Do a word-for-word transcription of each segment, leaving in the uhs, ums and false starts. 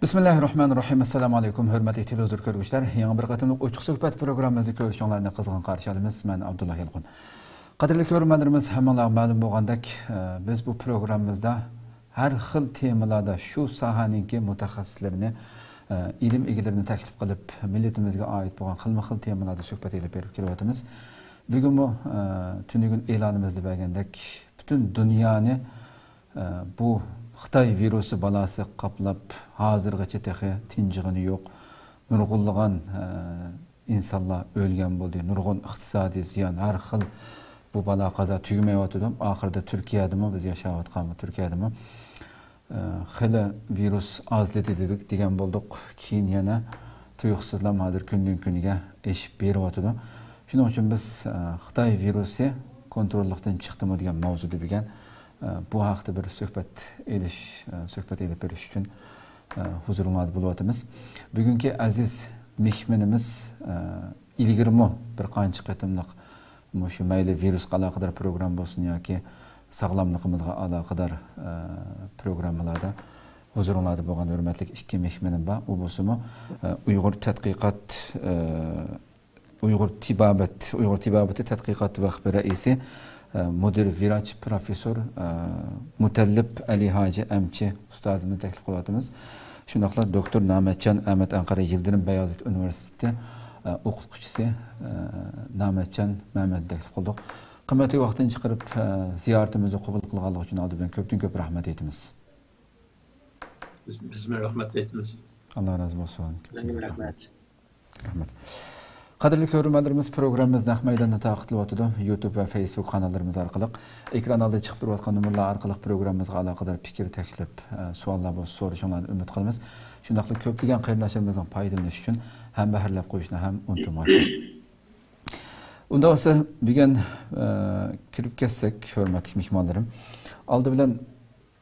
بىسمىللاھىررەھمانىررەھىم. ئەسسالامۇئەلەيكۇم، ھۆرمەتلىك تېلېۋىزور كۆرگۈچىلەر. يېڭى بىر قېتىملىق ئوچۇق سۆھبەت پروگراممىمىزنى كۆرۈشۈڭلارنى قىزغىن قارشى ئالىمىز. مەن ئابدۇللا يالقۇن. قەدىرلىك كۆرۈرمەنلىرىمىز، ھەممىڭلارغا مەلۇم بولغاندەك، ئە، بىز بۇ پروگراممىمىزدا ھەر خىل تېمىلاردا شۇ ساھەنىڭكى مۇتەخەسسىسلىرىنى، ئە، ئىلىم ئىگىلىرىنى تەكلىپ قىلىپ، مىللىتىمىزگە ئائىت بولغان خىلمۇ خىل تېمىلاردا سۆھبەت ئېلىپ بېرىپ كېلىۋاتىمىز. بۈگۈنمۇ، ئە، تۈنۈگۈن ئېلانىمىزدا بەرگەندەك، پۈتۈن دۇنيانى ئە، بۇ خىتاي ۋىرۇسى بالاسى قاپلاپ، ھازىرغىچە تېخى تىنجىغىنى يوق. نۇرغۇنلىغان، ئە، ئىنسانلار ئۆلگەن بولدى. نۇرغۇن ئىقتىسادىي زىيان، ھەر خىل بۇ بالا قازا تۈگىمەيۋاتىدۇ. ئاخىرىدا تۈركىيەدىمۇ، بىز ياشاۋاتقان بۇ تۈركىيەدىمۇ، ئە، خېلى ۋىرۇس ئازلىدى دېدۇق، دېگەن بولدۇق. كېيىن يەنە تۇيۇقسىزلا ھازىر كۈندىن كۈنگە ئېشىپ بېرىۋاتىدۇ. شۇنىڭ ئۈچۈن بىز، ئە، خىتاي ۋىرۇسى كونتروللۇقتىن چىقتىمۇ دېگەن ماۋزۇدا بۈگۈن ئە، بۇ ھەقتە بىر سۆھبەت ئېلىش، ئە، سۆھبەت ئېلىپ بېرىش ئۈچۈن، ئە، ھۇزۇرۇڭلاردا بولۇۋاتىمىز. بۈگۈنكى ئەزىز مېھمىنىمىز، ئە، ئىلگىرىمۇ بىر قانچە قېتىملىق مۇشۇ مەيلى ۋىرۇسقا ئالاقىدار پروگرامما بولسۇن ياكى ساغلاملىقىمىزغا ئالاقىدار، ئە، پروگراممىلاردا ھۇزۇرۇڭلاردا بولغان ھۆرمەتلىك ئىككى مېھمىنىم بار. ئۇ بولسىمۇ، ئە، ئۇيغۇر تەتقىقات، ئە، ئۇيغۇر تېبابەت، ئۇيغۇر تېبابىتى تەتقىقات ۋەقپى رەئىسى، ئە، مۇدىر ۋىراچ پروفېسسور، ئە، مۇتەللىپ ئەلى ھاجى ئەمچى ئۇستازىمىزنى تەكلىپ قىلىۋاتىمىز. شۇنداقلا دوكتور نامەتجان ئەمەت ئەنقەرە يىلدىرىم بايازىت ئۇنىۋېرسىتېتى، ئە، ئوقۇتقۇچىسى، ئە، نامەتجان مەمەتنى تەكلىپ قىلدۇق. قىممەتلىك ۋاقتىنى چىقىرىپ، ئە، زىيارىتىمىزنى قوبۇل قىلغانلىقى ئۈچۈن ئالدى بىلەن كۆپتىن كۆپ رەھمەت ئېيتىمىز. بىز، بىزمۇ رەھمەت ئېيتىمىز. ئاللا رازى بولسۇن. سىزگىمۇ رەھمەت. رەھمەت. قەدىرلىك كۆرۈرمەنلىرىمىز، پروگراممىمىز نەق مەيداندا تارقىتىلىۋاتىدۇ. يۇتۇب ۋە فېيسبۇك قاناللىرىمىز ئارقىلىق، ئېكران ئالدىدا چىقىپ تۇرۇۋاتقان نومۇرلار ئارقىلىق پروگراممىمىزغا ئالاقىدار پىكىر، تەكلىپ، ئە، سوئاللار بولسا سورىشىڭلارنى ئۈمىد قىلىمىز. شۇنداقلا كۆپلىگەن قېرىنداشلىرىمىزنىڭ پايدىلىنىشى ئۈچۈن ھەمبەھىرلەپ قويۇشنى ھەم ئۇنتۇمايسىز. ئۇنداق بولسا، بۈگۈن، ئە، كىرىپ كەتسەك، ھۆرمەتلىك مېھمانلىرىم. ئالدى بىلەن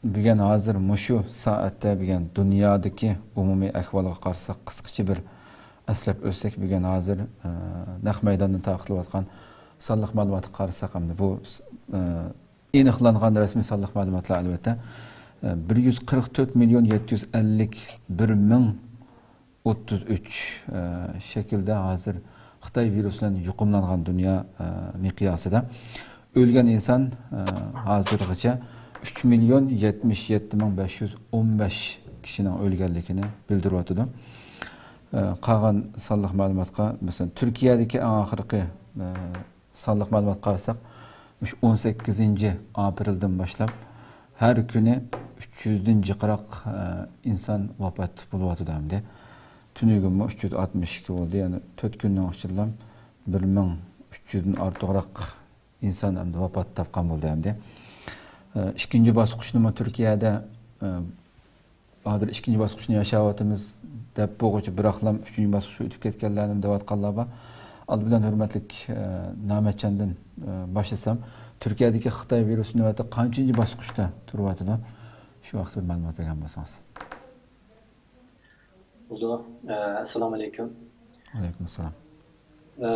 بۈگۈن ھازىر مۇشۇ سائەتتە بۈگۈن دۇنيادىكى ئومۇمىي ئەھۋالغا قارىساق، قىسقىچە بىر ئەسلەپ ئۆتسەك، بۈگۈن ھازىر، ئە، نەق مەيداندىن تارقىتىلىۋاتقان سانلىق مەلۇماتقا قارىساق، ئەمدى بۇ، ئە، ئېنىقلانغان رەسمىي سانلىق مەلۇماتلار، ئەلۋەتتە، ئە، بىر يۈز قىرىق تۆت مىليون يەتتە يۈز ئەللىك بىر مىڭ ئوتتۇز ئۈچ، ئە، شەكىلدە ھازىر خىتاي ۋىرۇسى بىلەن يۇقۇملانغان دۇنيا، ئە، مىقياسىدا. ئۆلگەن ئىنسان، ئە، ھازىرغىچە ئۈچ مىليون يەتمىش يەتتە مىڭ بەش يۈز ئون بەش كىشىنىڭ ئۆلگەنلىكىنى بىلدۈرۈۋاتىدۇ. ئە، قالغان سانلىق مەلۇماتقا، مەسىلەن، تۈركىيەدىكى ئەڭ ئاخىرقى، ئە، سانلىق مەلۇماتقا قارىساق، مۇشۇ ئون سەككىزىنچى ئاپرېلدىن باشلاپ ھەر كۈنى ئۈچ يۈزدىن جىقراق، ئە، ئىنسان ۋاپات بولۇۋاتىدۇ ئەمدى. تۈنۈگۈنمۇ ئۈچ يۈز ئاتمىش ئىككى بولدى، يەنى تۆت كۈننىڭ ئىچىدىلا بىر مىڭ ئۈچ يۈزدىن ئارتۇقراق ئىنسان ئەمدى ۋاپات تاپقان بولدى ئەمدى. ئە، ئىككىنچى باسقۇچنىمۇ تۈركىيەدە، ئە، ھازىر ئىككىنچى باسقۇچنى ياشاۋاتىمىز دەپ بولغۇچە بىراقلام ئۈچىنچى باسقۇچقا ئۆتۈپ كەتكەنلەرنى دەۋاتقانلار بار. ئالدى بىلەن ھۆرمەتلىك، ئە، نامەتجاندىن، ئە، باشلىسام، تۈركىيەدىكى خىتاي ۋىرۇسى نۆۋەتتە قانچىنچى باسقۇچتا تۇرۇۋاتىدۇ؟ شۇ ھەقتە بىر مەلۇمات بەرگەن بولسىڭىز. بولىدۇ. ئە، ئەسسالامۇ ئەلەيكۇم. ۋەئەلەيكۇم ئەسسالام. ئە،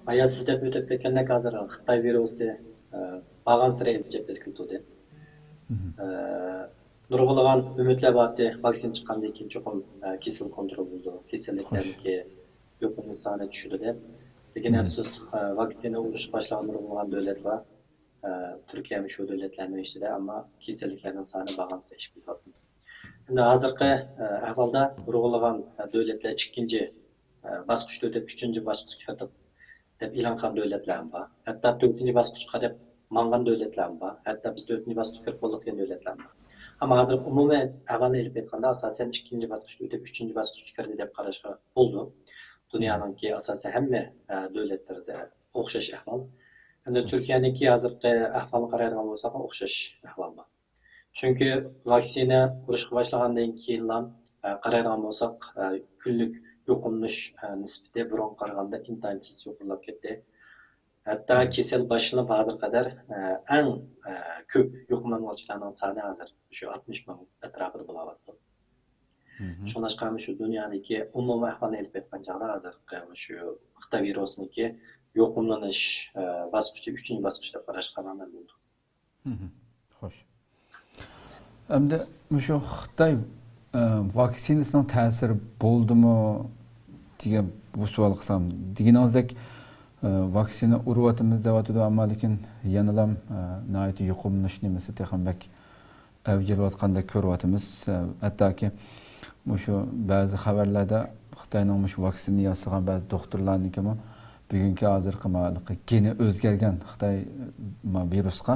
ئايا سىز دەپ ئۆتۈپ كەتكەندەك، ھازىر خىتاي ۋىرۇسى، ئە، بارغانسېرى ئېلىپ چېپىلىپ كېتىۋاتىدۇ. مهم. ئە، نۇرغۇنلىغان ئۈمىدلەر بارتى، ۋاكسىنا چىققاندىن كېيىن چوقۇم، ئە، كېسەل كونترول بولىدۇ، كېسەللىكلەرنىڭكى يۇقۇملىنىش سانى چۈشىدۇ دەپ. لېكىن مهم. ئەپسۇس، ئە، ۋاكسىنا ئۇرۇش باشلىغان نۇرغۇنلىغان دۆلەت بار. ئە، تۈركىيەمۇ شۇ دۆلەتلەرنىڭ ئىچىدە، ئەمما كېسەللىكلەرنىڭ سانى بارغانسېرى ئېشىپ كېتىۋاتىدۇ. ئەمدى ھازىرقى، ئە، ئەھۋالدا نۇرغۇنلىغان، ئە، دۆلەتلەر ئىككىنچى، ئە، باسقۇچتا ئۆتۈپ، ئۈچىنچى باسقۇچقا كىردۇق دەپ ئېلان قىلغان دۆلەتلەرمۇ بار. ھەتتا تۆتىنچى باسقۇچقا دەپ ماڭغان دۆلەتلەرمۇ بار. ھەتتا بىز تۆتىنچى باسقۇچقا كىرىپ بولدۇق دېگەن دۆلەتلەرمۇ بار. ئەمما ھازىر ئومۇمىي ئەھۋالنى ئېلىپ ئېيتقاندا، ئاساسەن ئىككىنچى باسقۇچتا ئۆتۈپ، ئۈچىنچى باسقۇچقا كىردى دەپ قاراشقا بولىدۇ. دۇنيانىڭكى ئاساسەن ھەممە، ئە، دۆلەتلىرىدە ئوخشاش ئەھۋال. ئەمدى تۈركىيەنىڭكى ھازىرقى ئەھۋالىنى قارايدىغان بولساق، ئوخشاش ئەھۋال بار. چۈنكى ۋاكسىنا ئۇرۇشقا باشلىغاندىن كېيىنلا، ئە، قارايدىغان بولساق، ئە، كۈنلۈك يۇقۇملىنىش، ئە، نىسبىتى بۇرۇنقىغا قارىغاندا ئىنتايىن تېز يۇقىرىلاپ كەتتى. ھەتتا كېسەل باشلىنىپ ھازىرغا قەدەر، ئە، ئەڭ، ئە، كۆپ يۇقۇملانغۇچىلارنىڭ سانى ھازىر شۇ ئاتمىش مىڭ ئەتراپىدا بولاۋاتىدۇ. مهم. شۇڭلاشقا شۇ دۇنيادىكى ئومۇمىي ئەھۋالنى ئېلىپ ئېيتقان چاغدا، ھازىرقى شۇ خىتاي ۋىرۇسىنىڭكى يۇقۇملىنىش، ئە، باسقۇچى ئۈچىنچى باسقۇچ دەپ قاراشقا مەمنۇن بولدۇم. مهم. خوش. ئەمدى مۇشۇ خىتاي، ئە، ۋاكسىنىسىنىڭ تەسىرى بولدىمۇ دېگەن بۇ سوئال قىلسام، دېگىنىڭىزدەك، ئە، ۋاكسىنا ئۇرۇۋاتىمىز دەۋاتىدۇ، ئەمما لېكىن يەنىلام، ئە، ناھايىتى يۇقۇملىنىش نېمىسى تېخىمۇ بەك ئەۋج ئېلىۋاتقاندەك كۆرۈۋاتىمىز. ئە، ھەتتاكى مۇشۇ بەزى خەۋەرلەردە خىتاينىڭ مۇشۇ ۋاكسىنا ياسىغان بەزى دوختۇرلارنىڭكىمۇ بۈگۈنكى ھازىرقى ما-، گېنى ئۆزگەرگەن خىتاي، ما، ۋىرۇسقا،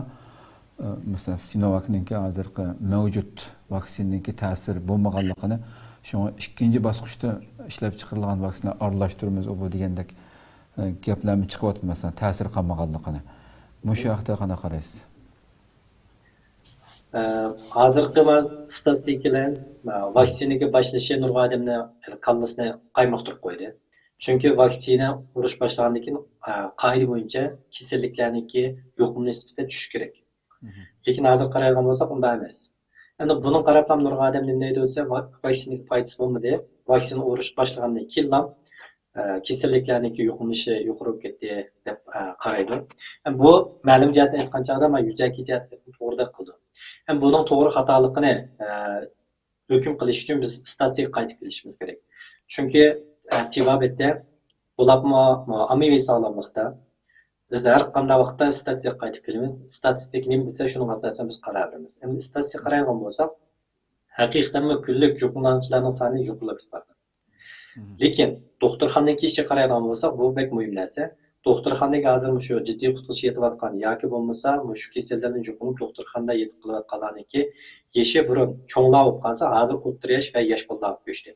ئە، مەسىلەن، سىنوۋاكنىڭكى ھازىرقى مەۋجۇت ۋاكسىنىنىڭكى تەسىرى بولمىغانلىقىنى، شۇڭا ئىككىنچى باسقۇچتا ئىشلەپچىقىرىلغان ۋاكسىنا ئارىلاشتۇرىمىز ئۇ بۇ دېگەندەك، ئە، گەپلەرمۇ چىقىۋاتىدۇ، مەسىلەن، تەسىرى قالمىغانلىقىنى. مۇشۇ ھەقتە قانداق قارايسىز؟ ئە، ھازىرقى ما-، ستاتىستىكىلەر، ئە، ۋاكسىنىگە باشلىشى نۇرغۇن ئادەمنى كاللىسىنى قايمۇقتۇرۇپ قويدى. چۈنكى ۋاكسىنا ئۇرۇش باشلىغاندىن كېيىن، ئە، قائىدە بويىچە كېسەللىكلەرنىڭكى يۇقۇم نىسبىتى چۈشۈشى كېرەك. لېكىن ھازىر قارايدىغان بولساق، ئۇنداق ئەمەس. ئەمدى بۇنىڭغا قاراپلا نۇرغۇن ئادەم نېمە دەيدۇ دېسە، ۋا-، ۋاكسىنىگە پايدىسى بولمىدى. ۋاكسىنا ئۇرۇش باشلىغاندىن كېيىنلا، ئە، كېسەللىكلەرنىڭكى يۇقۇملىنىشى يۇقىرى بولۇپ كەتتى دەپ، ئە، قارايدۇ. ئەمما بۇ مەلۇم جەھەتتىن ئېيتقان چاغدا، مانا يۈزەكى جەھەتتىن توغرىدەك قىلىدۇ. ئەمما بۇنىڭ توغرا خاتالىقىنى، ئە، ھۆكۈم قىلىش ئۈچۈن بىز ئىستاتىستىكىغا قايتىپ كېلىشىمىز كېرەك. چۈنكى، ئە، تېبابەتتە بولۇپمۇ ئاممىۋى ساغلاملىقتا بىز ھەر قانداق ۋاقىتتا ئىستاتىستىكىغا قايتىپ كېلىمىز. ئىستاتىستىكا نېمە دېسە، شۇنىڭغا ئاساسەن بىز قارار بېرىمىز. ئەمدى ئىستاتىستىكىغا قارايدىغان بولساق، ھەقىقەتەنمۇ كۈنلۈك يۇقۇملانغۇچىلارنىڭ سانى يۇقىرىلاپ كېتىۋاتىدۇ. لېكىن دوختۇرخانىدىكى ئىشىغا قارايدىغان بولساق، بۇ بەك مۇھىم نەرسە. دوختۇرخانىدىكى ھازىر مۇشۇ جىددىي قۇتقۇزۇش يېتىۋاتقان ياكى بولمىسا مۇشۇ كېسەللەردىن يۇقۇملىنىپ دوختۇرخانىدا يېتىپ قېلىۋاتقانلارنىڭكى يېشى بۇرۇن چوڭلار بولۇپ قالسا، ھازىر ئوتتۇرا ياش ۋە ياش بالىلارغا كۆچتى.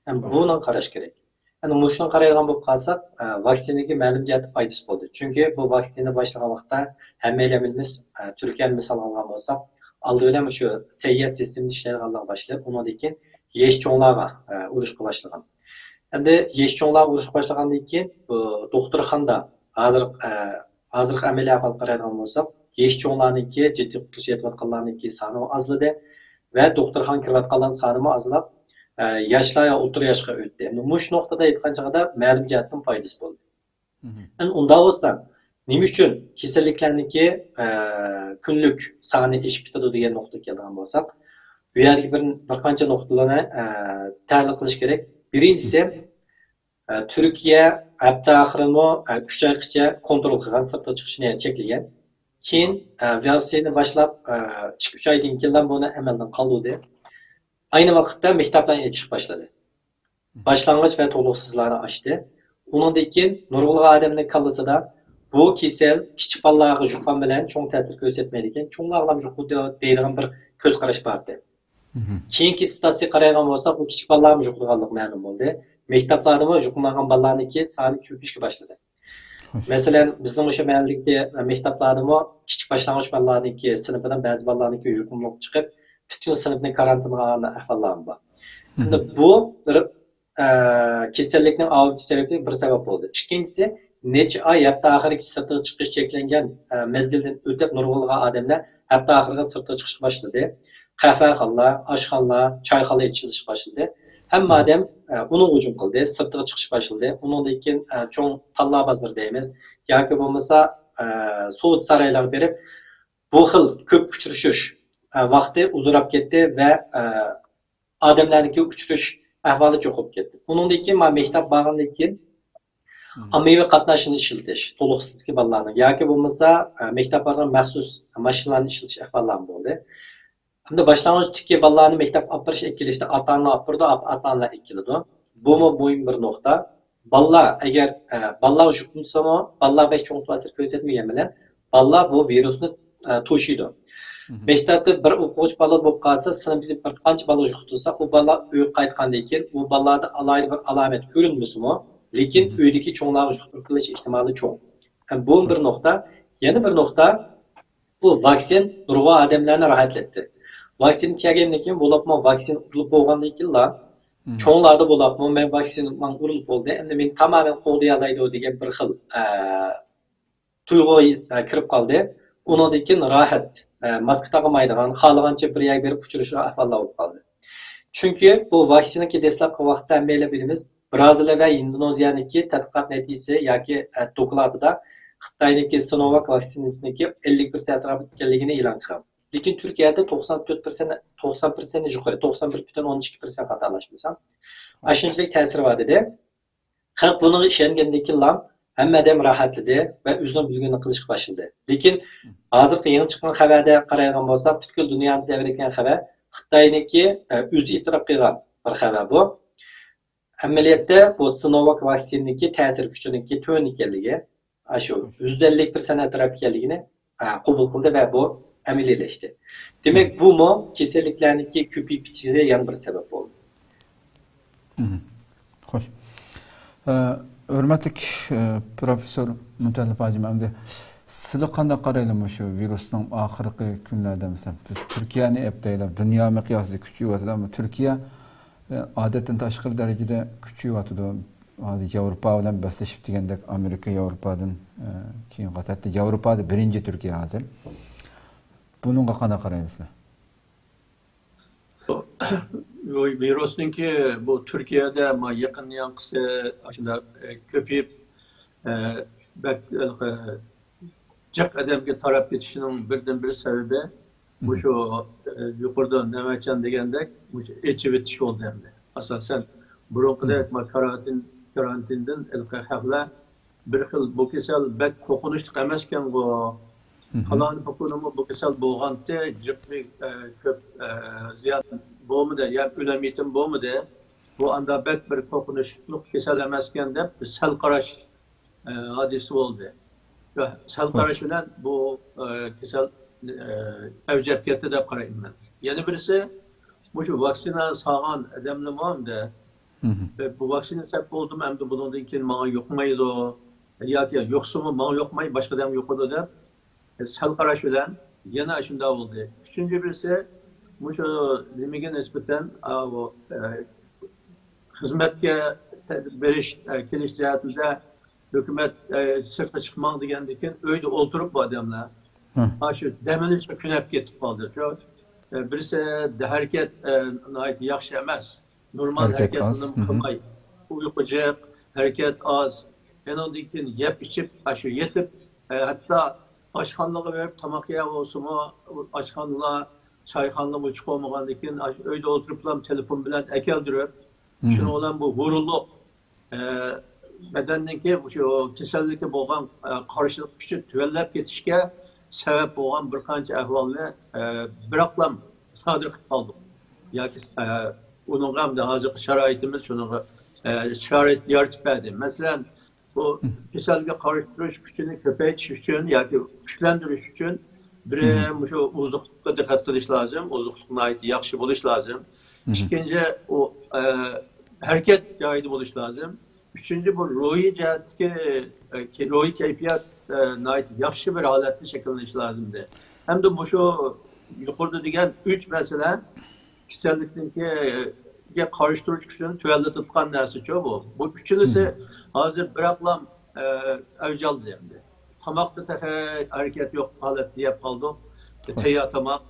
ھەم بۇنىڭغا قاراش كېرەك. ئەنە مۇشۇنىڭغا قارايدىغان بولۇپ قالساق، ئە، ۋاكسىنىگە مەلۇم جەھەتتە پايدىسى بولدى. چۈنكى بۇ ۋاكسىنا باشلىغان ۋاقىتتا ھەممەيلەن بىلىمىز، ئە، تۈركىيەنى مىسالغا ئالغان بولساق، ئالدى بىلەن مۇشۇ سەھىيە سىستېمىدا ئىشلەيدىغانلارغا باشلىدى. ئۇنىڭدىن كېيىن يېشى چوڭلارغا، ئە، ئۇرۇشقا باشلىغان. ئەمدى يېشى چوڭلار ئۇرۇشقا باشلىغاندىن كېيىن، بۇ دوختۇرخانىدا ھازىر، ئە، ھازىرقى ئەمەلىي ئەھۋالغا قارايدىغان بولساق، يېشى چوڭلارنىڭكى، جىددىي قۇتقۇزۇش يېتىۋاتقانلارنىڭكى سانىمۇ ئازلىدى ۋە دوختۇرخانىغا كىرىۋاتقانلارنىڭ سانىمۇ ئازلاپ، ئە، ياشلار يا ئوتتۇرا ياشقا ئۆتتى. ئەمدى مۇشۇ نۇقتىدا ئېيتقان چاغدا مەلۇم جەھەتتىن پايدىسى بولدى. ئەمدى ئۇنداق بولسا، نېمە ئۈچۈن كېسەللىكلەرنىڭكى، ئە، كۈنلۈك سانى ئېشىپ كېتىدۇ دېگەن نۇقتىغا كېلىدىغان بولساق، بۇ يەردىكى بىر، بىر قانچە نۇقتىلارنى، ئە، تەھلىل قىلىش كېرەك. بىرىنچىسى، ئە، تۈركىيە ھەپتە ئاخىرىمۇ، ئە، ئۈچ ئايغىچە كونترول قىلغان، سىرتقا چىقىشنى چەكلىگەن. كېيىن، ئە، ۋىرۇسنى باشلاپ، ئە، ئىككى، ئۈچ ئايدىن كېيىنلا بۇنى ئەمەلدىن قالدۇردى. ئەينى ۋاقىتتا مەكتەپلەرنى ئېچىشقا باشلىدى. باشلانغۇچ ۋە تولۇقسىزلارنى ئاچتى. ئۇنىڭدىن كېيىن نۇرغۇنلىغان ئادەمنىڭ كاللىسىدا بۇ كېسەل كىچىك بالىلارغا يۇققان بىلەن چوڭ تەسىر كۆرسەتمەيدىكەن، چوڭلارغىلا يۇقىدۇ دەيدىغان بىر كۆز قاراش بار ئىدى. كېيىنكى ستاتىستىكىغا قارايدىغان بولساق، بۇ كىچىك بالىلارمۇ يۇقىدىغانلىقى مەلۇم بولدى. مەكتەپلەردىمۇ يۇقۇملانغان بالىلارنىڭكى سانى كۆپىيىشكە باشلىدى. مەسىلەن، بىزنىڭ مۇشۇ مەھەللىدىكى مەكتەپلەردىمۇ كىچىك باشلانغۇچ بالىلارنىڭكى سىنىپىدىن بەزى بالىلارنىڭكى يۇقۇملۇق چىقىپ، پۈتۈن سىنىپنى كارانتىنغا ئالغان ئەھۋاللارمۇ بار. ئەمدى بۇ بىر، ئە، كېسەللىكنىڭ ئاۋۇپ سەۋەبى بىر سەۋەب بولدى. ئىككىنچىسى، نەچچە ئاي ھەپتە ئاخىرى سىرتىغا چىقىش چەكلەنگەن، ئە، مەزگىلدىن ئۆتۈپ، نۇرغۇنلىغان ئادەملەر ھەپتە ئاخىرىغا سىرتقا چىقىشقا باشلىدى. قەھۋەخانىلار، ئاشخانىلار، چايخانىلار ئېچىلىشقا باشلىدى. ھەممە ئادەم، ئە، ئۇنىڭغا ھۇجۇم قىلدى، سىرتىغا چىقىش باشلىدى. ئۇنىڭدىن كېيىن، ئە، چوڭ تاللا بازىرى دەيمىز ياكى بولمىسا، ئە، سودا سارايلارغا بېرىپ، بۇ خىل كۆپ ئۇچرىشىش، ئە، ۋاقتى ئۇزىراپ كەتتى ۋە، ئە، ئادەملەرنىڭكى ئۇچرىشىش ئەھۋالى چوقۇپ كەتتى. ئۇنىڭدىن كېيىن مانا مەكتەپ بارغاندىن كېيىن ئاممىۋى قاتناشنى ئىشلىتىش، تولۇقسىزدىكى بالىلارنىڭ ياكى بولمىسا، ئە، مەكتەپ بارىدىغان مەخسۇس ماشىنىلارنى ئىشلىتىش ئەھۋاللارمۇ بولدى. ھەمدە باشلانغۇچتىكى بالىلارنى مەكتەپكە ئاپىرىش ئەكېلىشتە ئاتا-ئانىلار ئاپىرىدۇ، ئاپ-، ئاتا-ئانىلار ئەكېلىدۇ. بۇمۇ مۇھىم بىر نۇقتا. بالىلار ئەگەر، ئە، بالىلارغا يۇقمىسىمۇ، بالىلار بەك چوڭ تەسىر كۆرسەتمىگەن بىلەن، بالىلار بۇ ۋىرۇسنى، ئە، توشۇيدۇ. مەكتەپتە بىر ئوقۇغۇچى بالا بولۇپ قالسا، سىنىپتا بىر قانچە بالا يۇقتۇرسا، ئۇ بالا ئۆيگە قايتقاندىن كېيىن، ئۇ بالىلاردا ئالاھىدە بىر ئالامەت كۆرۈنمىسىمۇ، لېكىن ئۆيدىكى چوڭلارغا يۇقتۇرۇپ قېلىش ئېھتىمالى چوڭ. ھەم بۇ بىر نۇقتا. يەنە بىر نۇقتا، بۇ ۋاكسىن نۇرغۇن ئادەملەرنى راھەتلەتتى. ۋاكسىن كەلگەندىن كېيىن، بولۇپمۇ ۋاكسىن ئۇرۇلۇپ بولغاندىن كېيىنلا، چوڭلاردا بولۇپمۇ، مەن ۋاكسىن ماڭا ئۇرۇلۇپ بولدى، ئەمدى مېنى تامامەن قوغدىيالايدۇ دېگەن بىر خىل، ئە، تۇيغۇ، ئە، كىرىپ قالدى. ئۇنىڭدىن كېيىن راھەت، ئە، ماسكا تاقىمايدىغان، خالىغانچە بىر يەرگە بېرىپ ئۇچرىشىدىغان ئەھۋاللار بولۇپ قالدى. چۈنكى بۇ ۋاكسىنىنىڭكى دەسلەپكى ۋاقىتتا ھەممەيلەن بىلىمىز، برازىلىيە ۋە ئىندونېزىيەنىڭكى تەتقىقات نەتىجىسى ياكى، ئە، دوكلاتىدا خىتاينىڭكى سىنوۋاك ۋاكسىنىسىنىڭكى ئەللىك پىرسەنت ئەتراپىدا ئىكەنلىكىنى ئېلان قىلغان. لېكىن تۈركىيەدە توقسان تۆت پىرسەنت، توقسان پىرسەنت يۇقىرى، توقسان بىر پۈتۈن ئوندىن ئىككى پىرسەنت خاتالاشمىسام. ئاشۇنچىلىك تەسىرى بار دېدى. خەلق بۇنىڭغا ئىشەنگەندىن كېيىنلا ھەممە ئادەم راھەتلىدى ۋە ئۆزىنىڭ بىلگىنىنى قىلىشقا باشلىدى. لېكىن ھازىرقى يېڭى چىققان خەۋەرگە قارايدىغان بولساق، پۈتكۈل دۇنيانى تەۋرەتكەن خەۋەر خىتاينىڭكى، ئە، ئۆزى ئېتىراپ قىلغان بىر خەۋەر بۇ. ئەمەلىيەتتە بۇ سىنوۋاك ۋاكسىنىنىڭكى تەسىر كۈچىنىڭكى تۆۋەن ئىكەنلىكى، ئاشۇ يۈزدە ئەللىك پىرسەنت ئەتراپى ئىكەنلىكىنى، ئە، قوبۇل قىلدى ۋە بۇ ئەمەلىيلەشتى. دېمەك، بۇمۇ كېسەللىكلەرنىڭكى كۆپىيىپ كېتىشىگە يەنە بىر سەۋەب بولدى. مم. خوش. ئە، ھۆرمەتلىك، ئە، پروفېسسور مۇتەللىپ ھاجىم، ئەمدى سىلەر قانداق قارايلى مۇشۇ ۋىرۇسنىڭ ئاخىرقى كۈنلەردە، مەسىلەن، بىز تۈركىيەنى ئەپ دەيلى، دۇنيا مىقياسىدا كۈچىيىۋاتىدۇ، ئەمما تۈركىيە، ئە، ئادەتتىن تاشقىرى دەرىجىدە كۈچىيىۋاتىدۇ. ھازىر ياۋروپا بىلەن بەسلىشىپ دېگەندەك، ئامېرىكا ياۋروپادىن، ئە، كېيىن قالدى. ھەتتا ياۋروپادا بىرىنچى تۈركىيە ھازىر. بۇنىڭغا قانداق قارايسىلەر؟ ۋىرۇسنىڭكى بۇ تۈركىيەدە ما يېقىن يانقىسى ئاشۇنداق، ئە، كۆپىيىپ، ئە، بەك، ھېلىقى جىق ئادەمگە تاراپ كېتىشىنىڭ بىردىنبىر سەۋەبى مۇشۇ، ئە، يۇقىرىدا نەۋەچان دېگەندەك مۇشۇ ئېچىۋېتىش بولدى ئەمدى. ئاساسەن بۇرۇنقىدەك ما كارانتىن، كارانتىندىن ھېلىقى خەقلەر بىر خىل بۇ كېسەل بەك قورقۇنچلۇق ئەمەسكەنغۇ، پالان پۇقۇنىمۇ بۇ كېسەل بولغانتى، جىق بىر، ئە، كۆپ، ئە، زىيان بولمىدى، يا ئۆلۈم يېتىم بولمىدى. بۇ ئاندا بەك بىر قورقۇنچلۇق كېسەل ئەمەسكەن دەپ بىر سەل قاراش، ئە، ھادىسە بولدى. سەل قاراش بىلەن بۇ، ئە، كېسەل، ئە، ئەۋج ئېلىپ كەتتى دەپ قارايمەن مەن. يەنە بىرسى، مۇشۇ ۋاكسىنا سالغان ئادەملەرمۇ ئەمدى، بۇ ۋاكسىنا سەپ بولدىمۇ ئەمدى بۇنىڭدىن كېيىن ماڭا يۇقمايدۇ ياكى يۇقسىمۇ ماڭا يۇقماي باشقا ئادەمگە يۇقىدۇ دەپ سەل قاراش بىلەن يەنە ئاشۇنداق بولدى. ئۈچىنچى بىرسى، مۇشۇ نېمىگە نىسبەتەن، ئاۋۇ، ئە، خىزمەتكە بېرىش، ئە، كېلىش جەھەتتە ھۆكۈمەت، ئە، سىرتقا چىقماڭ دېگەندىن كېيىن ئۆيدە ئولتۇرۇپ بۇ ئادەملەر ئاشۇ دەم ئېلىشقا كۆنۈپ كېتىپ قالدى. شۇ، ئە، بىرسى ھەرىكەت، ئە، ناھايىتى ياخشى ئەمەس. نورمال ھەرىكەت ئۇنىمۇ قىلماي، ئۇيقۇ جىق، ھەرىكەت ئاز. ئېنىڭدىن كېيىن يەپ ئىچىپ، ئاشۇ يېتىپ، ھەتتا ئاشخانىلارغا بېرىپ تاماق يەپ بولسىمۇ، ئاشخانىلار، چايخانىلار ئوچۇق بولمىغاندىن كېيىن، ئاشۇ ئۆيدە ئولتۇرۇپلا تېلېفون بىلەن ئەكەلدۈرۈپ، شۇنىڭ بىلەن بۇ ھۇرۇنلۇق، بەدەننىڭكى مۇشۇ كېسەللىككە بولغان قارشىلىق كۈچى تۆۋەنلەپ كېتىشكە سەۋەب بولغان بىر قانچە ئەھۋالنى بىراقلا سادىر قىلىپ قالدۇق. ياكى ئۇنىڭغا ئەمدى ھازىرقى شارائىتىمىز شۇنىڭغا شارائىت يارىتىپ بەردى. مەسىلەن، بۇ كېسەلگە قارشى تۇرۇش كۈچىنى كۆپەيتىش ئۈچۈن ياكى كۈچلەندۈرۈش ئۈچۈن بىرى مۇشۇ ئوزۇقلۇققا دىققەت قىلىش لازىم، ئوزۇقلۇق ناھايىتى ياخشى بولۇش لازىم. ئىككىنچى، ئۇ ھەرىكەت جايىدا بولۇش لازىم. ئۈچىنچى، بۇ روھىي جەھەتتىكى، روھىي كەيپىيات ناھايىتى ياخشى بىر ھالەتتە شەكىللىنىشى لازىمدى. ھەمدە مۇشۇ يۇقىرىدا دېگەن ئۈچ مەسىلە كېسەللىكنىڭكىگە قارشى تۇرۇش كۈچىنى تۆۋەنلىتىدىغان نەرسىچۇ بۇ. بۇ ئۈچىلىسى ھازىر بىراقلا ئەۋج ئالدى ئەمدى. تاماقتا تېخى ھەرىكەت يوق ھالەتتە يەپ قالدۇق. تەييار تاماق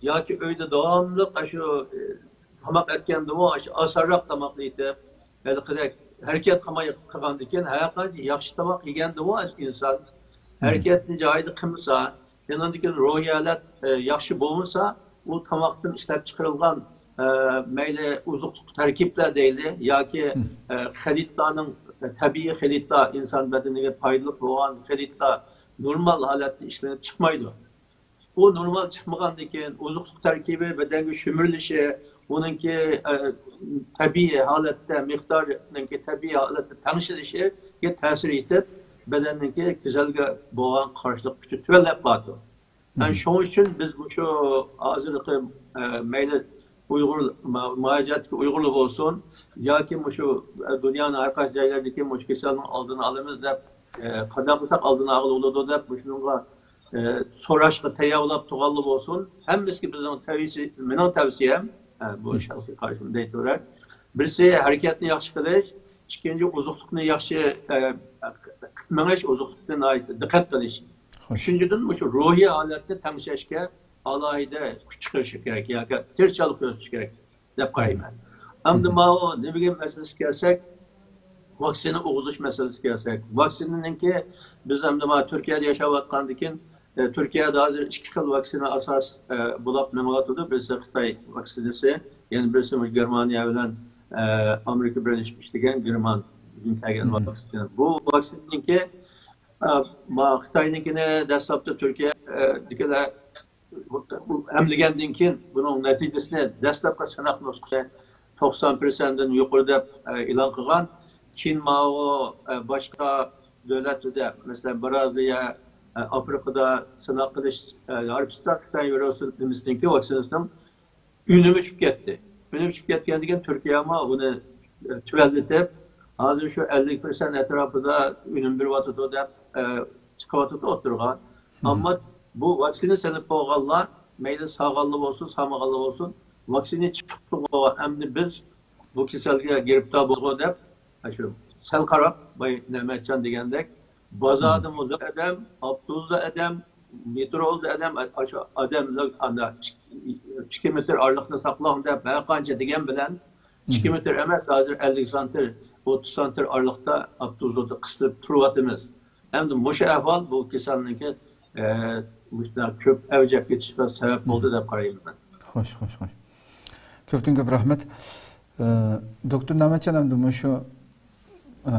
ياكى ئۆيدە داۋاملىق ئاشۇ تاماق ئەتكەندىمۇ ئاشۇ ئاسانراق تاماقنى ئېتىپ، ھېلىقىدەك ھەرىكەت قىلماي قىلغاندىن كېيىن، ھەرقانچە ياخشى تاماق يېگەندىمۇ ئىنسان ھەرىكەتنى جايىدا قىلمىسا، ئاندىن كېيىن روھىي ھالەت ياخشى بولمىسا، ئۇ تاماقتىن ئىشلەپ چىقىرىلغان، مەيلى ئوزۇقلۇق تەركىبلەر دەيلى ياكى خىلىتلارنىڭ، تەبىئىي خىلىتلار، ئىنسان بەدىنىگە پايدىلىق بولغان خىلىتلار نورمال ھالەتتە ئىشلىنىپ چىقمايدۇ. ئۇ نورمال چىقمىغاندىن كېيىن ئوزۇقلۇق تەركىبى بەدەنگە شۈمۈرۈلۈشى، ئۇنىڭكى تەبىئىي ھالەتتە، مىقدارىنىڭكى تەبىئىي ھالەتتە تەڭشىلىشىگە تەسىر يېتىپ، بەدەننىڭكى كېسەلگە بولغان قارشىلىق كۈچى تۆۋەنلەپ قالىدۇ. ئەنە شۇنىڭ ئۈچۈن بىز مۇشۇ ھازىرقى، مەيلى ئۇيغۇر، مۇھاجىرەتتىكى ئۇيغۇرلار بولسۇن ياكى مۇشۇ دۇنيانىڭ ھەر قايسى جايلىرىدىكى مۇشۇ كېسەلنىڭ ئالدىنى ئالىمىز دەپ، قانداق قىلساق ئالدىنى ئالغىلى بولىدۇ دەپ مۇشۇنىڭغا سوراشقا تەييارلاپ تۇرغانلار بولسۇن، ھەممىسىگە بىزنىڭ تەۋسىيە، مېنىڭ تەۋسىيەم، بۇ شەخسىي قارىشىم دەيتۇرۇۋېرەي. بىرسى ھەرىكەتنى ياخشى قىلىش، ئىككىنچى ئوزۇقلۇقنى ياخشى مېڭىش، ئوزۇقلۇققا ناھايىتى دىققەت قىلىش. ئۈچىنچىدىن، مۇشۇ روھىي ھالەتنى تەڭشەشكە ئالاھىدە كۈچ چىقىرىش كېرەك ياكى تىرىشچانلىق كۆرسىتىش كېرەك دەپ قارايمەن. ئەمدى ماۋۇ نېمىگە مەسىلىسىگە كەلسەك، ۋاكسىنا ئۇرغۇزۇش مەسىلىسىگە كەلسەك، ۋاكسىنىنىڭكى بىز ئەمدى مانا تۈركىيەدە ياشاۋاتقاندىكىن ئە، تۈركىيەدە ھازىر ئىككى خىل ۋاكسىنا ئاساس، ئە، بولاپ مېڭىۋاتىدۇ. بىرسى خىتاي ۋاكسىنىسى، يەنە بىرسى گېرمانىيە بىلەن، ئە، ئامېرىكا بىرلىشىپ ئىشلىگەن گېرمان، بۈگۈن كەلگەن ۋاكسىنا. بۇ ۋاكسىنىنىڭكى، ئە، ما-، خىتاينىڭكىنى دەسلەپتە تۈركىيەدىكىلەر ئەملىگەندىن كېيىن، بۇنىڭ نەتىجىسىنى دەسلەپكى سىناق نۇسخىسى توقسان پىرسەنتتىن يۇقىرى دەپ، ئە، ئېلان قىلغان. كېيىن ماۋۇ، ئە، باشقا دۆلەتلەردە، مەسىلەن، بىرازىلىيە، ئە، ئافرىقىدا سىناق قىلىش، ئە، ھارپىسىدا خىتاي ۋىرۇسى نېمىسىنىڭكى ۋاكسىنىسىنىڭ ئۈنۈمى چۈشۈپ كەتتى. ئۈنۈمى چۈشۈپ كەتكەندىن كېيىن تۈركىيەمۇ بۇنى، ئە، تۆۋەنلىتىپ، ھازىر شۇ ئەللىك پىرسەنت ئەتراپىدا ئۈنۈم بېرىۋاتىدۇ دەپ، ئە، چىقىۋاتىدۇ ئوتتۇرىغا. ئەمما بۇ ۋاكسىنا سېلىپ بولغانلار، مەيلى سالغانلار بولسۇن، سالمىغانلار بولسۇن، ۋاكسىنا چىقىپتۇغۇ، ئەمدى بىز بۇ كېسەلگە گىرىپتار بولغۇ دەپ، شۇ سەل قاراپ، باي نەمەتجان دېگەندەك، بازاردىمۇ زور ئادەم، ئاپتوبۇستا ئادەم، مېترودا ئادەم، شۇ ئادەملەر ئاندا ئىككى مېتىر ئارىلىقنى ساقلاڭ دەپ، ھەر قانچە دېگەن بىلەن، ئىككى مېتىر ئەمەس، ھازىر ئەللىك سانتىر، ئوتتۇز سانتىر ئارىلىقتا ئاپتوبۇسلاردا قىستىلىپ تۇرۇۋاتىمىز. ئەمدى مۇشۇ ئەھۋال بۇ كېسەلنىڭكى، ئە، مۇشۇنداق كۆپ ئەۋج ئېلىپ كېتىشىگە سەۋەب بولدى دەپ قارايمەن مەن. خوش، خوش، خوش. كۆپتىن كۆپ رەھمەت. ئە، دوكتور نامەتجان، ئەمدى مۇشۇ، ئە،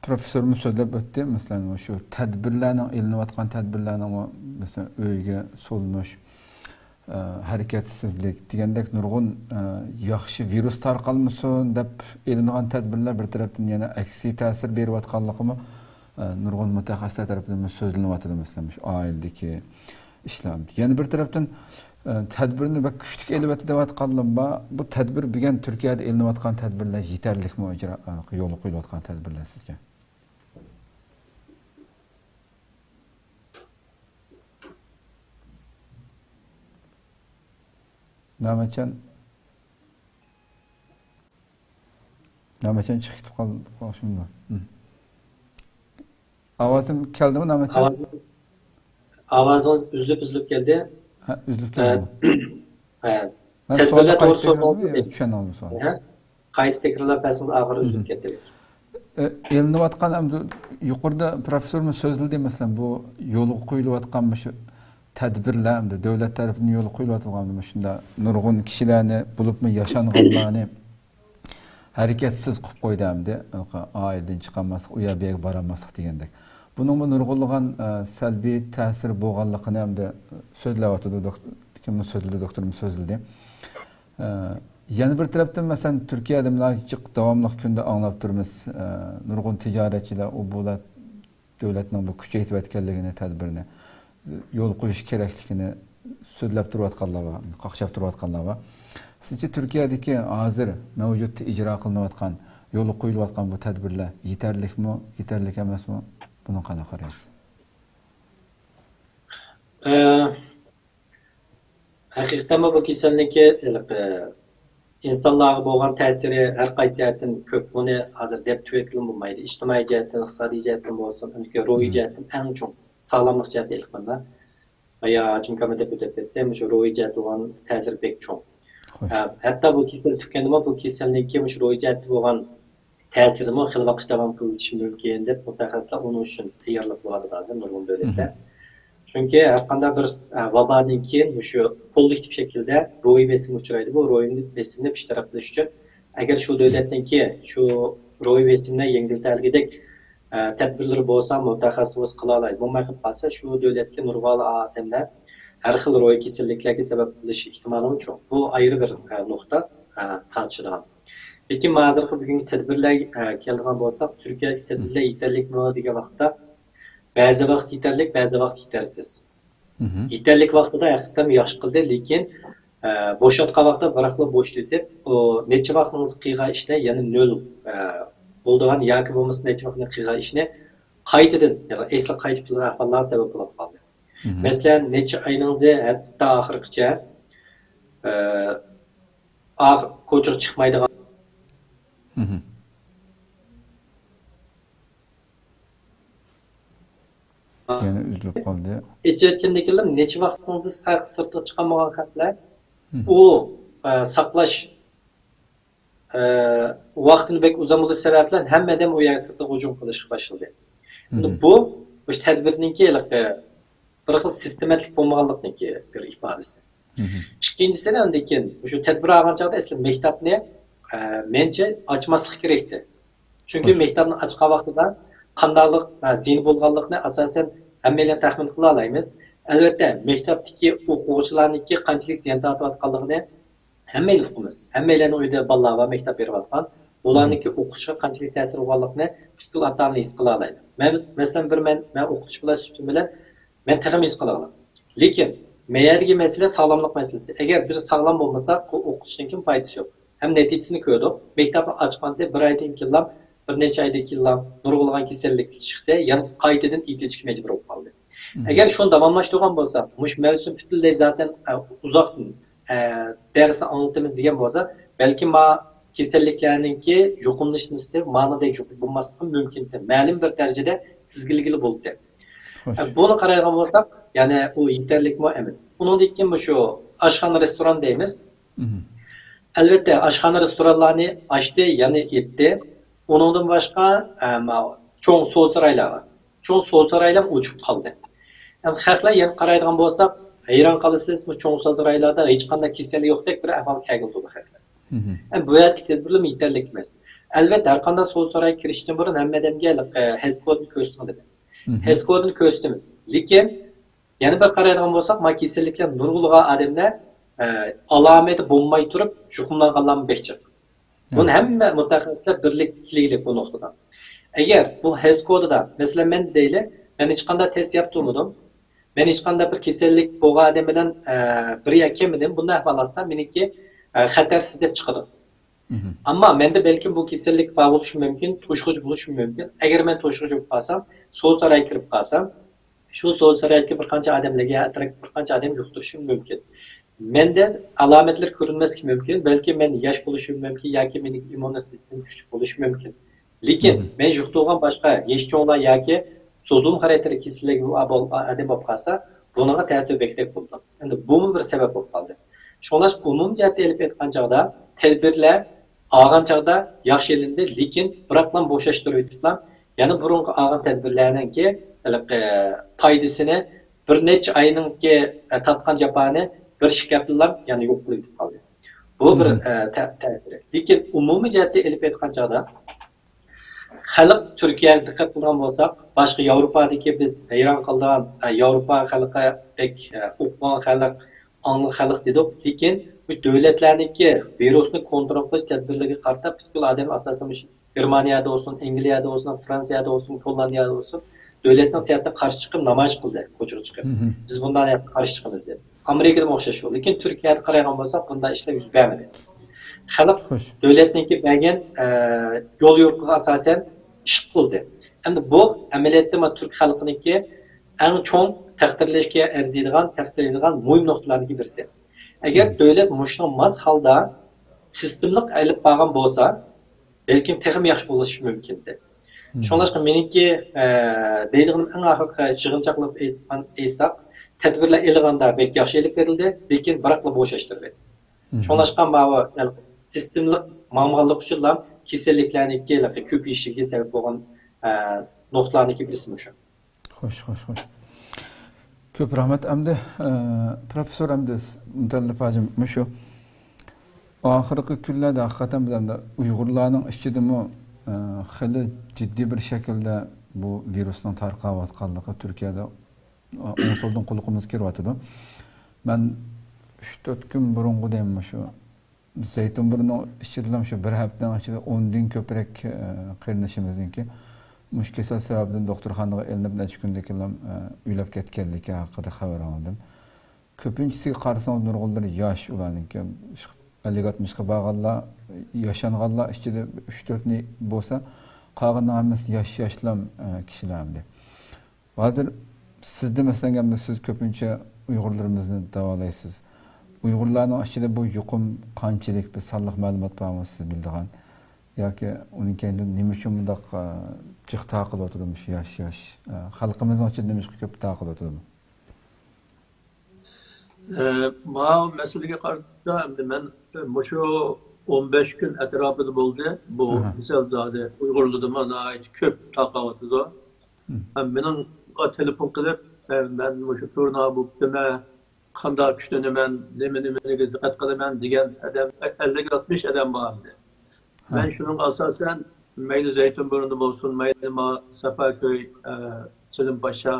پروفېسسورمۇ سۆزلەپ ئۆتتى. مەسىلەن، مۇشۇ تەدبىرلەرنىڭ، ئېلىنىۋاتقان تەدبىرلەرنىڭمۇ، مەسىلەن، ئۆيگە سولىنىش، ئە، ھەرىكەتسىزلىك دېگەندەك نۇرغۇن، ئە، ياخشى ۋىرۇس تارقالمىسۇن دەپ ئېلىنغان تەدبىرلەر بىر تەرەپتىن يەنە ئەكسىي تەسىر بېرىۋاتقانلىقىمۇ، ئە، نۇرغۇن مۇتەخەسسىسلەر تەرىپىدىن سۆزلىنىۋاتىدۇ، مەسىلەن، مۇشۇ ئائىلىدىكى ئىشلار. يەنە بىر تەرەپتىن، ئە، تەدبىرنى بەك كۈچلۈك ئېلىۋەتتى دەۋاتقانلىرىم بار. بۇ تەدبىر بۈگۈن تۈركىيەدە ئېلىنىۋاتقان تەدبىرلەر يېتەرلىكمۇ، ئىجرا، ئە، يولغا قويۇلۇۋاتقان تەدبىرلەر سىزچە؟ نامەتجان، نامەتجان چىقىپ كېتىپ قالدى ئوخشىمامدۇ؟ ھىم. ئاۋازىم كەلدىمۇ، نامەتجان؟ ئاۋاز-، ئاۋازىڭىز ئۈزۈلۈپ-ئۈزۈلۈپ كەلدى. ھە، ئۈزۈلۈپ كەلدىمۇ؟ ھە. مەن تەدبىرلەر سوئالنى قايتا توغرىسىدا سوراپ تەكرارلايمەن، ئالدىم. چۈشەنمىدىم سوئالنى. ھە؟ قايتا تەكرارلاپ بەرسىڭىز، ئاخىرى ئۈزۈلۈپ كەتتى. ئە، ئېلىنىۋاتقان، ئەمدى يۇقىرىدا پروفېسسورمۇ سۆزلىدى، مەسىلەن، بۇ يولغا قويۇلۇۋاتقان مۇشۇ تەدبىرلەر، ئەمدى دۆلەت تەرىپىدىن يولغا قويۇلۇۋاتقان مۇشۇنداق نۇرغۇن كىشىلەرنى، بولۇپمۇ ياشانغانلارنى ھەرىكەتسىز قىلىپ قويدى ئەمدى، ئائىلىدىن چىقالماسلىق، ئۇ يەر بۇ يەرگە بارالماسلىق دېگەندەك. بۇنىڭمۇ نۇرغۇنلىغان، ئە، سەلبىي تەسىرى بولغانلىقىنى ئەمدى سۆزلەۋاتىدۇ، دوكتور، كىممۇ سۆزلىدى، دوكتورمۇ سۆزلىدى. ئە، يەنە بىر تەرەپتىن، مەسىلەن، تۈركىيەدە مۇنۇ جىق داۋاملىق كۈندە ئاڭلاپ تۇرىمىز، ئە، نۇرغۇن تىجارەتچىلەر ئۇ بۇلار دۆلەتنىڭ بۇ كۈچەيتىۋەتكەنلىكىنى تەدبىرنى يولغا قويۇش كېرەكلىكىنى سۆزلەپ تۇرۇۋاتقانلار بار، قاقشاپ تۇرۇۋاتقانلار بار. سىزچە تۈركىيەدىكى ھازىر مەۋجۇتتا ئىجرا قىلىنىۋاتقان، يولغا قويۇلۇۋاتقان بۇ تەدبىرلەر يېتەرلىكمۇ، يېتەرلىك ئەمەسمۇ؟ بۇنىڭغا قانداق قارايسىز؟ ئە، ھەقىقەتەنمۇ بۇ كېسەلنىڭكى ھېلىقى ئىنسانلارغا بولغان تەسىرى ھەر قايسى جەھەتتىن كۆپ. بۇنى ھازىر دەپ تۈگەتكىلىمۇ بولمايدۇ. ئىجتىمائىي جەھەتتىن، ئىقتىسادىي جەھەتتىن بولسۇن، ئەمدىكى روھىي جەھەتتىن ئەڭ چوڭ ساغلاملىق جەھەتتە ئېلىپ قارىغاندا، بايا ھاجىم كامىل دەپ ئۆتۈپ كەتتى، مۇشۇ روھىي جەھەتتە بولغان تەسىرى بەك چوڭ. خوش. ھە، ھەتتا بۇ كېسەل تۈگىگەندىمۇ بۇ كېسەلنىڭكى مۇشۇ روھىي جەھەتتە بولغان تەسىرىمۇ خېلى ۋاقىت داۋام قىلىشى مۇمكىن دەپ مۇتەخەسسىسلەر ئۇنىڭ ئۈچۈن تەييارلىق قىلىۋاتىدۇ ھازىر نۇرغۇن دۆلەتلەر. چۈنكى ھەرقانداق بىر، ئە، ۋابادىن كېيىن مۇشۇ كوللېكتىپ شەكىلدە روھىي بېسىم ئۇچرايدۇ. بۇ روھىي بېسىمنى بىر تەرەپ قىلىش ئۈچۈن ئەگەر شۇ دۆلەتنىڭكى شۇ روھىي بېسىمنى يەڭگىللىتەلىگۈدەك، ئە، تەدبىرلىرى بولسا مۇتەخەسسىس بولسا قىلالايدۇ. بولماي قېلىپ قالسا شۇ دۆلەتكە نۇرغۇنلىغان ئادەملەر ھەر خىل روھىي كېسەللىكلەرگە سەۋەب بولۇش ئېھتىمالىمۇ چوڭ. بۇ ئايرى بىر، ئە، نۇقتا، ئە، تارتىشىدىغان. لېكىن ھازىرقى بۈگۈنكى تەدبىرلەرگە، ئە، كېلىدىغان بولساق، تۈركىيەدىكى تەدبىرلەر يېتەرلىكمۇ دېگەن ۋاقىتتا، بەزى ۋاقىت يېتەرلىك، بەزى ۋاقىت يېتەرسىز. يېتەرلىك ۋاقتىدا ھەقىقەتەن ياخشى قىلدى، لېكىن، ئە، بوشاتقان ۋاقتىدا بىراقلا بوشىتىپ، ئۇ نەچچە ۋاقتىڭىز قىلغان ئىشنى يەنە نۆل، ئە، بولىدىغان ياكى بولمىسا نەچچە ۋاقتىنى قىلغان ئىشنى قايتىدىن، يەنى ئەسلى قايتىپ كېلىدىغان ئەھۋاللارغا سەۋەب بولۇپ قالدى. مەسىلەن، نەچچە ئاينىڭزى ھەتتا ئاخىرقىچە، ئە، ئاخ-، كوچىغا چىقمايدىغان. يەنە ئۈزۈلۈپ قالدى. ئېچىۋەتكەندىن كېيىن نەچچە ۋاقتىڭىزدا سىرتقا چىقالمىغان خەقلەر، ئۇ، ئە، ساقلاش، ئە، ۋاقتىنى بەك ئۇزۇن بولۇش سەۋەبىدىن ھەممە ئادەم ئۇ يەرگە سىرتقا ھۇجۇم قىلىشقا باشلىدى. ئەمدى بۇ، مۇشۇ تەدبىرنىڭكى ھېلىقى بىر خىل سىستېماتىك بولمىغانلىقنىڭكى بىر ئىپادىسى. ئىككىنچىسىدە، ئاندىن كېيىن مۇشۇ تەدبىر ئالغان چاغدا ئەسلى مەكتەپنى، ئە، مېنىڭچە ئاچماسلىق كېرەكتى. چۈنكى مەكتەپنى ئاچقان ۋاقتىدا قانداقلىق، ئە، زىيىنى بولغانلىقىنى ئاساسەن ھەممەيلەن تەخمىن قىلالايمىز. ئەلۋەتتە، مەكتەپتىكى ئوقۇغۇچىلارنىڭكى قانچىلىك زىيان تارتىۋاتقانلىقىنى ھەممەيلەن ئۇقىمىز. ھەممەيلەننىڭ ئۆيىدە بالىلار بار، مەكتەپ بېرىۋاتقان. بۇلارنىڭكى ئوقۇشىغا قانچىلىك تەسىر بولغانلىقىنى پۈتكۈل ئاتا-ئانا ھېس قىلالايدۇ. مەن، مەسىلەن، بىر مەن، مەن ئوقۇتقۇچى بولۇش سۈپىتىم بىلەن مەن تېخىمۇ ھېس قىلىۋالىمەن. لېكىن مەيەردىكى مەسىلە ساغلاملىق مەسىلىسى. ئەگەر بىز ساغلام بولمىساق، بۇ ئوقۇتۇشنىڭكى پايدىسى يوق. ھەم نەتىجىسىنى كۆردۇق. مەكتەپنى ئاچقاندىن بىر ئايدىن كېيىنلا، بىر نەچچە ئايدىن كېيىنلا نۇرغۇنلىغان كېسەللىك چىقتى. يەنە قايتىدىن ئېتىلىشكە مەجبۇر بولۇپ قالدى. ئەگەر شۇنى داۋاملاشتۇرغان بولساق، مۇشۇ مەۋسۇم پۈتۈنلەي زاتەن، ئە، ئۇزاقتىن، ئە، دەرسنى ئاڭلىتىمىز دېگەن بولسا، بەلكىم ما كېسەللىكلەرنىڭكى يۇقۇملىنىش نىسبىتى مانىدەك يۇقىرى بولماسلىقى مۇمكىن. مەلۇم بىر دەرىجىدە تىزگىنلىگىلى بولدى. ئە، بۇنى قارايدىغان بولساق، يەنى ئۇ يېتەرلىكمۇ ئەمەس. ئۇنىڭدىن كېيىن مۇشۇ ئاشخانا، رېستوران دەيمىز. ئەلۋەتتە، ئاشخانا، رېستورانلارنى ئاچتى، يەنى ئېتتى. ئۇنىڭدىن باشقا، ئە، ماۋۇ چوڭ سودا سارايلارغا، چوڭ سودا سارايلار ئوچۇق قالدى. ئەمدى خەقلەر يەنە قارايدىغان بولساق، ھەيران قالىسىز، بۇ چوڭ سودا سارايلاردا ھېچقانداق كېسەللىك يوقتەك بىر ئەھۋالغا كەلگىلى تۇرىدۇ خەقلەر. ئەمدى بۇ يەردىكى تەدبىرلەرمۇ يېتەرلىك ئەمەس. ئەلۋەتتە، ھەر قانداق سودا سارايغا كىرىشتىن بۇرۇن ھەممە ئادەمگە ھېلىقى ھەز كودىنى كۆرسىتىڭ دېدى. ھەز كودىنى كۆرسىتىمىز. لېكىن يەنە بىر قارايدىغان بولساق، ما كېسەللىكلەر نۇرغۇنلىغان ئادەملەر، ئە، ئالامىتى بولماي تۇرۇپ يۇقۇملانغانلارمۇ بەك جىق. بۇنى ھەممە مۇتەخەسسىسلەر بىرلىككە كېلىگلىك بۇ نۇقتىدا. ئەگەر بۇ ھەز كودىدا، مەسىلەن، مەن دەيلى، مەن ھېچقانداق تەست ياپ تۇرمىدىم. مەن ھېچقانداق بىر كېسەللىك بولغان ئادەم بىلەن، ئە، بىر يەرگە كەلمىدىم. بۇنداق ئەھۋال ئالسا، مېنىڭكى، ئە، خەتەرسىز دەپ چىقىدۇ. ئەمما مەندە بەلكىم بۇ كېسەللىك بار بولۇشى مۇمكىن، توشۇغۇچى بولۇشى مۇمكىن. ئەگەر مەن توشۇغۇچى بولۇپ قالسام، سودا سارايغا كىرىپ قالسام، شۇ سودا سارايدىكى بىر قانچە ئادەملەرگە، ئەتراپتىكى بىر قانچە ئادەمگە يۇقتۇرۇشۇم مۇمكىن. مەندە ئالامەتلەر كۆرۈنمەسلىكى مۇمكىن، بەلكى مەن ياش بولۇشۇم مۇمكىن ياكى مېنىڭ ئىممۇن سىستېمام كۈچلۈك بولۇشى مۇمكىن. لېكىن مەن يۇقتۇرغان باشقا يېشى چوڭلار ياكى سوزۇلما خاراكتېرلىك كېسەللىكى بار بول-، ئادەم بولۇپ قالسا، بۇنىڭغا تەسىرى بەكرەك بولىدۇ. ئەمدى بۇمۇ بىر سەۋەب بولۇپ قالدى. شۇڭلاشقا ئومۇمىي جەھەتتە ئېلىپ ئېيتقان چاغدا، تەدبىرلەر ئالغان چاغدا ياخشى ئېلىندى، لېكىن بىراقلا بوشاشتۇرۇۋېتىپلا، يەنە بۇرۇنقى ئالغان تەدبىرلەرنىڭكى ھېلىقى پايدىسىنى بىر نەچچە ئاينىڭكى، ئە، تارتقان جاپانى بىر ئىككى ھەپتىلا يەنە يوق قىلىۋېتىپ قالدى. بۇ بىر، ئە، تە-، تەسىرى. لېكىن ئومۇمىي جەھەتتە ئېلىپ ئېيتقان چاغدا، خەلق تۈركىيەگە دىققەت قىلىدىغان بولساق، باشقا ياۋروپادىكى بىز ھەيران قالىدىغان، ئە، ياۋروپا خەلقى بەك، ئە، ئوقۇغان خەلق، ئاڭلىق خەلق دېدۇق. لېكىن بۇ دۆلەتلەرنىڭكى ۋىرۇسنى كونترول قىلىش تەدبىرلىرىگە قارىتا پۈتكۈل ئادەم ئاساسەن مۇشۇ گېرمانىيەدە بولسۇن، ئەنگلىيەدە بولسۇن، فرانسىيەدە بولسۇن، كوللاندىيەدە بولسۇن، دۆلەتنىڭ سىياسىتىگە قارشى چىقىپ نامايىش قىلدى، كوچىغا چىقىپ. بىز بۇنداق نەرسىگە قارشى چىقىمىز دەپ. ئامېرىكىدىمۇ ئوخشاش بولدى. لېكىن تۈركىيەدە قارايدىغان بولساق، بۇنداق ئىشلار يۈز بەرمىدى. خەلق دۆلەتنىڭكى بەرگەن، ئە، يول يورۇقىغا ئاساسەن ئىش قىلدى. ئەمدى بۇ ئەمەلىيەتتە مانا تۈرك خەلقىنىڭكى ئەڭ چوڭ تەقدىرلەشكە ئەرزىيدىغان، تەقدىرلەيدىغان مۇھىم نۇقتىلارنىڭكى بىرسى. ئەگەر دۆلەت مۇشۇنىڭ ماس ھالدا سىستېمىلىق ئېلىپ بارغان بولسا، بەلكىم تېخىمۇ ياخشى بولۇشى مۇمكىن ئىدى. شۇڭلاشقا مېنىڭكى، ئە، دەيدىغىنىم ئەڭ ئاخىرقى يىغىنچاقلاپ ئېيتقان، ئېيتساق، تەدبىرلەر ئېلىنغاندا بەك ياخشى ئېلىپ بېرىلدى، لېكىن بىراقلا بوشاشتۇرۇلدى. شۇڭلاشقا ماۋۇ سىستېمىلىق ماڭمىغانلىق ئۈچۈنلا كېسەللىكلەرنىڭكى كۆپىيىشىگە سەۋەب بولغان، ئە، نۇقتىلارنىڭكى بىرسى مۇشۇ. خوش، خوش، خوش. كۆپ رەھمەت. ئەمدى، ئە، پروفېسسور، ئەمدى س-، مۇتەللىپ ھاجىم، مۇشۇ ئاخىرقى كۈنلەردە ھەقىقەتەن بىز ئەمدى ئۇيغۇرلارنىڭ ئىچىدىمۇ، ئە، خېلى جىددىي بىر شەكىلدە بۇ ۋىرۇسنىڭ تارقاۋاتقانلىقى تۈركىيەدە، ئە، ئوڭ سولدىن قۇلىقىمىزغا كىرىۋاتىدۇ. مەن ئۈچ تۆت كۈن بۇرۇنغۇ دەيمەن، مۇشۇ زەيتۇنبۇرنىڭ ئىچىدىلا شۇ بىر ھەپتىنىڭ ئىچىدە ئوندىن كۆپرەك، ئە، قېرىندىشىمىزنىڭكى مۇشۇ كېسەل سەۋەبىدىن دوختۇرخانىغا ئېلىنىپ، نەچچە كۈندىن كېيىنلا، ئە، ئۆلۈپ كەتكەنلىكى ھەققىدە خەۋەر ئاڭلىدىم. كۆپىنچىسىگە قارىسىڭىز، نۇرغۇنلىرى ياش، ئۇلارنىڭكى ئەللىك ئاتمىشقا بارغانلار، ياشانغانلار ئىچىدە ئۈچ تۆتنى بولسا، قالغىنىنىڭ ھەممىسى ياش، ياشلام، ئە، كىشىلەر ئەمدى. ھازىر سىزدە، مەسىلەن، ئەمدى سىز كۆپىنچە ئۇيغۇرلىرىمىزنى داۋالايسىز. ئۇيغۇرلارنىڭ ئىچىدە بۇ يۇقۇم قانچىلىك، بىر سانلىق مەلۇمات بارمۇ سىز بىلىدىغان؟ ياكى ئۇنىڭ كەينىدىن نېمە ئۈچۈن بۇنداق، ئە، جىق تارقىلىۋاتىدۇ مۇشۇ ياش، ياش، ئە، خەلقىمىزنىڭ ئىچىدە نېمىشقا كۆپ تارقىلىۋاتىدۇ؟ ئە، ماۋۇ مەسىلىگە قارىتا ئەمدى مەن مۇشۇ ئون بەش كۈن ئەتراپىدا بولدى. بۇ كېسەل زادى ئۇيغۇرلاردىمۇ ناھايىتى كۆپ تارقاۋاتىدۇ. ھەم مېنىڭغا تېلېفون قىلىپ، ئە، مەن مۇشۇ تۇرنا بوپتىمەن، قانداق كۈتۈنىمەن، نېمە نېمىگە دىققەت قىلىمەن دېگەن ئادەم ئەللىك ئاتمىش ئادەم بار ئىدى. مەن شۇنىڭغا ئاساسەن، مەيلى زەيتۇن بۇرنى بولسۇن، مەيلى ما سەپەكۆي، ئە، سېلىم پاشا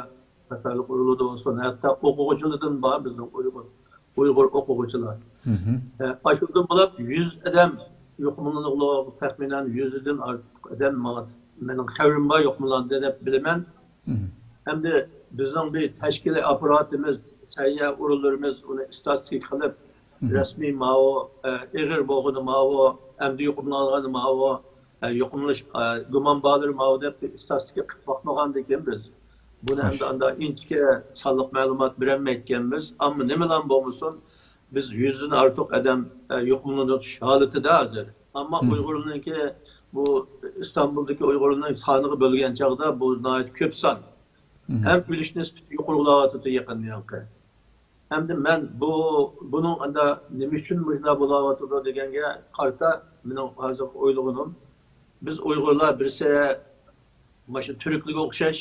قاتارلىق ئۇيغۇرلاردا بولسۇن، ھەتتا ئوقۇغۇچىلاردىن بار بىزنىڭ ئۇيغۇر، ئۇيغۇر ئوقۇغۇچىلار. ئە، ئاشۇندىن بولۇپ يۈز ئادەم يۇقۇملىنىدىغۇ، تەخمىنەن يۈزدىن ئارتۇق ئادەم ماڭا، مېنىڭ خەۋىرىم بار، يۇقۇملاندى دەپ بىلىمەن. ئەمدى بىزنىڭ بىر تەشكىلىي ئاپپاراتىمىز، سەھىيە ئورۇنلىرىمىز ئۇنى ئىستاتىستىكا قىلىپ، رەسمىي ماۋۇ، ئە، ئېغىر بولغىنى ماۋۇ، ئەمدى يۇقۇملانغىنى ماۋۇ، ئە، يۇقۇملىنىش، ئە، گۇمان بارلىرى ماۋۇ دەپ ئىستاتىستىكا قىلىپ باقمىغانىكەنمىز. بۇنى ئەمدى ئانداق ئىنچىكە سانلىق مەلۇمات بېرەلمەيدىكەنمىز. ئەمما نېمىلا بولمىسۇن، بىز يۈزدىن ئارتۇق ئادەم، ئە، يۇقۇملىنىش ھالىتىدە ھازىر. ئەمما ئۇيغۇرنىڭكى، بۇ ئىستانبۇلدىكى ئۇيغۇرنىڭ سانىغا بۆلگەن چاغدا بۇ ناھايىتى كۆپ سان. ھەم ئۆلۈش نىسبىتى يۇقىرىلاۋاتىدۇ يېقىندا ياقى. ئەمدى مەن بۇ، بۇنىڭ ئەندى نېمە ئۈچۈن مۇشۇنداق بولاۋاتىدۇ دېگەنگە قارىتا، مېنىڭ ھازىرقى ئويلىغىنىم، بىز ئۇيغۇرلار بىرسى مۇشۇ تۈركلەرگە ئوخشاش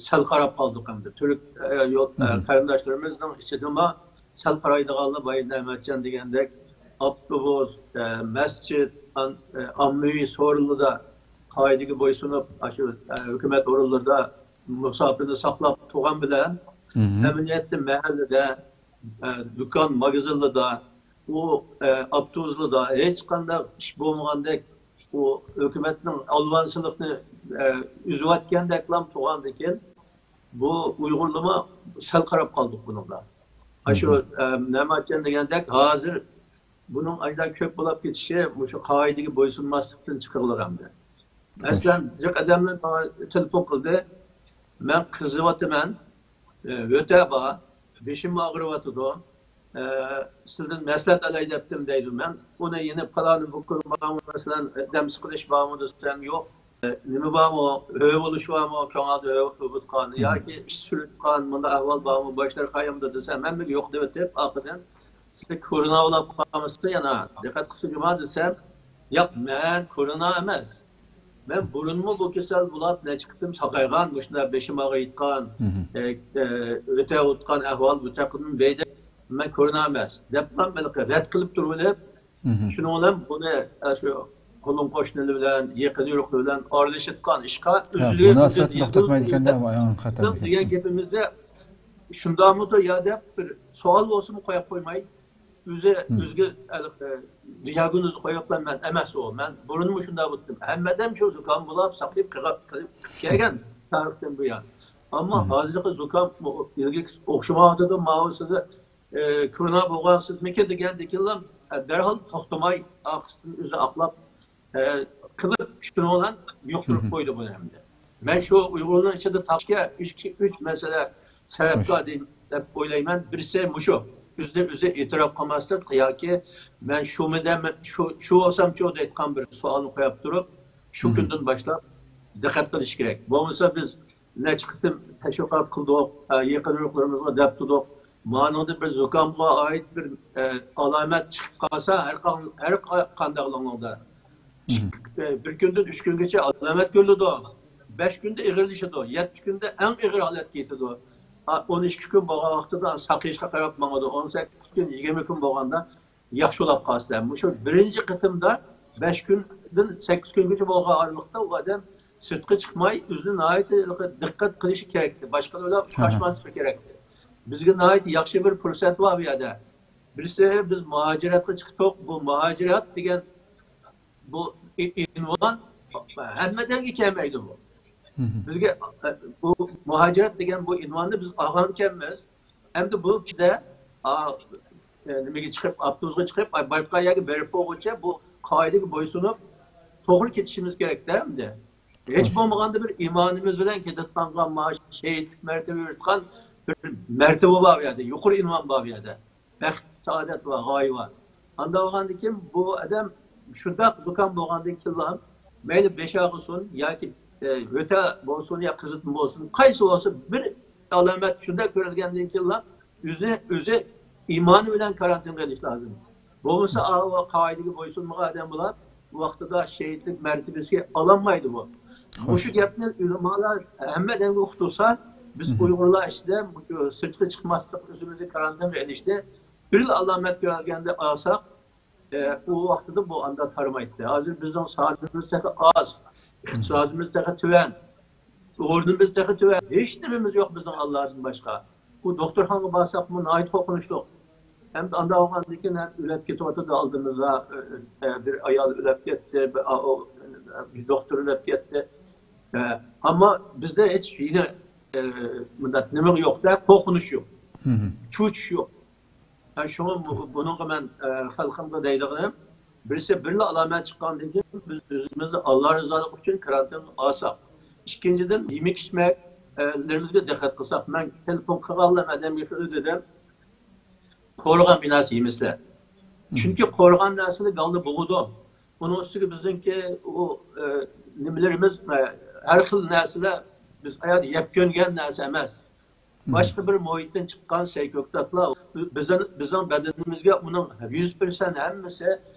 سەل قاراپ قالدۇق ئەمدى. تۈرك، ئە، يول، ئە، قېرىنداشلىرىمىزنىڭ ئىچىدىمۇ سەل قارايدىغانلار بار ئىدى، ئەمەتجان دېگەندەك، ئاپتوبۇس، ئە، مەسچىت، ئان-، ئە، ئاممىۋى سورۇنلىرىدا قائىدىگە بويسۇنۇپ، ئاشۇ، ئە، ھۆكۈمەت ئورۇنلىرىدا مۇساپىنى ساقلاپ تۇرغان بىلەن، ئەمەلىيەتتە مەھەللىدە، ئە، دۇكان، ماگىزىنلىرىدا، ئۇ، ئە، ئاپتوبۇسلىرىدا ھېچقانداق ئىش بولمىغاندەك، ئۇ ھۆكۈمەتنىڭ ئالۋانسىلىقنى، ئە، ئۈزۈۋەتكەندەكلا تۇرغاندىكىن، بۇ ئۇيغۇرلىرىمۇ سەل قاراپ قالدۇق بۇنىڭغا. ئاشۇ، ئە، نەمەتجان دېگەندەك، ھازىر بۇنىڭ ئايدا كۆپ بولاپ كېتىشى مۇشۇ قائىدىگە بويسۇنماسلىقتىن چىقىرىلغانىدى. مەسىلەن، جىق ئادەملەر ماڭا تېلېفون قىلدى. مەن قىزىۋاتىمەن، ئۆتە بار، بېشىم ئاغرىۋاتىدۇ. ئە، سىزدىن مەسلىھەت ئالاي دەپتىم دەيدۇ. مەن ئۇنى يەنە پالانى بۇ كۈن بارمۇ، مەسىلەن، دەم سىقىلىش بارمۇ دېسەم، يوق. ئە، نېمە بارمۇ، ھۆ بولۇش بارمۇ، كۆڭۈلدە ھۆ بولۇۋاتقان ياكى ئىچ سۈرۈۋاتقان مۇنداق ئەھۋال بارمۇ، باشلىرى قايامدا دېسەم، ھەممىگە يوق دەۋېتىپ، ئاخىرىدىن سىز كورونا بولاپ قالمىسا يەنە دىققەت قىلسا جۇما دېسەم، ياق، مەن كورونا ئەمەس. مەن بۇرۇنمۇ بۇ كېسەل بولاپ نەچچە قېتىم ساقايغان، مۇشۇنداق بېشىم ئاغرىيدىغان، ئە، ئە، ئۆتەۋاتقان ئەھۋال بۇ چاققىدىن بەيدە، مەن كورونا ئەمەس دەپلا ھېلىقى رەت قىلىپ تۇرۇۋېلىپ، شۇنىڭ بىلەن بۇنى، ئە، شۇ قولۇم قوشنىلار بىلەن، يېقىن يورۇقلار بىلەن ئارىلىشىدىغان ئىشقا ئۆزلىرى مۇناسىۋەتنى توختاتمايدىكەن دېگەن گېپىمىزدە شۇنداقمىدۇ يا دەپ بىر سوئال بولسىمۇ قويۇپ قويماي، ئۆزى، ئۆزىگە ھېلىقى دىياگنوز قويۇپلا، مەن ئەمەس ئۇ، مەن بۇرۇنمۇ شۇنداق بولدۇم. ھەممە ئادەم شۇ زۇكام بولاپ ساقىيىپ قېلىپ كەلگەن تارىختىن بۇيان. ئەمما ھازىرقى زۇكام ئىلگىرىكىسىگە ئوخشىمايۋاتىدۇ، ماۋۇسىدا، ئە، كورونا بولغانسىزمىكىن دېگەندىكىنلا، ئە، دەرھال توختىماي ئارقىسىدىن ئۆزى ئاقلاپ، ئە، قىلىپ شۇنىڭ بىلەن يۇقتۇرۇپ قويدى بۇنى ئەمدى. مەن شۇ ئۇيغۇرنىڭ ئىچىدە تاپىشكە ئۈچ، ئۈچ مەسىلە سەۋەبكار دەپ ئويلايمەن. بىرسى مۇشۇ، ئۆزىنى ئۆزى ئېتىراپ قىلماسلىق ياكى مەن شۇمۇ دەم-، شۇ، شۇ بولسامچۇ دەيدىغان بىر سوئالنى قويۇپ تۇرۇپ، شۇ كۈندىن باشلاپ دىققەت قىلىش كېرەك. بولمىسا بىز نەچچە قېتىم تەشۋىقات قىلدۇق، ئە، يېقىن يورۇقلىرىمىزغا دەپ تۇردۇق. مانىڭدا بىر زۇكامغا ئائىت بىر، ئە، ئالامەت چىقىپ قالسا، ھەر قان-، ھەر قا-، قانداقلىقىڭدا، ئىككى، ئە، بىر كۈندىن ئۈچ كۈنگىچە ئالامەت كۆرۈلىدۇ. بەش كۈندە ئېغىرلىشىدۇ. يەتتە كۈندە ئەڭ ئېغىر ھالەتكە يېتىدۇ. ئا، ئون ئىككى كۈن بولغان ۋاقتىدا ساقىيىشقا قاراپ ماڭىدۇ. ئون سەككىز كۈن، يىگىرمە كۈن بولغاندا ياخشى بولاپ قالسىلەر. مۇشۇ بىرىنچى قېتىمدا بەش كۈندىن سەككىز كۈنگىچە بولغان ئارىلىقتا ئۇ ئادەم سىرتقا چىقماي، ئۆزىنى ناھايىتى دىققەت قىلىشى كېرەكتى. باشقىلار بىلەن ئۇچراشماسلىقى كېرەكتى. بىزگە ناھايىتى ياخشى بىر پۇرسەت بار بۇ يەردە. بىرسى، بىز مۇھاجىرەتكە چىقتۇق. بۇ مۇھاجىرەت دېگەن بۇ ئى-، ئىنۋان ھەممە ئادەمگە كەلمەيدۇ بۇ. بىزگە، ئە، بۇ مۇھاجىرەت دېگەن بۇ ئىنۋاننى بىز ئالغانىكەنمىز. ئەمدى بۇ كىشىدە، ئا، ئە، نېمىگە چىقىپ، ئاپتوبۇسقا چىقىپ، ئاي، بارىدىغان يەرگە بېرىپ بولغۇچە بۇ قائىدىگە بويسۇنۇپ، توغرا كېتىشىمىز كېرەكتە ئەمدى. ھېچ بولمىغاندا بىر ئىمانىمىز بىلەن كېتىدىغانغا ما شېھىتلىك مەرتىۋە بېرىدىغان بىر مەرتىۋە بار بۇ يەردە، يۇقىرى ئىنۋان بار بۇ يەردە. بەخت، سائادەت بار، غايە بار. ئانداق بولغاندىن كېيىن بۇ ئادەم شۇنداق زۇكام بولغاندىن كېيىنلا مەيلى بېشى ئاغرىسۇن ياكى، ئە، يۆتەل بولسۇن يا قىزىتما بولسۇن، قايسى بولسا بىر ئالامەت شۇنداق كۆرۈلگەندىن كېيىنلا ئۆزىنى ئۆزى ئىمانى بىلەن كارانتىنغا ئېلىش لازىم. بولمىسا ئاۋۇ قائىدىگە بويسۇنمىغان ئادەم بولار، ۋاقتىدا شېھىتلىك مەرتىۋىسى ئالالمايدۇ بۇ. مۇشۇ گەپنى ئۆلىمالار ھەممە ئادەمگە ئۇقتۇرسا، بىز ئۇيغۇرلار ئىچىدە مۇشۇ سىرتقا چىقماسلىق، ئۆزىمىزنى كارانتىنغا ئېلىشنى بىرلا ئالامەت كۆرگەندە ئالساق، ئە، ئۇ ۋاقتىدا بۇ ئاندا تارىمايتتى. ھازىر بىزنىڭ سانىمىز تېخى ئاز، ئىقتىسادىمىز تېخى تۆۋەن، ئورنىمىز تېخى تۆۋەن. ھېچ نېمىمىز يوق بىزنىڭ ئاللادىن باشقا. بۇ دوختۇرخانىغا بارساقمۇ ناھايىتى قورقۇنچلۇق. ھەم ئاندا بولغاندىن كېيىن ھەم ئۆلۈپ كېتىۋاتىدۇ ئالدىمىزدا. ئە، ئە، بىر ئايال ئۆلۈپ كەتتى، بىر، ئا، ئۇ، بىر دوختۇر ئۆلۈپ كەتتى. ئە، ئەمما بىزدە ھېچ يېنى، ئە، مۇنداق نېمە يوق-دە، قورقۇنچ يوق، چۆچۈش يوق. ھە، شۇڭا بۇ-، بۇنىڭغا مەن، ئە، خەلقىمگە دەيدىغىنىم، بىرسى بىرلا ئالامەت چىققاندىن كېيىن بىز ئۆزىمىزنى ئاللا رىزالىقى ئۈچۈن كارانتىنغا ئالساق. ئىككىنچىدىن، يېمەك-ئىچمەك، ئە، لىرىمىزگە دىققەت قىلساق. مەن تېلېفون قىلغانلا ئادەمگە شۇنى دېدىم، قورۇغان بىناسى يېمىسە. چۈنكى قورۇغان نەرسىلەر گالدا بوغىدۇ. ئۇنىڭ ئۈستىگە بىزنىڭكى ئۇ، ئە، نېمىلىرىمىز، ئە، ھەر خىل نەرسىلەر بىز ئاياغدا يەپ كۆنگەن نەرسە ئەمەس. باشقا بىر مۇھىتتىن چىققان سەي-كۆكتاتلار بىزنىڭ، بىزنىڭ بەدىنىمىزگە ئۇنىڭ يۈز پىرسەنت ھەممىسى،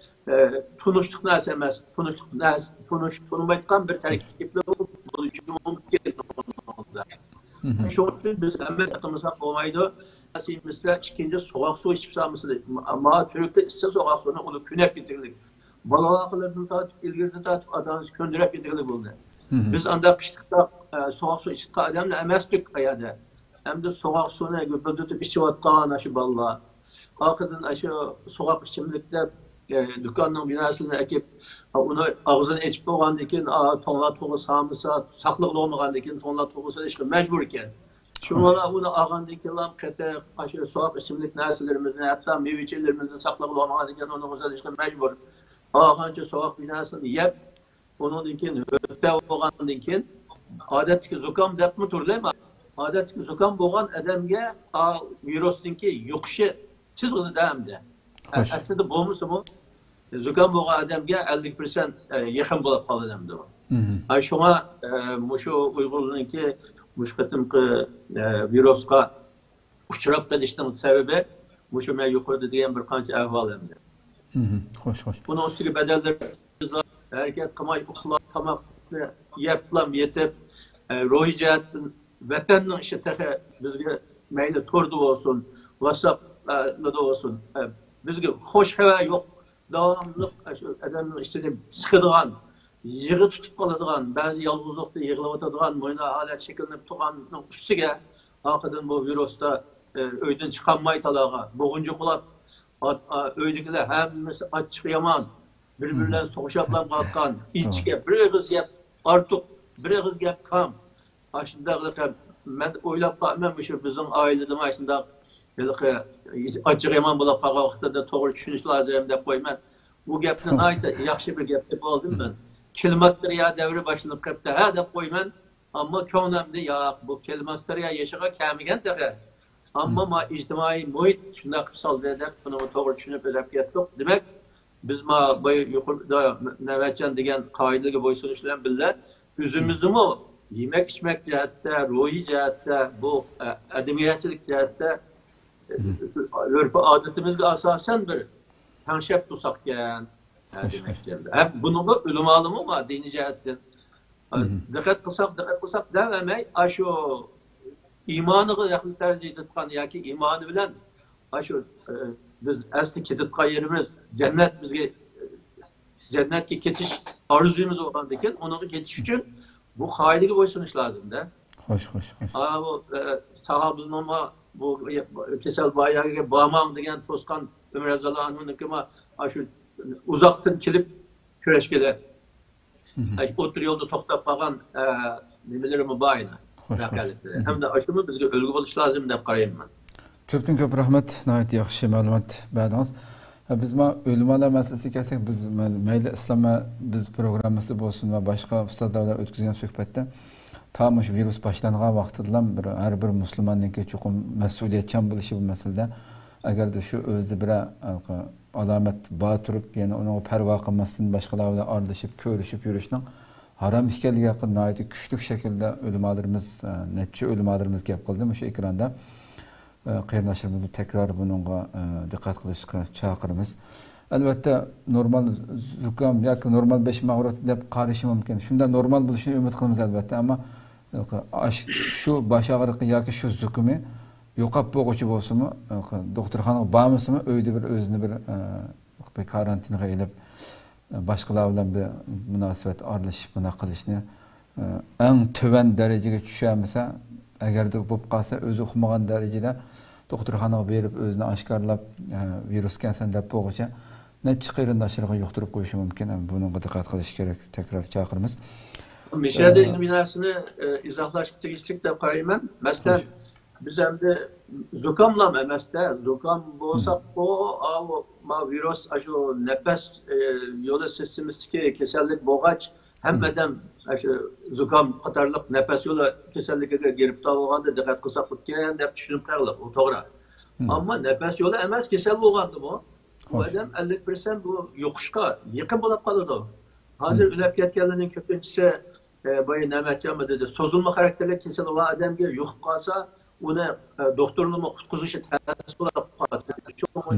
ئە، تونۇشلۇق نەرسە ئەمەس. تونۇشلۇق نەرسە، تونۇش، تونۇمايدىغان بىر تەركىبلەر بولۇشى مۇمكىن. شۇنىڭ ئۈچۈن بىز ھەممە قىلمىساق بولمايدۇ. مەسىلەن، ئىككىنچى، سوغۇق سۇ ئىچىپ سالمىسا، ما-، ما تۈركتە ئىچسە سوغۇق سۇنى، ئۇنى كۆنۈپ كېتىدىغانلىق. بالىۋاقىلىرىدىن تارتىپ، ئىلگىرىدىن تارتىپ ئاتا-ئانىسى كۆندۈرۈپ كېتىدىغانلىق بولدى. بىز ئانداق قىشلىقتا، ئە، سوغۇق سۇ ئىچىدىغان ئادەملەر ئەمەستۇق ئۇ يەردە. ئەمدى سوغۇق سۇنى گۈپۈلدىتىپ ئىچىۋاتقان ئاشۇ بالىلار. ئارقىدىن ئاشۇ سوغۇق ئىچىملىك دەپ، ئە، دۇكاننىڭ بىناسىدىن ئەكىپ، ئۇنى ئاغزىنى ئېچىپ بولغاندىن كېيىن، ئا، توڭلاتقۇغا سالمىسا، ساقلىغىلى بولمىغاندىن كېيىن توڭلاتقۇغا سېلىشقا مەجبۇر ئىكەن. شۇڭا ئۇنى ئالغاندىن كېيىنلا قېتىق، ئاشۇ سوغۇق ئىچىملىك نەرسىلىرىمىزنى، ھەتتا مېۋە-چېۋىلىرىمىزنى ساقلىغىلى بولمىغاندىن كېيىن ئۇنىڭغا سېلىشقا مەجبۇر. ئالغانچە سوغۇق بىناسىنى يەپ، ئۇنىڭدىن كېيىن ھۆپتە بولغاندىن كېيىن، ئادەتتىكى زۇكام دەپمۇ تۇرۇلىما. ئادەتتىكى زۇكام بولغان ئادەمگە ئا، ۋىرۇسنىڭكى يۇقۇشى تېز بولىدۇ ئەمدى. ئە، ئەسلىدە بولمىسىمۇ، زۇكام بولغان ئادەمگە ئەللىك پىرسەنت، ئە، يېقىن بولۇپ قالىدۇ ئەمدى ئۇ. ئە، شۇڭا، ئە، مۇشۇ ئۇيغۇرلارنىڭكى مۇشۇ قېتىمقى، ئە، ۋىرۇسقا ئۇچراپ قېلىشنىڭ سەۋەبى مۇشۇ مەن يۇقىرىدا دېگەن بىر قانچە ئەھۋال ئەمدى. خوش، خوش. بۇنىڭ ئۈستىگە بەدەللىرىمىز بار. ھەرىكەت قىلماي ئۇخلاپ، تاماقنى يەپلا يېتىپ، ئە، روھىي جەھەتتىن ۋەتەننىڭ ئىشى تېخى بىزگە مەيلى توردا بولسۇن، ۋاتساپلاردا بولسۇن، ئە، بىزگە خوش خەۋەر يوق. داۋاملىق شۇ ئادەمنىڭ ئىچىنى سىقىدىغان، يىغا تۇتۇپ قالىدىغان، بەزى يالغۇزلۇقتا يىغلاۋاتىدىغان مۇنداق ھالەت شەكىللىنىپ تۇرغاننىڭ ئۈستىگە ئارقىدىن بۇ ۋىرۇستا، ئە، ئۆيدىن چىقالماي تالاغا، بوغۇنچۇقلاپ، ئا-، ئا-، ئۆيدىكىلەر ھەممىسى ئاچچىقى يامان، بىر-بىرى بىلەن سوغۇشاپلا قالغان، ئىچكە بىر ئېغىز گەپ ئارتۇق، بىر ئېغىز گەپ كام. ئاشۇنداقلىقى مەن ئويلاپ قالىمەن، مۇشۇ بىزنىڭ ئائىلىدىمۇ ئاشۇنداق ھېلىقى ئاچچىقى يامان بولۇپ قالغان ۋاقىتتا توغرا چۈشىنىش لازىم دەپ قويىمەن. بۇ گەپنى ناھايىتى ياخشى بىر گەپ دەپ ئالدىم مەن. كلىماكتېرىيە دەۋرى باشلىنىپ قېپتۇ ھە دەپ قويىمەن. ئەمما كۆڭلۈمدە ياق، بۇ كلىماكتېرىيە يېشىغا كەلمىگەن تېخى. ئەمما ما ئىجتىمائىي مۇھىت شۇنداق قىلىپ سالدى دەپ بۇنىڭغا توغرا چۈشىنىپ ئۆتۈپ كەتتۇق. دېمەك، بىز ما بايا يۇقىرىدا نۆۋەتچان دېگەن قائىدىلەرگە بويسۇنۇش بىلەن بىللە، ئۆزىمىزنىمۇ يېمەك-ئىچمەك جەھەتتە، روھىي جەھەتتە، بۇ، ئە، ئەدەبىياتچىلىك جەھەتتە، ئە، ئۆرپ-ئادىتىمىزگە ئاساسەن بىر تەڭشەپ تۇرساقكەن، ئە، دېمەكچى. ھەم بۇنىڭغا ئۆلىمالىرىمۇ بار دىنىي جەھەتتىن. دىققەت قىلساق، دىققەت قىلساق دەۋەرمەي، ئاشۇ ئىمانىغا دەخلى تەرۇز يېتىدىغان ياكى ئىمانى بىلەن ئاشۇ، ئە، بىز ئەسلى كېتىدىغان يېرىمىز جەننەت، بىزگە، ئە، جەننەتكە كېتىش ئارزۇيىمىز بولغاندىكىن، ئۇنىڭغا كېتىش ئۈچۈن بۇ قائىدىگە بويسۇنۇش لازىمدە. خوش، خوش، خوش. ئا، بۇ، ئە، ساھابىنىڭمۇ بۇ كېسەل بار يەرگە بارماڭ دېگەن توسقان ئۆمەر رەزىياللاھۇ ئەنھۇنىڭكىمۇ ئاشۇ ئۇزاقتىن كېلىپ كۆرۈشكىلى. ئوتتۇرا يولدا توختاپ قالغان، ئە، نېمىلىرىمۇ بار ئىدى، ۋەقەلىكلىرى. ھەمدە ئاشۇمۇ بىزگە ئۈلگە بولۇش لازىم دەپ قارايمەن مەن. كۆپتىن كۆپ رەھمەت، ناھايىتى ياخشى مەلۇمات بەردىڭىز. ھە، بىز ما ئۆلىمالار مەسىلىسىگە كەلسەك، بىز مە-، مەيلى ئىسلام ۋە بىز پروگراممىسىدا بولسۇن ۋە باشقا ئۇستازلار بىلەن ئۆتكۈزگەن سۆھبەتتە، تا مۇشۇ ۋىرۇس باشلانغان ۋاقتىدىلا بىر، ھەر بىر مۇسۇلماننىڭكى چوقۇم مەسئۇلىيەتچان بولۇشى بۇ مەسىلىدە. ئەگەردە شۇ ئۆزىدە بىر، ھېلىقى ئالامەت بار تۇرۇپ، يەنە ئۇنىڭغا پەرۋا قىلماستىن، باشقىلار بىلەن ئارىلىشىپ، كۆرۈشۈپ يۈرۈشنىڭ ھارام ئىكەنلىكى ھەققىدە ناھايىتى كۈچلۈك شەكىلدە ئۆلىمالىرىمىز، ئە، نەچچە ئۆلىمالىرىمىز گەپ قىلدى مۇشۇ ئېكراندا. ئە، قېرىنداشلىرىمىزنى تەكرار بۇنىڭغا، ئە، دىققەت قىلىشقا چاقىرىمىز. ئەلۋەتتە، نورمال زۇكام ياكى نورمال بېشىم ئاغرىيتتى دەپ قارىشى مۇمكىن. شۇنداق نورمال بولۇشىنى ئۈمىد قىلىمىز، ئەلۋەتتە. ئەمما ئاش-، شۇ باش ئاغرىقى ياكى شۇ زۇكىمى يوقاپ بولغۇچە بولسىمۇ، دوختۇرخانىغا بارمىسىمۇ، ئۆيدە بىر ئۆزىنى بىر، بىر كارانتىنغا ئېلىپ، باشقىلار بىلەن بىر مۇناسىۋەت ئارىلىشىپ، بۇنداق قىلىشنى، ئەڭ تۆۋەن دەرىجىگە چۈشەلمىسە، ئەگەردە بولۇپ قالسا، ئۆزى ئۇقمىغان دەرىجىدە دوختۇرخانىغا بېرىپ، ئۆزىنى ئاشكارىلاپ، ۋىرۇس ئىكەنسەن دەپ بولغۇچە، نەچچە قېرىنداشلىرىغا يۇقتۇرۇپ قويۇشى مۇمكىن. بۇنىڭغا دىققەت قىلىش كېرەك. تەكرار چاقىرىمىز. مۇشۇ يەردە ئە، ئەمدى بىر نەرسىنى، ئە، ئىزاھلاشقا تېگىشلىك دەپ قارايمەن. مەسىلەن، خوش. بىز ئەمدى زۇكاملام ئەمەستە، زۇكام بولساقمۇ، ئاۋۇ، ما ۋىرۇس، ئاشۇ نەپەس، ئە، يولى سىستېمىسىدىكى كېسەللىك بولغاچ، ھەممە ئادەم ئاشۇ زۇكام قاتارلىق نەپەس يولى كېسەللىكىگە گىرىپتار بولغاندا دىققەت قىلساق بولىدىكەن دەپ چۈشىنىپ قالدۇق. ئۇ توغرا. ئەمما نەپەس يولى ئەمەس كېسەل بولغاندىمۇ، بۇ خوش. ئادەم ئەللىك پىرسەنت بۇ يۇقۇشقا يېقىن بولۇپ قالىدۇ. ھازىر ئۆلۈپ كەتكەنلەرنىڭ كۆپىنچىسى، ئە، بايا نەمەتجانمۇ دېدى، سوزۇلما خاراكتېرلىك كېسىلى بار ئادەمگە يۇقۇپ قالسا، ئۇنى، ئە، دوختۇرلارمۇ قۇتقۇزۇشى تەس بولۇپ قالىدۇ. شۇڭا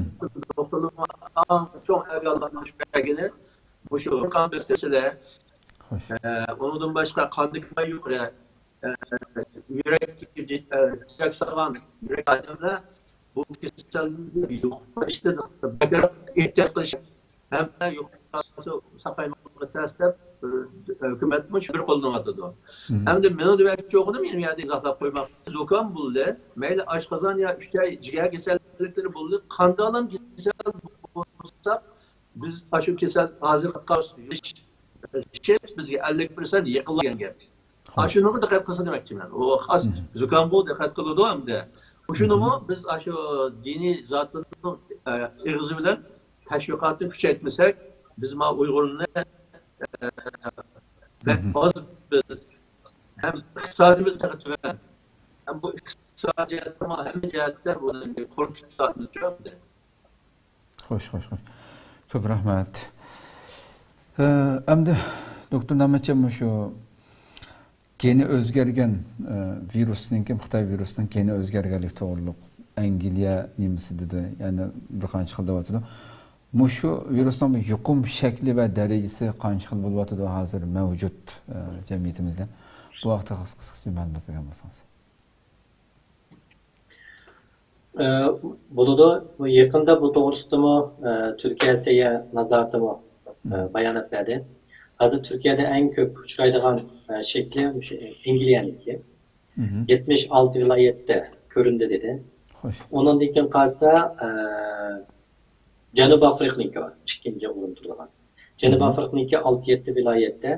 دوختۇرلارمۇ ئەڭ چوڭ ئەگالارنىڭ بەرگىنى مۇشۇ قان بېسىمى، خوش. ئە، ئۇنىڭدىن باشقا قاندىكى ماي يۇقىرى، ئە، يۈرەك، ئە، يۈرەك سالغان يۈرەك ئادەملەر بۇ كېسەلگە يۇقۇپ قېلىشتىن بەكرەك ئېھتىيات قىلىش ھەمدە يۇقۇپ قالسا ساقايماسلىقى تەس دەپ، ئە، ھۆكۈمەتمۇ شۇ بىر قوللىنىۋاتىدۇ. ئەمدى مېنىڭ دېمەكچى بولغىنىم، يەنە يەردە ئىزاھلاپ قويماقچى. زۇكام بولدى، مەيلى ئاشقازان يا ئۈچەي، جىگەر كېسەللىكلىرى بولدى، قانداقلام كېسەل بولسا، بىز ئاشۇ كېسەل ھازىرقى شېت بىزگە ئەللىك پىرسەنت يېقىنلاشقان گەپ. خوش. ئاشۇنىڭغا دىققەت قىلسا دېمەكچىمەن. ئۇ خاس زۇكامغا دىققەت قىلىدۇ ئەمدى. ئۇشۇنىمۇ بىز ئاشۇ دىنىي زاتىنىڭ، ئە، ئېغىزى بىلەن تەشۋىقاتنى كۈچەيتمىسەك، بىز ما ئۇيغۇرنى، ئە، بەك ئاز بىز ھەم ئىقتىسادىمىز تېخى تۆۋەن. ھەم بۇ ئىقتىسادىي جەھەتتىمۇ ھەممە جەھەتتە بۇنى قۇرۇتۇپ تۇتاتمىز ئەمدى. خوش، خوش، خوش. كۆپ رەھمەت. ئە، ئەمدى دوكتور نەمەتجان مۇشۇ گېنى ئۆزگەرگەن، ئە، ۋىرۇسنىڭكى، خىتاي ۋىرۇسىنىڭ گېنى ئۆزگەرگەنلىكى توغرۇلۇق ئەنگلىيە نېمىسى دېدى، يەنە بىر قانچە خىل دەۋاتىدۇ. مۇشۇ ۋىرۇسنىڭ يۇقۇم شەكلى ۋە دەرىجىسى قانچە خىل بولۇۋاتىدۇ ھازىر مەۋجۇت، ئە، جەمئىيىتىمىزدە؟ بۇ ھەقتە قىسقىچە مەلۇمات بەرگەن بولسىڭىز. ئە، بولىدۇ. بۇ يېقىندا بۇ توغرىسىدىمۇ، ئە، تۈركىيە سەھىيە نازارىتىمۇ، ئە، بايانات بەردى. ھازىر تۈركىيەدە ئەڭ كۆپ ئۇچرايدىغان، ئە، شەكلى مۇشۇ ئەنگلىيەنىڭكى. يەتمىش ئالتە ۋىلايەتتە كۆرۈندى دېدى. خوش. ئۇنىڭدىن كېيىن قارىسا، ئە، جەنۇبىي ئافرىقىنىڭكى بار، ئىككىنچى ئورۇن تۇرىدىغان. جەنۇبىي ئافرىقىنىڭكى ئالتە يەتتە ۋىلايەتتە،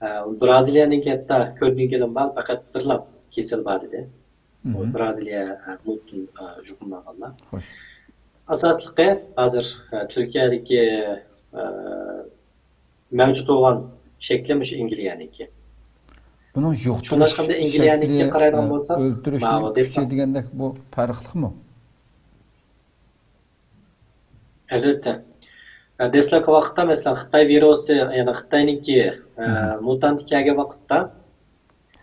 ئە، بىرازىلىيەنىڭكى ھەتتا كۆرۈنگىنىمۇ بار، پەقەت بىرلا كېسەل بار دېدى. بىرازىلىيە، ئە، مۇتتىن، ئە، يۇقۇملانغانلار. خوش. ئاساسلىقى ھازىر، ئە، تۈركىيەدىكى، ئە، مەۋجۇت بولغان شەكلى مۇشۇ ئەنگلىيەنىڭكى. بۇنىڭ يۇقتۇرۇش شۇنداققا ئەنگلىيەنىڭكىگە شەكلى، قارايدىغان ئە، بولساق، ئۆلتۈرۈشنىڭ ماۋۇ كۈچى دېسلەپ دېگەندەك بۇ پەرقلىقمۇ؟ ئەلۋەتتە. ئە، دەسلەپكى ۋاقىتتا، مەسىلەن، خىتاي ۋىرۇسى، يەنى خىتاينىڭكى، ئە، مۇتانتى كەلگەن ۋاقىتتا،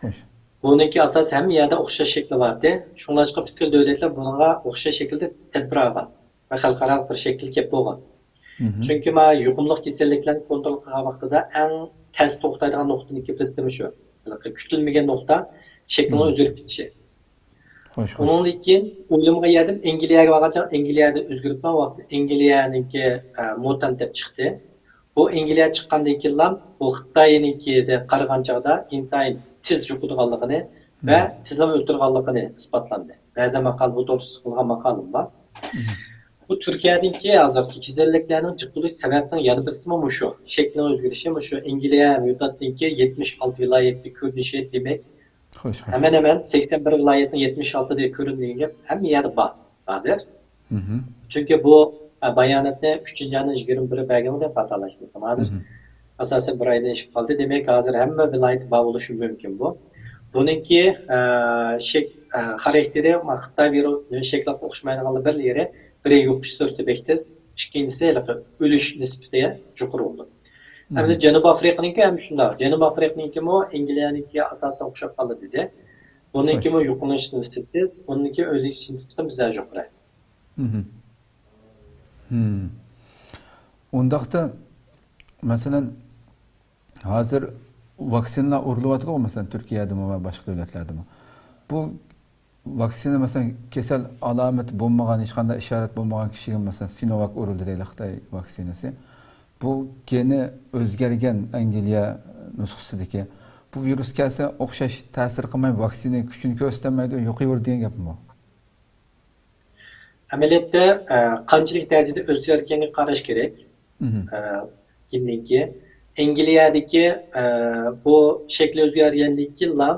خوش. بۇنىڭكى ئاساسىي ھەممە يەردە ئوخشاش شەكلى بارتى. شۇڭلاشقا پۈتكۈل دۆلەتلەر بۇنىڭغا ئوخشاش شەكىلدە تەدبىر ئالغان ۋە خەلقئارالىق بىر شەكىل كەپ بولغان. چۈنكى ما يۇقۇملۇق كېسەللىكلەرنى كونترول قىلغان ۋاقتىدا ئەڭ تەس توختايدىغان نۇقتىنىڭكى بىرسى مۇشۇ. ھېلىقى كۈتۈلمىگەن نۇقتا شەكلىنىڭ ئۆزگىرىپ كېتىشى. خوش، خوش. ئۇنىڭدىن كېيىن ئويلىمىغان يەردىن ئەنگلىيەگە بارغان چاغدا ئەنگلىيەدە ئۆزگىرىپ، ما ۋاقىتتا ئەنگلىيەنىڭكى، ئە، مۇتانت دەپ چىقتى. بۇ ئەنگلىيە چىققاندىن كېيىنلا بۇ خىتاينىڭكىدە قارىغان چاغدا ئىنتايىن تېز يۇقىدىغانلىقىنى ۋە تېزلا ئۆلتۈرىدىغانلىقىنى ئىسپاتلاندى. بەزى ماقالە بۇ توغرىسىدا قىلغان ماقالىم بار. بۇ تۈركىيەدىكى ھازىرقى كېسەللىكلەرنىڭ جىق بولۇش سەۋەبىنىڭ يەنە بىرسىمۇ مۇشۇ. شەكلىنىڭ ئۆزگىرىشى مۇشۇ ئەنگلىيە مۇتانتنىڭكى يەتمىش ئالتە ۋىلايەتتە كۆرۈنۈشى دېمەك. خوش، خوش. ھەمەن ھەمەن سەكسەن بىر ۋىلايەتنىڭ يەتمىش ئالتىدا كۆرۈندى دېگەن گەپ ھەممە يەردە بار ھازىر. چۈنكى بۇ، ئە، باياناتنى ئۈچىنچى ئاينىڭ يىگىرمە بىرى بەرگەن دەپ خاتالاشمىسام. ھازىر ئاساسەن بىر ئايدىن ئېشىپ قالدى. دېمەك، ھازىر ھەممە ۋىلايەتتە بار بولۇشى مۇمكىن بۇ. بۇنىڭكى، ئە، شەك-، ئە، خاراكتېرى خىتاي ۋىرۇس شەكلىگە ئوخشىمايدىغانلىقى بىر يېرى، بىرى يۇقۇش سۈرئىتى بەك تېز، ئىككىنچىسى ھېلىقى ئۆلۈش نىسبىتى يۇقىرى بولىدۇ. ئەمدى جەنۇبىي ئافرىقىنىڭكى ھەم شۇنداق. جەنۇبىي ئافرىقىنىڭكىمۇ ئەنگلىيەنىڭكىگە ئاساسەن ئوخشاپ قالدى دېدى. بۇنىڭكىمۇ يۇقۇملىنىش نىسبىتى تېز، ئۇنىڭكى ئۆلۈش نىسبىتى بىزدە يۇقىرى. ئۇنداقتا، مەسىلەن، ھازىر ۋاكسىنىلار ئۇرۇلۇۋاتىدىغۇ، مەسىلەن، تۈركىيەدىمۇ ۋە باشقا دۆلەتلەردىمۇ. بۇ ۋاكسىنا، مەسىلەن، كېسەل ئالامىتى بولمىغان، ھېچقانداق ئىشارەت بولمىغان كىشىگە، مەسىلەن، سىنوۋاك ئۇرۇلدى دەيلى، خىتاي ۋاكسىنىسى. بۇ گېنى ئۆزگەرگەن ئەنگلىيە نۇسخىسىدىكى. بۇ ۋىرۇس كەلسە ئوخشاش تەسىر قىلماي، ۋاكسىنا كۈچىنى كۆرسىتەلمەيدۇ، يوقىۋېرىدۇ دېگەن گەپمۇ؟ ئەمەلىيەتتە، ئە، قانچىلىك دەرىجىدە ئۆزگەرگەنگە قاراش كېرەك. مهم. ئە، گېننىڭكى. ئەنگلىيەدىكى، ئە، بۇ شەكلى ئۆزگەرگەندىن كېيىنلا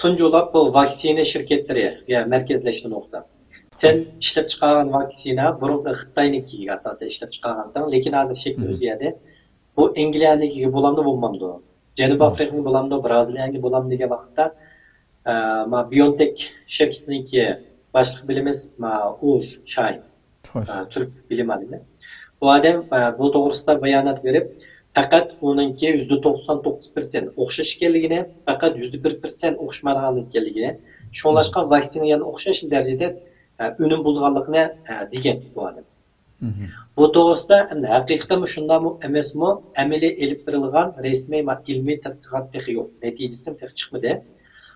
تۇنجىلاپ بۇ ۋاكسىنا شىركەتلىرى يا مەركەزلەشتى نۇقتا. سەن ئىشلەپ چىقارغان ۋاكسىنا بۇرۇنقى خىتاينىڭكىگە ئاساسەن ئىشلەپ چىقارغانتىڭ، لېكىن ھازىر شەكلى مهم. ئۆزگەردى. بۇ ئەنگلىيەنىڭكىگە بولامدۇ، بولمامدۇ؟ جەنۇبىي مهم. ئافرىقىغا بولامدۇ، بىرازىلىيەگە بولامدۇ دېگەن ۋاقىتتا، ئە، ما بىيونتېك شىركىتىنىڭكى باشلىقى بىلىمىز، ما ئۇ شاي، خوش. ئە، تۈرك بىلىم ئالىمى. بۇ ئادەم، ئە، بۇ توغرىسىدا بايانات بېرىپ، پەقەت ئۇنىڭكى يۈزدە توقسان توققۇز پىرسەنت ئوخشاش ئىكەنلىكىنى، پەقەت يۈزدە بىر پىرسەنت ئوخشىمايدىغانلىقى ئىكەنلىكىنى، شۇڭلاشقا ۋاكسىنا يەنە ئوخشاش دەرىجىدە، ئە، ئۈنۈم بولىدىغانلىقىنى، ئە، دېگەن بۇ ئادەم. مهم. بۇ توغرىسىدا ئەمدى ھەقىقەتەنمۇ شۇنداقمۇ ئەمەسمۇ ئەمەلىي ئېلىپ بېرىلغان رەسمىي ما-، ئىلمىي تەتقىقات تېخى يوق، نەتىجىسىمۇ تېخى چىقمىدى.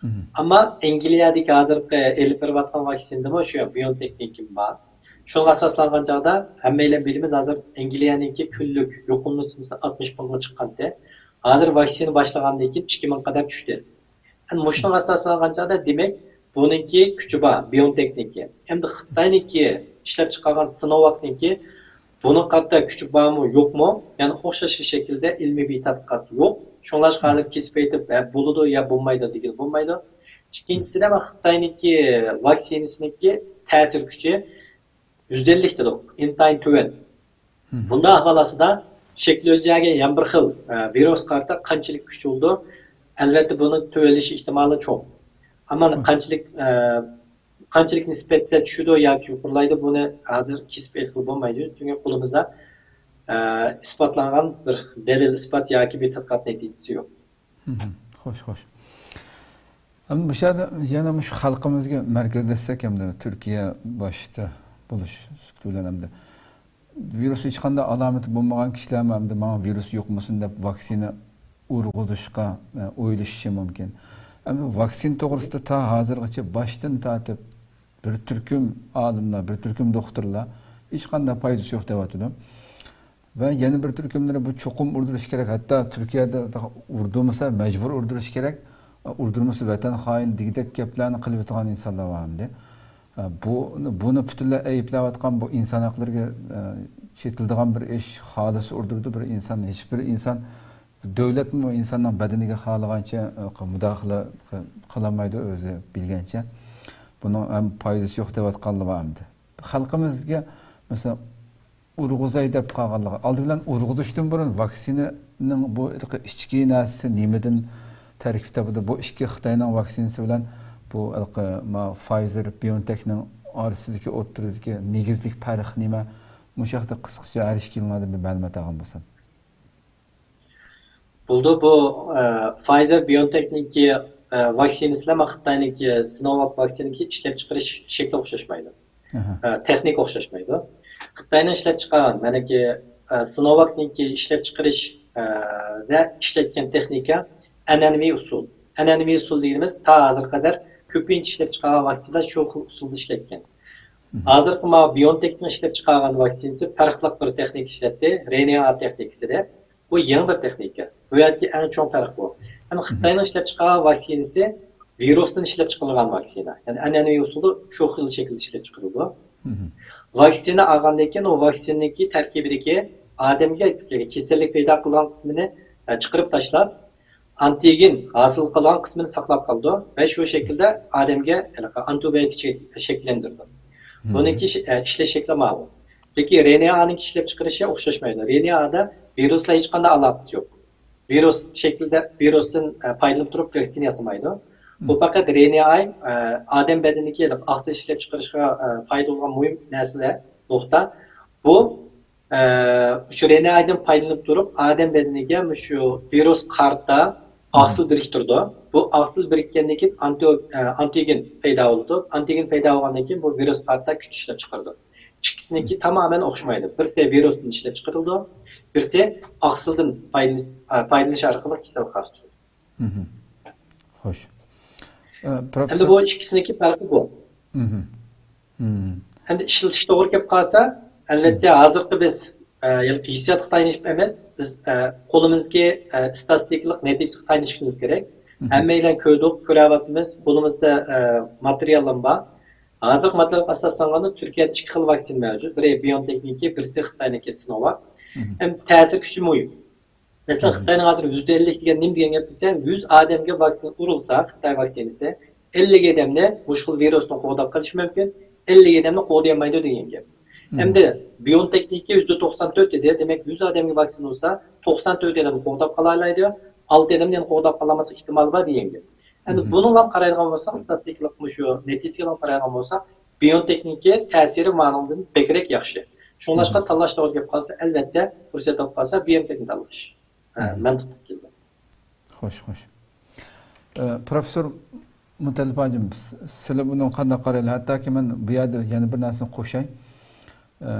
مهم. ئەمما ئەنگلىيەدىكى ھازىرقى ئېلىپ بېرىۋاتقان ۋاكسىنىدىمۇ شۇ بىيونتېكنىڭكى بار. شۇنىڭغا ئاساسلانغان چاغدا ھەممەيلەن بىلىمىز، ھازىر ئەنگلىيەنىڭكى كۈنلۈك يۇقۇملىنىش سانى ئاتمىش مىڭغا چىققانتى. ھازىر ۋاكسىنا باشلىغاندىن كېيىن ئىككى مىڭغا قەدەر چۈشتى. ئەمدى مۇشۇنىڭغا ئاساسلانغان چاغدا، دېمەك، بۇنىڭكى كۈچى بار، بىيونتېكنىڭكى. ئەمدى خىتاينىڭكى ئىشلەپ چىقارغان سىنوۋاكنىڭكى، بۇنىڭغا قارىتا كۈچى بارمۇ، يوقمۇ؟ يەنى ئوخشاش شەكىلدە ئىلمىي بىر تەتقىقات يوق. شۇڭلاشقا ھازىر كېسىپ ئېيتىپ، ھە، بولىدۇ يا بولمايدۇ دېگىلى بولمايدۇ. ئىككىنچىسىدە، مانا خىتاينىڭكى ۋاكسىنىسىنىڭكى تەسىر كۈچى يۈزدە ئەللىك دېدۇق، ئىنتايىن تۆۋەن. مم. بۇنداق ئەھۋال ئاستىدا شەكلى ئۆزگەرگەن يەنە بىر خىل، ئە، ۋىرۇسقا قارىتا قانچىلىك كۈچ بولىدۇ؟ ئەلۋەتتە، بۇنىڭ تۆۋەنلىشىش ئېھتىمالى چوڭ. ئەمما مم. قانچىلىك، ئە، قانچىلىك نىسبەتتە چۈشىدۇ ياكى يۇقىرىلايدۇ، بۇنى ھازىر كېسىپ ئېيتقىلى بولمايدۇ. چۈنكى قولىمىزدا، ئە، ئىسپاتلانغان بىر دەلىل، ئىسپات ياكى بىر تەتقىقات نەتىجىسى يوق. مم. خوش، خوش. ئەمدى مۇشۇ يەردە يەنە مۇشۇ خەلقىمىزگە مەركەزلەشسەك، ئەمدى تۈركىيە باشتا بولۇش سۈپىتى بىلەن، ئەمدى ۋىرۇس ھېچقانداق ئالامىتى بولمىغان كىشىلەرمۇ ئەمدى ماڭا ۋىرۇس يۇقمىسۇن دەپ ۋاكسىنا ئۇرغۇزۇشقا، ئە، ئويلىشىشى مۇمكىن. ئەمدى ۋاكسىنا توغرىسىدا تا ھازىرغىچە باشتىن تارتىپ بىر تۈركۈم ئالىملار، بىر تۈركۈم دوختۇرلار ھېچقانداق پايدىسى يوق دەۋاتىدۇ. ۋە يەنە بىر تۈركۈملىرى بۇ چوقۇم ئۇردۇرۇش كېرەك، ھەتتا تۈركىيەدە ئۇردۇرمىسا مەجبۇر ئۇردۇرۇش كېرەك، ئۇردۇرمىسا ۋەتەن خائىنى دېگۈدەك گەپلەرنى قىلىۋېتىدىغان ئىنسانلار بار ئەمدى. بۇ، بۇنى پۈتۈنلەي ئەيىبلەۋاتقان، بۇ ئىنسان ھەقلىرىگە، ئە، چېتىلىدىغان بىر ئىش، خالىسا ئۇردۇرىدۇ بىر ئىنسان، ھېچبىر ئىنسان، دۆلەتمۇ ئىنساننىڭ بەدىنىگە خالىغانچە، ئە، مۇداخىلە قىلالمايدۇ ئۆزى بىلگەنچە. بۇنىڭ ھەم پايدىسى يوق دەۋاتقانلار بار ئەمدى. خەلقىمىزگە، مەسىلەن، ئۇرغۇزاي دەپ قالغانلىقى. ئالدى بىلەن ئۇرغۇزۇشتىن بۇرۇن ۋاكسىنىنىڭ بۇ ھېلىقى ئىچكى نەرسىسى نېمىدىن تەركىب تاپىدۇ؟ بۇ ئىككى خىتاينىڭ ۋاكسىنىسى بىلەن بۇ ھېلىقى ما Pfizer-BioNTechنىڭ ئارىسىدىكى، ئوتتۇرىدىكى نېگىزلىك پەرق نېمە؟ مۇشۇ ھەقتە قىسقىچە ھەر ئىككىڭلاردىن بىر مەلۇمات ئالغان بولسام. بولىدۇ، بۇ، ئە، Pfizer-BioNTechنىڭكى، ئە، ۋاكسىنىسى بىلەن خىتاينىڭكى Sinovac ۋاكسىنىنىڭكى ئىشلەپچىقىرىش شەكلى ئوخشاشمايدۇ. ئەھە. ئە، تېخنىكا ئوخشاشمايدۇ. خىتاينىڭ ئىشلەپچىقارغان، مەنىكى، ئە، Sinovacنىڭكى ئىشلەپچىقىرىش، ئە، دە ئىشلەتكەن تېخنىكا ئەنئەنىۋى ئۇسۇل. ئەنئەنىۋى ئۇسۇل دېگىنىمىز تا ھازىرغا قەدەر كۆپىنچە ئىشلەپچىقارغان ۋاكسىنىلار شۇ خىل ئۇسۇلدا ئىشلەتكەن. مم. ھازىرقى ماۋۇ BioNTechنىڭ ئىشلەپچىقارغان ۋاكسىنىسى پەرقلىق بىر تېخنىكا ئىشلەتتى، رېنېئا تېخنىكىسى دەپ. بۇ يېڭى بىر تېخنىكا. بۇ يەردىكى ئەڭ چوڭ پەرق بۇ. ئەمما مم. خىتاينىڭ ئىشلەپچىقارغان ۋاكسىنىسى ۋىرۇستىن ئىشلەپچىقىرىلغان ۋاكسىنا. يەنى ئەنئەنىۋى ئۇسۇلدا شۇ خىل شەكىلدە ئىشلەپچىقىرىلىدۇ. مم. ۋاكسىنا ئالغاندىن كېيىن ئۇ ۋاكسىنىنىڭكى تەركىبىدىكى ئادەمگە كېسەللىك پەيدا قىلغان قىسمىنى، ئە، چىقىرىپ تاشلاپ، ئانتىگېن ھاسىل قىلغان قىسمىنى ساقلاپ قالىدۇ ۋە شۇ شەكىلدە ئادەمگە ھېلىقى ئانتىبىيوتىك شەك-، شەكىللەندۈرىدۇ. مم. بۇنىڭكى ش-، ئە، ئىشلەش شەكلى ماۋۇ. لېكىن رېنېئانىڭكى ئىشلەپچىقىرىشى ئوخشاشمايدۇ. رېنېئادا ۋىرۇس بىلەن ھېچقانداق ئالاقىسى يوق. ۋىرۇس شەكلىدە، ۋىرۇستىن، ئە، پايدىلىنىپ تۇرۇپ ۋاكسىنا ياسىمايدۇ. بۇ مم. پەقەت رېنېئا، ئە، ئادەم بەدىنىدىكى ئاقسىل ئىشلەپچىقىرىشقا، ئە، پايدا بولغان مۇھىم نەرسىلەر، نۇقتا. بۇ ئە، شۇ رېنېئادىن پايدىلىنىپ تۇرۇپ، ئادەم بەدىنىگە مۇشۇ ۋىرۇس قارىتا مم. ئاقسىل بىرىكتۈرىدۇ. بۇ ئاقسىل بىرىككەندىن كېيىن ئانتىئو-، ئە، ئانتىگېن پەيدا بولىدۇ. ئانتىگېن پەيدا بولغاندىن كېيىن بۇ ۋىرۇس قارىتا كۈچ ئىشلەپچىقىرىدۇ. ئىككىسىنىڭكى مم. تامامەن ئوخشىمايدۇ. بىرسى ۋىرۇستىن ئىشلەپچىقىرىلىدۇ، بىرسى ئاقسىلدىن پايدىلىنىش، ئە، پايدىلىنىش ئارقىلىق كېسەلگە قارشى تۇرىدۇ. خوش. ئە، ئەمدى پروفېسسور بۇ ئىككىسىنىڭكى پەرقى بۇ. مم. ئەمدى ئىشلىتىش توغرا كەپ قالسا، ئەلۋەتتە، ھازىرقى بىز، ئە، ھېلىقى ھېسسىياتقا تايىنىشىپ ئەمەس، بىز، ئە، قولىمىزدىكى، ئە، ئىستاتىستىكىلىق نەتىجىگە تايىنىشىمىز كېرەك. ھەممەيلەن كۆردۇق، كۆرۈۋاتىمىز، قولىمىزدا، ئە، ماتېرىياللار بار. ھازىرقى ماتېرىيالغا ئاساسلانغاندا، تۈركىيەدە ئىككى خىل ۋاكسىنا مەۋجۇت. بىرى بىيونتېكنىڭكى، بىرسى خىتاينىڭكى سىنوۋاك. ھەم تەسىر كۈچى مۇھىم. مەسىلەن، خىتاينىڭ ھازىر يۈزدە ئەللىك دېگەن نېمە دېگەن گەپ دېسە، يۈز ئادەمگە ۋاكسىنا ئۇرۇلسا، خىتاي ۋاكسىنىسى، ئەللىك ئادەمنى مۇشۇ خىل ۋىرۇستىن قوغداپ قېلىشى مۇمكىن، ئەللىك ئادەمنى قوغدىيالمايدۇ دېگەن گەپ. ئەمدى بىيونتېكنىڭكى يۈزدە توقسان تۆت دېدى، دېمەك، يۈز ئادەمگە ۋاكسىنا ئۇرسا، توقسان تۆت ئادەمنى قوغداپ قالالايدۇ، ئالتە ئادەمنى يەنە قوغداپ قالالماسلىق ئېھتىمالى بار دېگەن گەپ. ئەمدى بۇنىڭلام قارايدىغان بولساق، ستاتىستىكىلىق مۇشۇ نەتىجىگە قارايدىغان بولساق، بىيونتېكنىڭكى تەسىرى مانىڭدىن بەكرەك ياخشى. شۇڭلاشقا تاللاش توغرا كەپ قالسا، ئەلۋەتتە، پۇرسەت تاپقان بولسا، بىيونتېكنى تاللاش. ھە، مەنتىقلىق كېلىدۇ. خوش، خوش. ئە، پروفېسسور مۇتەللىپ ھاجىم، س-، سىلەر بۇنىڭغا قانداق قارايلا؟ ھەتتاكى مەن بۇ يەردە يەنە بىر نەرسىنى قوشاي. ئە،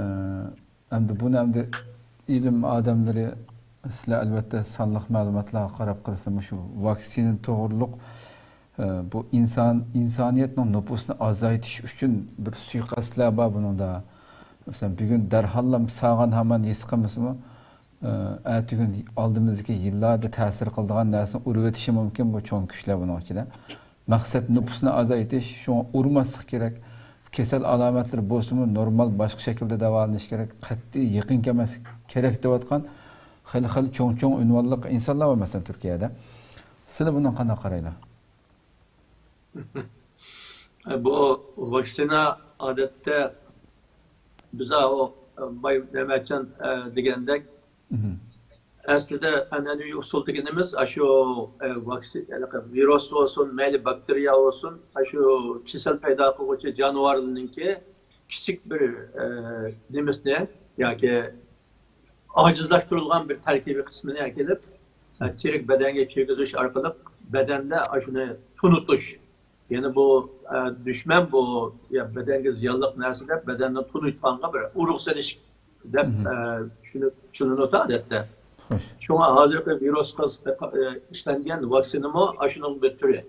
ئەمدى بۇنى ئەمدى ئىلىم ئادەملىرى، سىلەر ئەلۋەتتە سانلىق مەلۇماتلارغا قاراپ قىلسىلا، مۇشۇ ۋاكسىنا توغرۇلۇق، ئە، بۇ ئىنسان، ئىنسانىيەتنىڭ نوپۇسىنى ئازايتىش ئۈچۈن بىر سۇيىقەستلەر بار بۇنىڭدا. مەسىلەن، بۈگۈن دەرھاللا ساغان ھامان ھېس قىلمىسىمۇ، ئە، ئەتىگۈن ئالدىمىزدىكى يىللاردا تەسىر قىلىدىغان نەرسىنى ئۇرۇۋېتىشى مۇمكىن بۇ چوڭ كۈچلەر بۇنىڭ ئىچىدە. مەقسەت نوپۇسنى ئازايتىش، شۇڭا ئۇرماسلىق كېرەك. كېسەل ئالامەتلىرى بولسىمۇ نورمال باشقا شەكىلدە داۋالىنىش كېرەك. قەتئىي يېقىن كەلمەسلىك كېرەك دەۋاتقان خېلى خېلى چوڭ چوڭ ئۇنۋانلىق ئىنسانلار بار مەسىلەن تۈركىيەدە. سىلەر بۇنىڭغا قانداق قارايلا؟ بۇ ۋاكسىنا ئادەتتە بىز ئاۋۇ باي نەمەچان دېگەندەك، ئەسلىدە ئەنئەنىۋى ئۇسۇل دېگىنىمىز ئاشۇ ۋاكسىنا، ۋىرۇس بولسۇن، مەيلى باكتېرىيە بولسۇن، ئاشۇ كېسەل پەيدا قىلغۇچى جانىۋارنىڭكى كىچىك بىر نېمىسىنى ياكى ئاجىزلاشتۇرۇلغان بىر تەركىبىي قىسمىنى ئەكېلىپ، ئە، تىرىك بەدەنگە كىرگۈزۈش ئارقىلىق بەدەندە ئاشۇنى تونۇتۇش. يەنى بۇ، ئە، دۈشمەن بۇ، يا بەدەنگە زىيانلىق نەرسە دەپ بەدەندىن تونۇيدىغانغا بىر ئۇرۇق سېلىش دەپ، ئە، چۈشىنىپ، چۈشىنىلىۋاتىدۇ ئادەتتە. شۇڭا ھازىرقى ۋىرۇسقا، ئە، ئىشلەنگەن ۋاكسىنىمۇ ئاشۇنىڭ بىر تۈرى.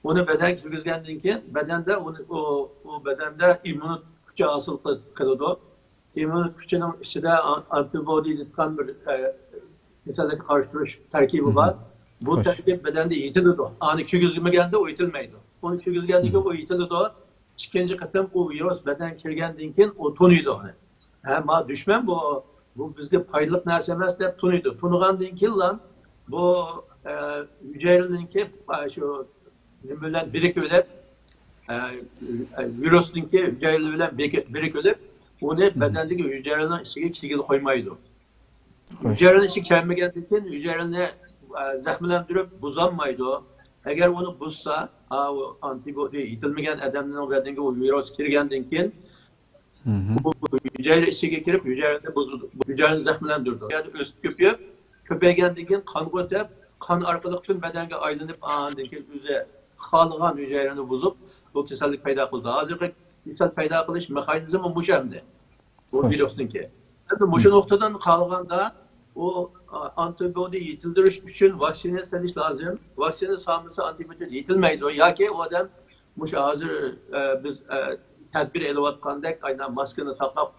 ئۇنى بەدەنگە كىرگۈزگەندىن كېيىن بەدەندە ئۇنى، ئۇ، ئۇ بەدەندە ئىممۇنىتېت كۈچى ھاسىل قىل-، قىلىدۇ. ئىممۇنىتېت كۈچىنىڭ ئىچىدە ئا-، ئانتىبودى دەيدىغان بىر، ئە، كېسەللىككە قارشى تۇرۇش تەركىبى بار. بۇ تەركىب بەدەندە يېتىلىدۇ. ئانى كىرگۈزمىگەندە ئۇ يېتىلمەيدۇ. ئۇنى كىرگۈزگەندىن كېيىن ئۇ يېتىلىدۇ. ئىككىنچى قېتىم ئۇ ۋىرۇس بەدەنگە كىرگەندىن كېيىن ئۇ تونۇيدۇ ئۇنى. ھە، ما دۈشمەن بۇ، بۇ بىزگە پايدىلىق نەرسە ئەمەس دەپ تونۇيدۇ. تونۇغاندىن كېيىنلا بۇ، ئە، ھۈجەيرىنىڭكى، ئە، شۇ نېمە بىلەن بىرىكىۋېلىپ، ئە، ئە، ۋىرۇسنىڭكى ھۈجەيرىلىرى بىلەن بىرىكىپ، بىرىكىۋېلىپ، ئۇنى بەدەندىكى ھۈجەيرىنىڭ ئىچىگە كىرگىلى قويمايدۇ. ھۈجەيرىنىڭ ئىچىگە كىرمىگەندىن كېيىن ھۈجەيرىنى، ئە، زەخىملەندۈرۈپ بۇزالمايدۇ. ئەگەر ئۇنى بۇزسا، ئا، ئۇ ئانتىبودى يېتىلمىگەن ئادەمنىڭ بەدىنىگە ئۇ ۋىرۇس كىرگەندىن كېيىن، بۇ ھۈجەيرە ئىچىگە كىرىپ، ھۈجەيرىنى بۇزىدۇ. ھۈجەيرىنى زەخىملەندۈرىدۇ. ھۈجەيرە ئۆسۈپ كۆپىيىپ، كۆپەيگەندىن كېيىن قانغا ئۆتۈپ، قان ئارقىلىق پۈتۈن بەدەنگە ئايلىنىپ، ئاندىن كېيىن ئۆزى خالىغان ھۈجەيرىنى بۇزۇپ، بۇ كېسەللىك پەيدا قىلىدۇ. ھازىرقى كېسەل پەيدا قىلىش مېخانىزمى مۇشۇ ئەمدى. بۇ ۋىرۇسنىڭكى. ئەمدى مۇشۇ نۇقتىدىن قارىغاندا، ئۇ، ئا، ئانتىبودى يېتىلدۈرۈش ئۈچۈن ۋاكسىنا سېلىش لازىم. ۋاكسىنا سالمىسا ئانتىبودى يېتىلمەيدۇ. ياكى ئۇ ئادەم مۇشۇ ھازىر، ئە، بىز، ئە، تەدبىر ئېلىۋاتقاندەك، ئاينا ماسكىنى تاقاپ،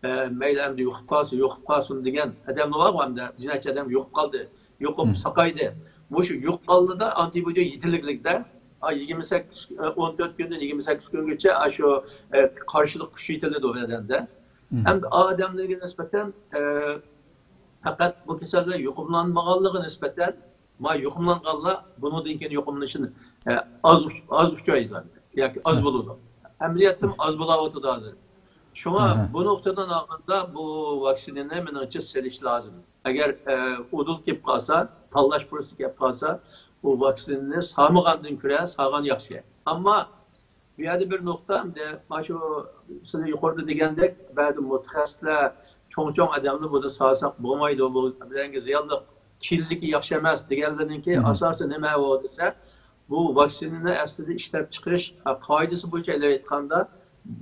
ئە، مەيلى ئەمدى يۇقۇپ قالسا، يۇقۇپ قالسۇن دېگەن ئادەملەر بارغۇ ئەمدى. نەچچە ئادەم يۇقۇپ قالدى. يۇقۇپ ساقايدى. مۇشۇ يۇقۇپ قالدىدا ئانتىبودى يېتىلىكلىكتە، ئا، يىگىرمە سەككىز، ئە، ئون تۆت كۈندىن يىگىرمە سەككىز كۈنگىچە، ئا، شۇ، ئە، قارشىلىق كۈچى يېتىلىدۇ بەدەندە. ئەمدى ئادەملەرگە نىسبەتەن، ئە، پەقەت بۇ كېسەلدە يۇقۇملانمىغانلىقىغا نىسبەتەن، ما يۇقۇملانغانلار بۇنىڭدىن كېيىن يۇقۇملىنىشىنى، ئە، ئاز ئۇچ-، ئاز ئۇچرايدۇ ياكى ئاز بولىدۇ. ئەمەلىيەتتىمۇ ئاز بولاۋاتىدۇ ھازىر. شۇڭا بۇ نۇقتىدىن ئالغاندا بۇ ۋاكسىنىنى مېنىڭچە سېلىش لازىم. ئەگەر، ئە، ئۇدۇل كېلىپ قالسا، تاللاش پۇرسىتى كېلىپ قالسا، ئۇ ۋاكسىنىنى سالمىغاندىن كۆرە سالغان ياخشى. ئەمما بۇ يەردە بىر نۇقتا، ئەمدى مانا شۇ سىلەر يۇقىرىدا دېگەندەك، بەزى مۇتەخەسسىسلەر، چوڭ-چوڭ ئادەملەر بۇنى سالساق بولمايدۇ، بۇ بەدەنگە زىيانلىق، كېيىنلىكى ياخشى ئەمەس دېگەنلەرنىڭكى ئاساسى نېمە ئۇ دېسە، بۇ ۋاكسىنىنى ئەسلىدە ئىشلەپچىقىرىش، ئە، قائىدىسى بويىچە ئېلىۋېتقاندا،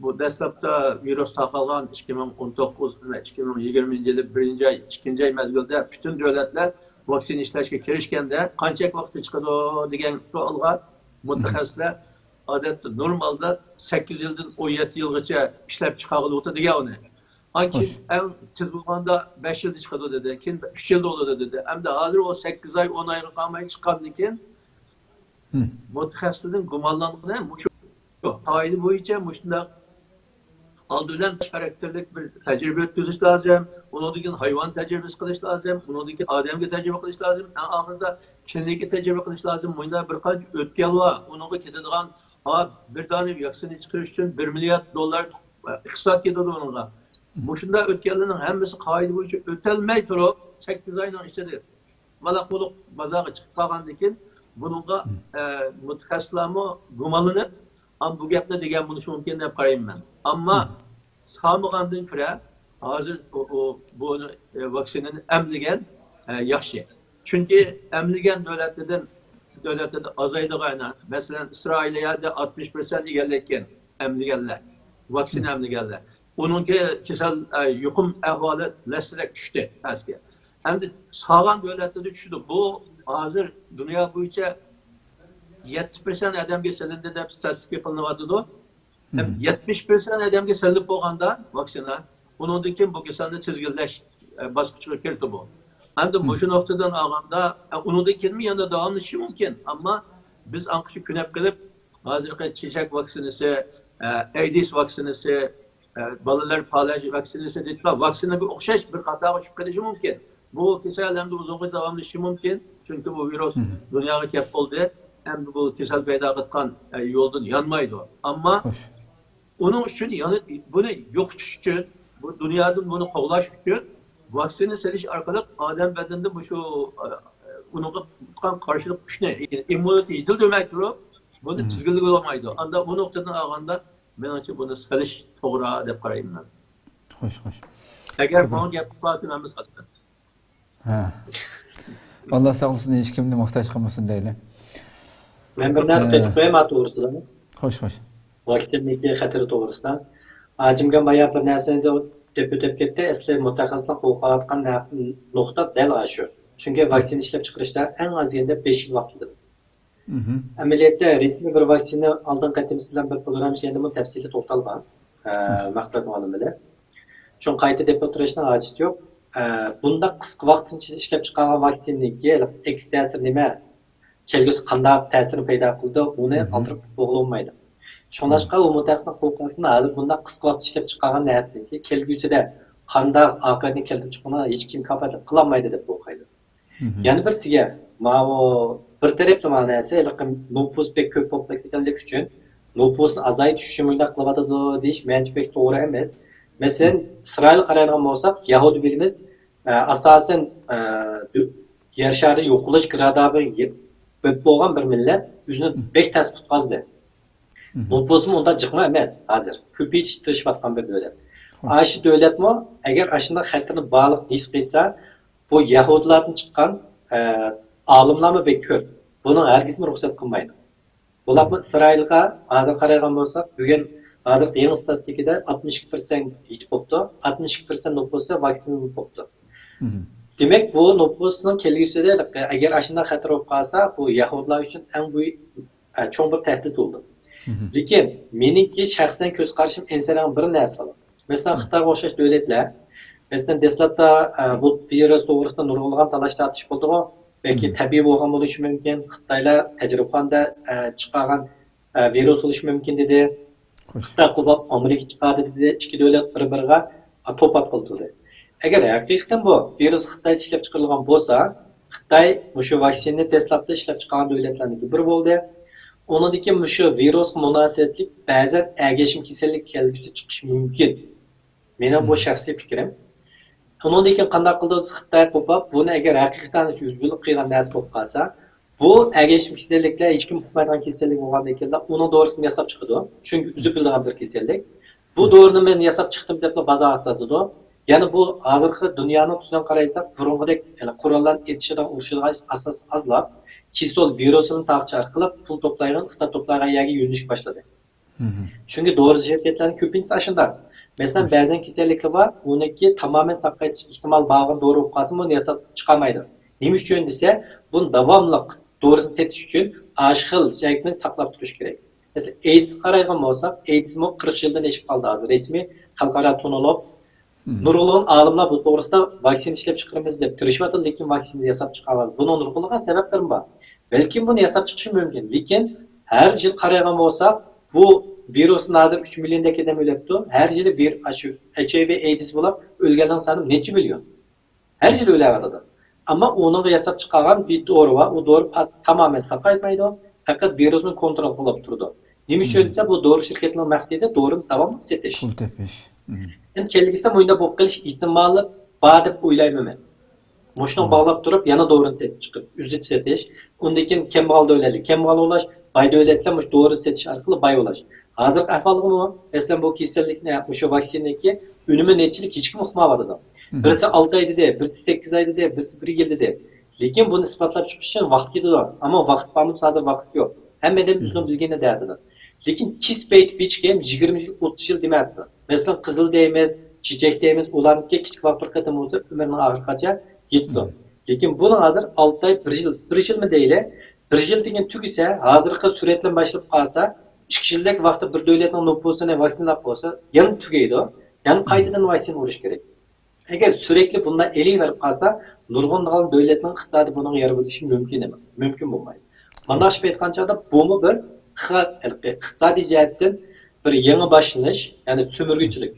بۇ دەسلەپتە ۋىرۇس تارقالغان ئىككى مىڭ ئون توققۇز، ئىككى مىڭ يىگىرمىنچى يىلى بىرىنچى ئاي، ئىككىنچى ئاي مەزگىلدە پۈتۈن دۆلەتلەر ۋاكسىنا ئىشلەشكە كىرىشكەندە قانچە ۋاقىتتا چىقىدۇ دېگەن سوئالغا مۇتەخەسسىسلەر ئادەتتە نورمالدا سەككىز يىلدىن ئون يەتتە يىلغىچە ئىشلەپ چىقارغىلى دېگەن ئۇنى. ئاندىن كېيىن ئەڭ تېز بولغاندا بەش يىلدا چىقىدۇ دېدى. كېيىن ئۈچ يىلدا بولىدۇ دېدى. ئەمدى ھازىر ئۇ سەككىز ئاي، ئون ئايغا قالماي چىققاندىن كېيىن مۇتەخەسسىسلەرنىڭ گۇمانلانغىنى مۇشۇ. قائىدە بويىچە مۇشۇنداق ئالدى بىلەن خاراكتېرلىك بىر تەجرىبە ئۆتكۈزۈش لازىم، ئۇنىڭدىن كېيىن ھايۋان تەجرىبىسى قىلىش لازىم، ئۇنىڭدىن كېيىن ئادەمگە تەجرىبە قىلىش لازىم، ئەڭ ئاخىرىدا كىلىنىككە تەجرىبە قىلىش لازىم. مۇنداق بىر قانچە ئۆتكەل بار. ئۇنىڭغا كېتىدىغان، ھا، بىر دانە ۋاكسىنا چىقىرىش ئۈچۈن بىر مىليارد دوللار ئىقتىساد كېتىدۇ ئۇنىڭغا. مۇشۇنداق ئۆتكەللەرنىڭ ھەممىسى قائىدە بويىچە ئۆتەلمەي تۇرۇپ، سەككىز ئاينىڭ ئىچىدە مالاق بولۇپ بازارغا چىقىپ قالغاندىن كېيىن، بۇنىڭغا، ئە، مۇتەخەسسىسلەرمۇ گۇمانلىنىپ، ئام، بۇ گەپنى دېگەن بولۇشى مۇمكىن دەپ قارايمەن مەن. ئەمما سالمىغاندىن كۆرە، ھازىر ئۇ، ئۇ، بۇ، ئە، ۋاكسىنىنى ئەملىگەن، ئە، ياخشى. چۈنكى ئەملىگەن دۆلەتلەردىن، دۆلەتلەردە ئازايدىغان، مەسىلەن، ئىسرائىلىيەدە ئاتمىش پىرسەنت ئىگىلەتكەن ئەملىگەنلەر، ۋاكسىنا ئەملىگەنلەر. ئۇنىڭكى كېسەل، ئە، يۇقۇم ئەھۋالى لەسسىدەك چۈشتى پەسكە. ئەمدى سالغان دۆلەتلەردە چۈشىدۇ. بۇ ھازىر دۇنيا بويىچە يەتتە پىرسەنت ئادەمگە سېلىندى دەپ ستاتىستىكا قىلىنىۋاتىدۇ. ھەم يەتمىش پىرسەنت ئادەمگە سېلىنىپ بولغاندا ۋاكسىنا، ئۇنىڭدىن كېيىن بۇ كېسەلنى تىزگىنلەش، ئە، باسقۇچىغا كىرىدۇ بۇ. ئەمدى مۇشۇ نۇقتىدىن ئالغاندا، ئە، ئۇنىڭدىن كېيىنمۇ يەنە داۋاملىشىشى مۇمكىن. ئەمما بىز ئاڭقىشى كۆنەپ قېلىپ، ھازىرقى چېچەك ۋاكسىنىسى، ئە، ئەيدىس ۋاكسىنىسى، ئە، بالىلار پالەچ ۋاكسىنىسى دېيىشىدىغان ۋاكسىنىگە ئوخشاش بىر قاتارغا چۈشۈپ قېلىشى مۇمكىن. بۇ كېسەل ئەمدى ئۇزۇنغىچە داۋاملىشىشى مۇمكىن. چۈنكى بۇ ۋىرۇس دۇنياغا كەپ بولدى. ئەمدى بۇ كېسەل پەيدا قىلىدىغان، ئە، يولدىن يانمايدۇ. ئەمما ئۇنىڭ ئۈچۈن يەنە بۇنى يوقىتىش ئۈچۈن، بۇ دۇنيادىن بۇنى قوغلاش ئۈچۈن ۋاكسىنا سېلىش ئارقىلىق ئادەم بەدىنىدە مۇشۇ، ئە، ئۇنىڭغا تۇتقان قارشىلىق كۈچنى، ئىممۇنىتېتنى يېتىلدۈرمەي تۇرۇپ، بۇنى تىزگىنلىگىلى بولمايدۇ. ئاندا ئۇ نۇقتىدىن ئالغاندا، مېنىڭچە بۇنى سېلىش توغرا دەپ قارايمەن مەن. خوش، خوش. ئەگەر بۇنىڭ گەپ قىلىۋاتىمەن، ھە. ئاللا ساقلىسۇن، ھېچكىمنى موھتاج قىلمىسۇن دەيلى. مەن بىر نەرسە قېتىپ قوياي ما توغرىسىدا. خوش، خوش. ۋاكسىنىنىڭكى خەتىرى توغرىسىدا. ئاجىمگەن بايا بىر نەرسىنى دەپ ئۆتۈپ كەتتى. ئەسلى مۇتەخەسسىسلەر قورقۇۋاتقان نە-، نۇقتا دەل ئاشۇ. چۈنكى ۋاكسىنا ئىشلەپ چىقىرىشتا ئەڭ ئاز دېگەندە بەش يىل ۋاقىت كېتىدۇ. ئەمەلىيەتتە رەسمىي بىر ۋاكسىنا ئالدىنقى قېتىم سىز بىلەن بىر پروگرامما ئىچىدە بۇ تەپسىلىي توختالغان، ئە، مەخپىرەت مۇئەللىم بىلەن. شۇڭا قايتا دەپ ئولتۇرۇشنىڭ ھاجىتى يوق. ئە، بۇنداق قىسقا ۋاقىتتىن ئىچىدە ئىشلەپ چىقارغان ۋاكسىنىنىڭكى ئەكس تەسىرى نېمە؟ كەلگۈسى قانداق تەسىرنى پەيدا قىلىدۇ؟ ئۇنى ئالدىراپ ئۇقۇپ بولغىلى بولمايدۇ. شۇڭلاشقا ئۇ مۇتەخەسسىسنىڭ قورقۇۋاتقىنى ھازىر بۇنداق قىسقا ۋاقىتتا ئىشلەپ چىقارغان نەرسىنىڭكى كەلگۈسىدە قانداق ئاقىۋەتنى كەلتۈرۈپ چىققىنىغا ھېچكىم كاپالەتلىك قىلالمايدۇ دەپ قورقايدۇ. يەنە بىرسىگە، ماۋۇ بىر تەرەپلىمە نەرسە، ھېلىقى نوپۇس بەك كۆپ بولۇپ كەتكەنلىكى ئۈچۈن، نوپۇسنى ئازايتىش ئۈچۈن مۇنداق قىلىۋاتىدۇ دېيىش مەنچە بەك توغرا ئەمەس. مەسىلەن، ئىسرائىلغا قارايدىغان بولساق، يەھۇدىي بىلىمىز، ئە، ئاساسەن، ئە، دۇ-، يەر شارىدا يوقىلىش گىرادابىغا يېپ-، بۆپ بولغان بىر مىللەت، ئۆزىنى بەك تەس قۇتقازدى. نوپۇسىمۇ ئۇنداق جىقمۇ ئەمەس ھازىر. كۆپىيتىشكە تىرىشىۋاتقان بىر دۆلەت. ئاشۇ دۆلەتمۇ ئەگەر ئاشۇنداق خەتەرنى بارلىقىنى ھېس قىلسا، بۇ يەھۇدىيلاردىن چىققان، ئە، ئالىملارمۇ بەك كۆپ. بۇنىڭ ھەرگىزمۇ رۇخسەت قىلمايدۇ. بۇلارمۇ ئىسرائىلغا ھازىر قارايدىغان بولساق، بۈگۈن ھازىرقى يېڭى ئىستاتىستىكىدا ئاتمىش ئىككى پىرسەنت يېتىپ بوپتۇ. ئاتمىش ئىككى پىرسەنت نوپۇسى ۋاكسىنا بوپتۇ. دېمەك، بۇ نوپۇسنىڭ كەلگۈسىدە، ئەگەر ئاشۇنداق خەتەر بولۇپ قالسا، بۇ يەھۇدىيلار ئۈچۈن ئەڭ بۈيۈك، ئە، چوڭ بىر تەھدىت بولىدۇ. لېكىن مېنىڭكى شەخسەن كۆز قارىشىم ئەنسىرەيدىغان بىر نەرسە بار. مەسىلەن، خىتايغا ئوخشاش دۆلەتلەر، مەسىلەن، دەسلەپتە، ئە، بۇ ۋىرۇس توغرىسىدا نۇرغۇنلىغان تالاش تارتىش بولدىغۇ. بەلكى تەبىئىي بولغان بولۇشى مۇمكىن. خىتايلار تەجرىبىخانىدا، ئە، چىقارغان، ئە، ۋىرۇس بولۇشى مۇمكىن دېدى. خىتاي قوباپ ئامېرىكا چىقاردى دېدى. ئىككى دۆلەت بىر-بىرىگە، ئە، توپا قىلدى. ئەگەر ھەقىقەتەن بۇ ۋىرۇس خىتايدا ئىشلەپ چىقىرىلغان بولسا، خىتاي مۇشۇ ۋاكسىنىنى دەسلەپتە ئىشلەپ چىقارغان دۆلەتلەرنىڭكى بىرى بولدى. ئۇنىڭدىن كېيىن مۇشۇ ۋىرۇسقا مۇناسىۋەتلىك بەزەن ئەگەشمە كېسەللىك كەلگۈسى چىقىشى مۇمكىن. مېنىڭ بۇ شەخسىي پىكرىم. ئۇنىڭدىن كېيىن قانداق قىلدى دېسە، خىتاي قوپاپ، بۇنى ئەگەر ھەقىقەتەن يۈز بۆلۈپ قىلغان نەرسە بولۇپ قالسا، بۇ ئەگەشمە كېسەللىكلەر ھېچكىم ئۇقمايدىغان كېسەللىك بولغاندىن كېيىن، ئۇنىڭ دورىسىنى ياساپ چىقىدۇ. چۈنكى ئۈزۈپ بىلىدىغان بىر كېسەللىك. بۇ دورىنى مەن ياساپ چىقتىم دەپلا بازارغا ساتىدۇ. يەنە بۇ ھازىرقى دۇنيانىڭ تۈزۈن قارايساق، بۇرۇنقىدەك، يەنى قوراللارنى ئېتىشىدىغان، ئۇرۇشىدىغان ئاساس ئازلاپ، كېسەل ۋىرۇسىنى تارقىتىش ئارقىلىق پۇل توپلايدىغان، ئىقتىساد توپلايدىغان يەرگە يۆنىلىشكە باشلىدى. چۈنكى دورا شىركەتلەرنىڭ كۆپىنچىسى ئاشۇنداق. مەسىلەن، بەزەن كېسەللىكلەر بار، ئۇنىڭكى تامامەن ساقايتىش ئېھتىمالى بار بولغان دورا بولۇپ قالسىمۇ، ئۇنى ياساپ چىقالمايدۇ. نېمە ئۈچۈن دېسە، بۇنى داۋاملىق دورىسىنى سېتىش ئۈچۈن ئاشۇ خىل شەكىلنى ساقلاپ تۇرۇش كېرەك. مەسىلەن، ئېيدىسقا قارايدىغان بولساق، ئېيدىسمۇ قىرىق يىلدىن ئېشىپ قالدى ھازىر. رەسمىي خەلقئارا تونۇلۇپ، نۇرغۇنلىغان ئالىملار بۇ توغرىسىدا ۋاكسىنا ئىشلەپ چىقىرىمىز دەپ تىرىشىۋاتىدۇ، لېكىن ۋاكسىنا ياساپ چىقالمايدۇ. بۇنىڭ نۇرغۇنلىغان سەۋەبلىرى بار. بەلكىم بۇنى ياساپ چىقىشى مۇمكىن، لېكىن ھەر يىل قارايدىغان بولساق، بۇ ۋىرۇستىن ھازىر ئۈچ مىليوندەك ئادەم ئۆلۈپتۇ. ھەر يىلى ۋىر-، ئاشۇ ھېچ ئاي ۋى ئېيدىس بولۇپ ئۆلگەننىڭ سانى نەچچە مىليون. ھەر يىلى ئۆلۈۋاتىدۇ. ئەمما ئۇنىڭغا ياساپ چىقارغان بىر دورا بار. ئۇ دورا پا-، تامامەن ساقايتمايدۇ، پەقەت ۋىرۇسنى كونترول قىلىپ تۇرىدۇ. نېمە ئۈچۈن دېسە، بۇ دورا شىركەتنىڭ مەقسىتى دورىنى داۋاملىق سېتىش. پۇل تېپىش. ئەمدى كەلگۈسىدە مۇنداق بولۇپ قېلىش ئېھتىمالى بار دەپ ئويلايمەن مەن. مۇشۇنىڭ باغلاپ تۇرۇپ، يەنە دورىنى سېتىپ چىقىپ، ئۈزۈپ سېتىش. ئۇندىن كېيىن كەمبەغەل دۆلەتلەر كەمبەغەل بولۇش، باي دۆلەتلەر مۇشۇ دورىنى سېتىش ئارقىلىق باي بولۇش. ھازىرقى ئەھۋالغىمۇ، مەسىلەن، بۇ كېسەللىكنى، مۇشۇ ۋاكسىنىنىڭكى ئۈنۈمى نەچچىلىك ھېچكىم ئۇقمايۋاتىدۇ. بىرسى ئالتە ئاي دېدى، بىرسى سەككىز ئاي دېدى، بىرسى بىر يىل دېدى. لېكىن بۇنى ئىسپاتلاپ چىقىش ئۈچۈن ۋاقىت كېتىدۇ. ئەمما ۋاقىت بارمىسا، ھازىر ۋاقىت يوق. ھەممە ئادەم ئۆزىنىڭ بىلگىنىنى دەۋاتىدۇ. لېكىن كېسىپ پەيتى ھېچكىم يىگىرمە يىل، ئوتتۇز يىل دېمەيۋاتىدۇ. مەسىلەن، قىزىل دەيمىز، چېچەك دەيمىز، ئۇلارنىڭكى كىچىك ۋاقىت بىر قېتىم بولسا ئۆمرىنىڭ ئاخىرىغىچە يېتىدۇ. لېكىن بۇنىڭ ھازىر ئالتە ئاي، بىر يىل، بىر يىلمۇ دەيلى، بىر يىل دېگەن تۈگىسە، ھازىرقى سۈرئەتلەن باشلاپ قالسا، ئىككى يىلدەك ۋاقىتتا بىر دۆلەتنىڭ نوپۇسىنى ۋاكسىنىلاپ قويسا، يەنە تۈگەيدۇ. يەنە قايتىدىن ۋاكسىنا ئۇرۇش كېرەك. ئەگەر سۈرەتلىك بۇنداق ئېلىۋېرىپ قالسا، نۇرغۇنلىغان دۆلەتنىڭ ئىقتىسادى بۇنىڭغا يار بولۇشى مۇمكىن ئەمەس، مۇمكىن بولمايدۇ. مانا شۇ ئېيتقان چاغدا بۇمۇ بىر ئىقتىسادىي جەھەتتىن بىر يېڭى باشلىنىش، يەنى سۈمۈرگىچىلىك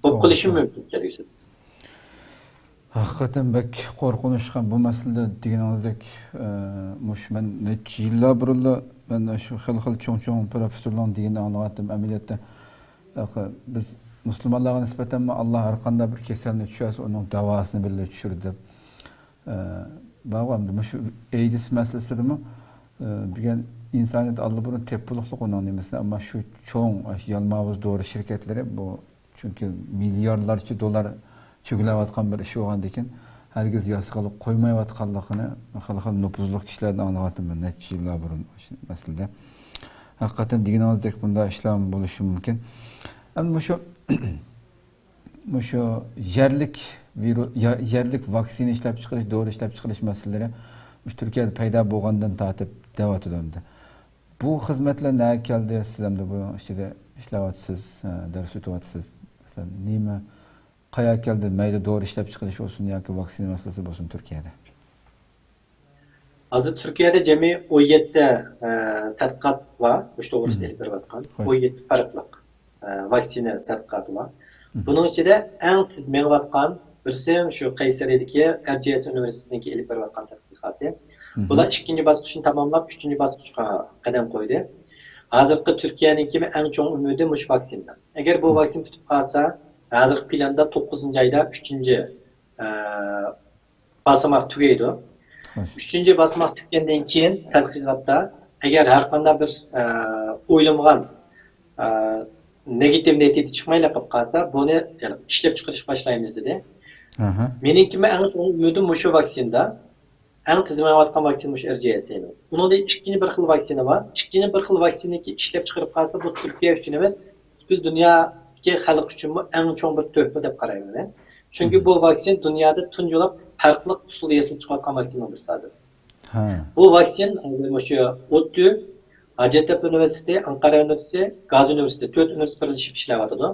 بولۇپ قېلىشى مۇمكىن كەلگۈسىدە. ھەقىقەتەن بەك قورقۇنچلۇق بۇ مەسىلىدە دېگىنىڭىزدەك، ئە، مۇشۇ مەن نەچچە يىللار بۇرۇنلا مەن شۇ خېلى خېلى چوڭ چوڭ پروفېسسورلارنىڭ دېگىنىنى ئاڭلىۋاتتىم. ئەمەلىيەتتە، بىز مۇسۇلمانلارغا نىسبەتەن ئاللا ھەر قانداق بىر كېسەلنى چۈشۈرسە، ئۇنىڭ داۋاسىنى بىللە چۈشۈرىدۇ دەپ. ئە، بارغۇ ئەمدى مۇشۇ ئېيدىس مەسىلىسىدىمۇ، ئە، بۈگۈن ئىنسانىيەت ئاللىبۇرۇن تېپىپ بولۇقلۇق ئۇنىڭ نېمىسىنى، ئەمما شۇ چوڭ يالماۋۇز دورا شىركەتلىرى بۇ، چۈنكى مىلياردلارچە دوللار چۆگىلەۋاتقان بىر ئىش بولغاندىكىن، ھەرگىز ياسىغىلى قويمايۋاتقانلىقىنى خېلى خېلى نوپۇزلۇق كىشىلەردىن ئاڭلىۋاتىمەن نەچچە يىللار بۇرۇن شۇ مەسىلىدە. ھەقىقەتەن دېگىنىڭىزدەك بۇنداق ئىشلار بولۇشى مۇمكىن. ئەمدى مۇشۇ مۇشۇ يەرلىك ۋىرۇ-، يە-، يەرلىك ۋاكسىنا ئىشلەپ چىقىرىش، دورا ئىشلەپ چىقىرىش مەسىلىلىرى مۇشۇ تۈركىيەدە پەيدا بولغاندىن تارتىپ دەۋاتىدۇ ئەمدى. بۇ خىزمەتلەر نەگە كەلدى؟ سىز ئەمدى بۇنىڭ ئىچىدە ئىشلەۋاتىسىز، ئە، دەرس ئۆتۈۋاتىسىز. مەسىلەن، نېمە، قايا كەلدى؟ مەيلى دورا ئىشلەپ چىقىرىش بولسۇن ياكى ۋاكسىنا مەسىلىسى بولسۇن تۈركىيەدە. ھازىر تۈركىيەدە جەمئىي ئون يەتتە، ئە، تەتقىقات بار، مۇشۇ توغرىسىدا ئېلىپ بېرىۋاتقان. ئون يەتتە پەرقلىق، ئە، ۋاكسىنا تەتقىقاتى بار. بۇنىڭ ئىچىدە ئەڭ تېز مېڭىۋاتقان بىرسى شۇ قەيسەرىدىكى ئەر جى ئەس ئۇنىۋېرسىتېتىنىڭكى ئېلىپ بېرىۋاتقان تەتقىقاتى. بۇلار ئىككىنچى باسقۇچنى تاماملاپ، ئۈچىنچى باسقۇچقا قەدەم قويدى. ھازىرقى تۈركىيەنىڭكى ئەڭ چوڭ ئۈمىدى مۇشۇ ۋاكسىنا. ئەگەر بۇ ۋاكسىنا پۈتۈپ قالسا، ھازىرقى پىلاندا توققۇزىنچى ئايدا ئۈچىنچى، ئە، باسماق تۈگەيدۇ. ئۈچىنچى باسماق تۈگىگەندىن كېيىن تەتقىقاتتا ئەگەر ھەر قانداق بىر، ئە، ئويلىمىغان، ئە، نېگاتىپ نەتىجە چىقمايلا قېلىپ قالسا، بۇنى ئىشلەپ چىقىرىشقا باشلايمىز دېدى. مېنىڭكىمۇ ئەڭ چوڭ ئۈمىدىم مۇشۇ ۋاكسىنىدا. ئەڭ تېز مېڭىۋاتقان ۋاكسىنا مۇشۇ ئەر جى ئەس ئېنىڭ. ئۇنىڭدىن ئىككىنچى بىر خىل ۋاكسىنا بار. ئىككىنچى بىر خىل ۋاكسىنىنى ئىشلەپ چىقىرىپ قالسا، بۇ تۈركىيە ئۈچۈن ئەمەس، پۈتكۈل دۇنيادىكى خەلق ئۈچۈنمۇ ئەڭ چوڭ بىر تۆھپە دەپ قارايمەن مەن. چۈنكى بۇ ۋاكسىنا دۇنيادا تۇنجىلاپ پەرقلىق ئۇسۇلدا ياسىلىپ چىقىۋاتقان ۋاكسىنىنىڭ بىرسى ھازىر. بۇ ۋاكسىنا مۇشۇ ئوتتۇ، ھاجەتتەپە ئۇنىۋېرسىتېتى، ئەنقەرە ئۇنىۋېرسىتېتى، گازى ئۇنىۋېرسىتېتى، تۆت ئۇنىۋېرسىتېت بىرلىشىپ ئىشلەۋاتىدۇ.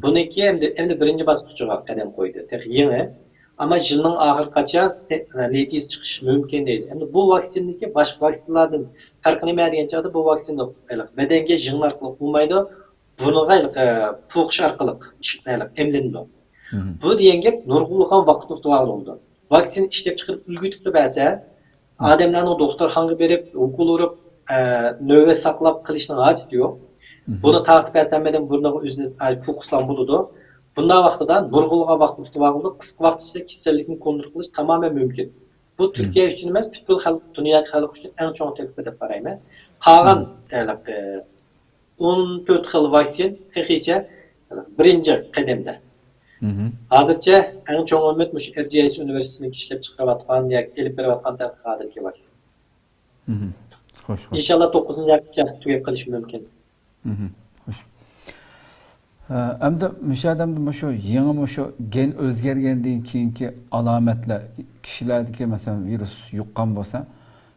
بۇنىڭكى ئەمدى، ئەمدى بىرىنچى باسقۇچىغا قەدەم قويدى. تېخى يېڭى. ئەمما يىلنىڭ ئاخىرىغىچە نەتىجە چىقىشى مۇمكىن دەيدۇ. ئەمدى بۇ ۋاكسىنىدىكى باشقا ۋاكسىنىلاردىن پەرقى نېمە دېگەن چاغدا، بۇ ۋاكسىنا بەدەنگە يىڭنە ئارقىلىق ئۇرمايدۇ، بۇرنىغا پۇقۇش ئارقىلىق، ئېملىنىدۇ. بۇ دېگەن گەپ نۇرغۇنلىغان ۋاقىتنى ئۇتۇۋالغىلى بولىدۇ. ۋاكسىنا ئىشلەپ چىقىرىپ ئۈلگۈرتۈپلا بەرسە، ئادەملەرنىڭ دوختۇرخانىغا بېرىپ، ئوكۇل ئۇرۇپ، ئە، نۆۋەت ساقلاپ قېلىشنىڭ ھاجىتى يوق. بۇنى تارقىتىپ بەرسە ھەممىدىن بۇرنىغا ئۈزۈش، ئە، پۇقۇسلام بولىدۇ. بۇنداق ۋاقتىدا نۇرغۇنلىغان ۋاقىتنى ئۇتۇۋالغىلى، قىسقا ۋاقىت ئىچىدە كېسەللىكنى كونترول قىلىش تامامەن مۇمكىن. بۇ تۈركىيە ئۈچۈن ئەمەس، پۈتكۈل خەلق، دۇنيادىكى خەلق ئۈچۈن ئەڭ چوڭ تۆھپە دەپ قارايمەن. قالغان، ھېلىقى ئون تۆت خىل ۋاكسىنا تېخىچە بىرىنچى قەدەمدە. ھازىرچە ئەڭ چوڭ ئۈمىد مۇشۇ ئەر جى ئەس ئۇنىۋېرسىتېتىنىڭ ئىشلەپ چىقىرىۋاتقان ياكى ئېلىپ بېرىۋاتقان تەتقىقاتىدىكى ۋاكسىنا. خوش، خوش. ئىنشاللا توققۇزىنچى ئايغىچە تۈگەپ قېلىشى مۇمكىن. خوش. ئەمدى مۇشۇ ئادەمدە مۇشۇ يېڭى مۇشۇ گېن ئۆزگەرگەندىن كېيىنكى ئالامەتلەر، كىشىلەردىكى مەسىلەن ۋىرۇس يۇققان بولسا،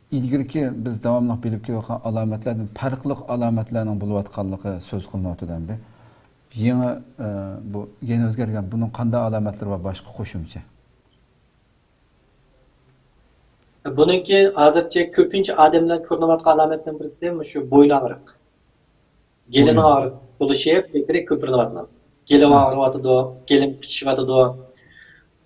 ئىلگىرىكى بىز داۋاملىق بىلىپ كېلىۋاتقان ئالامەتلەردىن پەرقلىق ئالامەتلەرنىڭ بولۇۋاتقانلىقى سۆز قىلىنىۋاتىدۇ ئەمدى. يېڭى، ئە، بۇ گېن ئۆزگەرگەن، بۇنىڭ قانداق ئالامەتلىرى بار باشقا قوشۇمچە؟ بۇنىڭكى ھازىرچە كۆپىنچە ئادەملەر كۆرۈنۈۋاتقان ئالامەتنىڭ بىرسى مۇشۇ بويۇن ئاغرىق. گېلىنىڭ بويۇن. ئاغرىق بولۇشى بەكرەك كۆپىرىلىۋاتىدۇ. گېلىم ھە. ئاغرىۋاتىدۇ، گېلىم قىچىشىۋاتىدۇ.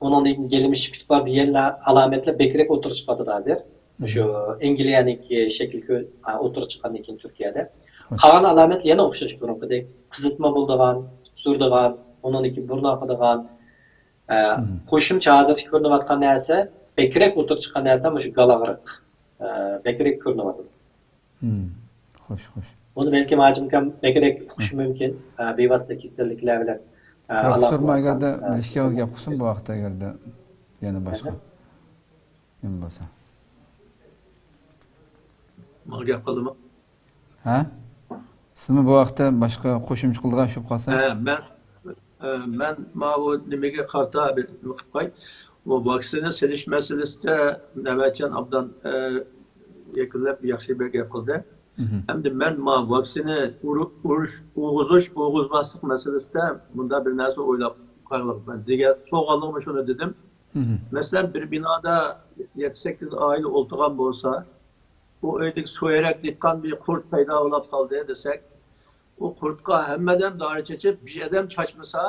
ئۇنىڭدىن كېيىن گېلىم شىپىت بار دېگەنلەر ئالامەتلەر بەكرەك ئوتتۇرىغا چىقىۋاتىدۇ ھازىر. مۇشۇ ئەنگلىيەنىڭكى شەكلى كۆ-، ئا، ئوتتۇرىغا چىققاندىن كېيىن تۈركىيەدە. قالغان ئالامەتلەر يەنە ئوخشاش بۇرۇنقىدەك. قىزىتما بولىدىغان، تۇتسۇرىدىغان، ئۇنىڭدىن كېيىن بۇرۇن ئاقىدىغان، ئە، قوشۇمچە ھازىرچە كۆرۈنۈۋاتقان نەرسە، بەكرەك ئوتتۇرىغا چىققان نەرسە مۇشۇ گال ئاغرىق، ئە، بەكرەك كۆرۈنۈۋاتىدۇ. خوش، خوش. بۇنى بەلكىم ھاجىمكام بەكرەك ئۇقۇشى مۇمكىن، ئە، بىۋاسىتە كېسەللىكلەر بىلەن، ئە، پروفېسسورمۇ ئالاقىلىق ئەگەردە ئە، بىلىشكە گەپ قىلسۇن بۇ ھەقتە ئەگەردە يەنە باشقا نېمە بولسا. ماڭا گەپ قىلدىمۇ؟ ھە؟ سىزمۇ بۇ ھەقتە باشقا قوشۇمچە قىلىدىغان ئىش بولۇپ قالسا؟ ھە، مەن، ئە، مەن ماۋۇ نېمىگە قارىتا بىر نېمە قىلىپ قوي. بۇ ۋاكسىنا سېلىش مەسىلىسىدە نەۋەتجان ئابدان، ئە، يەكۈنلەپ ياخشى بىر گەپ قىلدى. ئەمدى مەن ماۋۇ ۋاكسىنا ئۇرۇ-، ئۇرۇش، ئۇرغۇزۇش، ئۇرغۇزماسلىق مەسىلىسىدە مۇنداق بىر نەرسە ئويلاپ قاراڭلار. مەن دېگەن سوغانلىقىم شۇنى دېدىم. مەسىلەن، بىر بىنادا يەتتە، سەككىز ئائىلە ئولتۇرغان بولسا، ئۇ ئۆيدىكى سۇ ھەرەك دېھقان بىر قۇرت پەيدا بولۇپ قالدى دېسەك، ئۇ قۇرتقا ھەممە ئادەم دارى چېچىپ، بىر ئادەم چاچمىسا،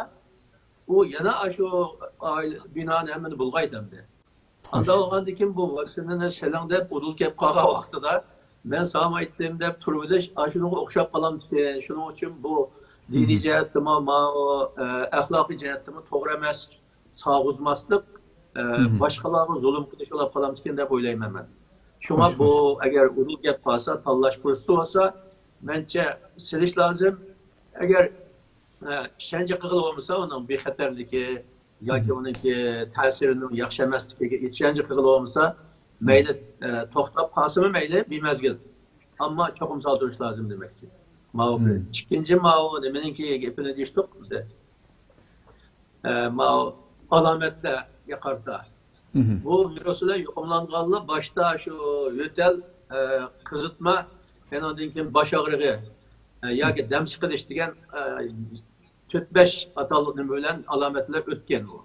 ئۇ يەنە ئاشۇ ئائىلە، بىنانى ھەممىنى بۇلغايدۇ ئەمدى. ئانداق بولغاندىكىن بۇ ۋاكسىنىنى سېلىڭ دەپ ئۇدۇل كەپ قالغان ۋاقتىدا، مەن ساڭا ئېيتتىم دەپ تۇرۇۋېلىش ئاشۇنىڭغا ئوخشاپ قالامدىكىن. شۇنىڭ ئۈچۈن بۇ دىنىي جەھەتتىمۇ، ماۋۇ، ئە، ئەخلاقىي جەھەتتىمۇ توغرا ئەمەس. ساغۇزماسلىق، ئە، باشقىلارغا زۇلۇم قىلىش بولاپ قالامدىكىن دەپ ئويلايمەن مەن. شۇڭا بۇ ئەگەر ئۇدۇل كەپ قالسا، تاللاش پۇرسىتى بولسا، مەنچە سېلىش لازىم. ئەگەر، ئە، ئىشەنچ قىلغىلى بولمىسا، ئۇنىڭ بىخەتەرلىكى ياكى ئۇنىڭكى تەسىرىنىڭ ياخشى ئەمەسلىكىگە ئىشەنچ قىلغىلى بولمىسا، مەيلى، ئە، توختاپ قالسىمۇ مەيلى، بىمەزگىل. ئەمما چوقۇم سالدۇرۇش لازىم دېمەكچى. ماۋۇ بىر. ئىككىنچى ماۋۇ نېمىنىڭكى گېپىنى دېيىشتۇق بىز. ئە، ماۋۇ ئالامەتلەرگە قارىتا. بۇ ۋىرۇس بىلەن يۇقۇملانغانلار باشتا شۇ يۆتەل، ئە، قىزىتما، ئاندىن كېيىن باش ئاغرىقى، ئە، ياكى دەم سىقىلىش دېگەن، ئە، تۆت، بەش ئاتالىق نېمە بىلەن ئالامەتلەر ئۆتكەن بۇ.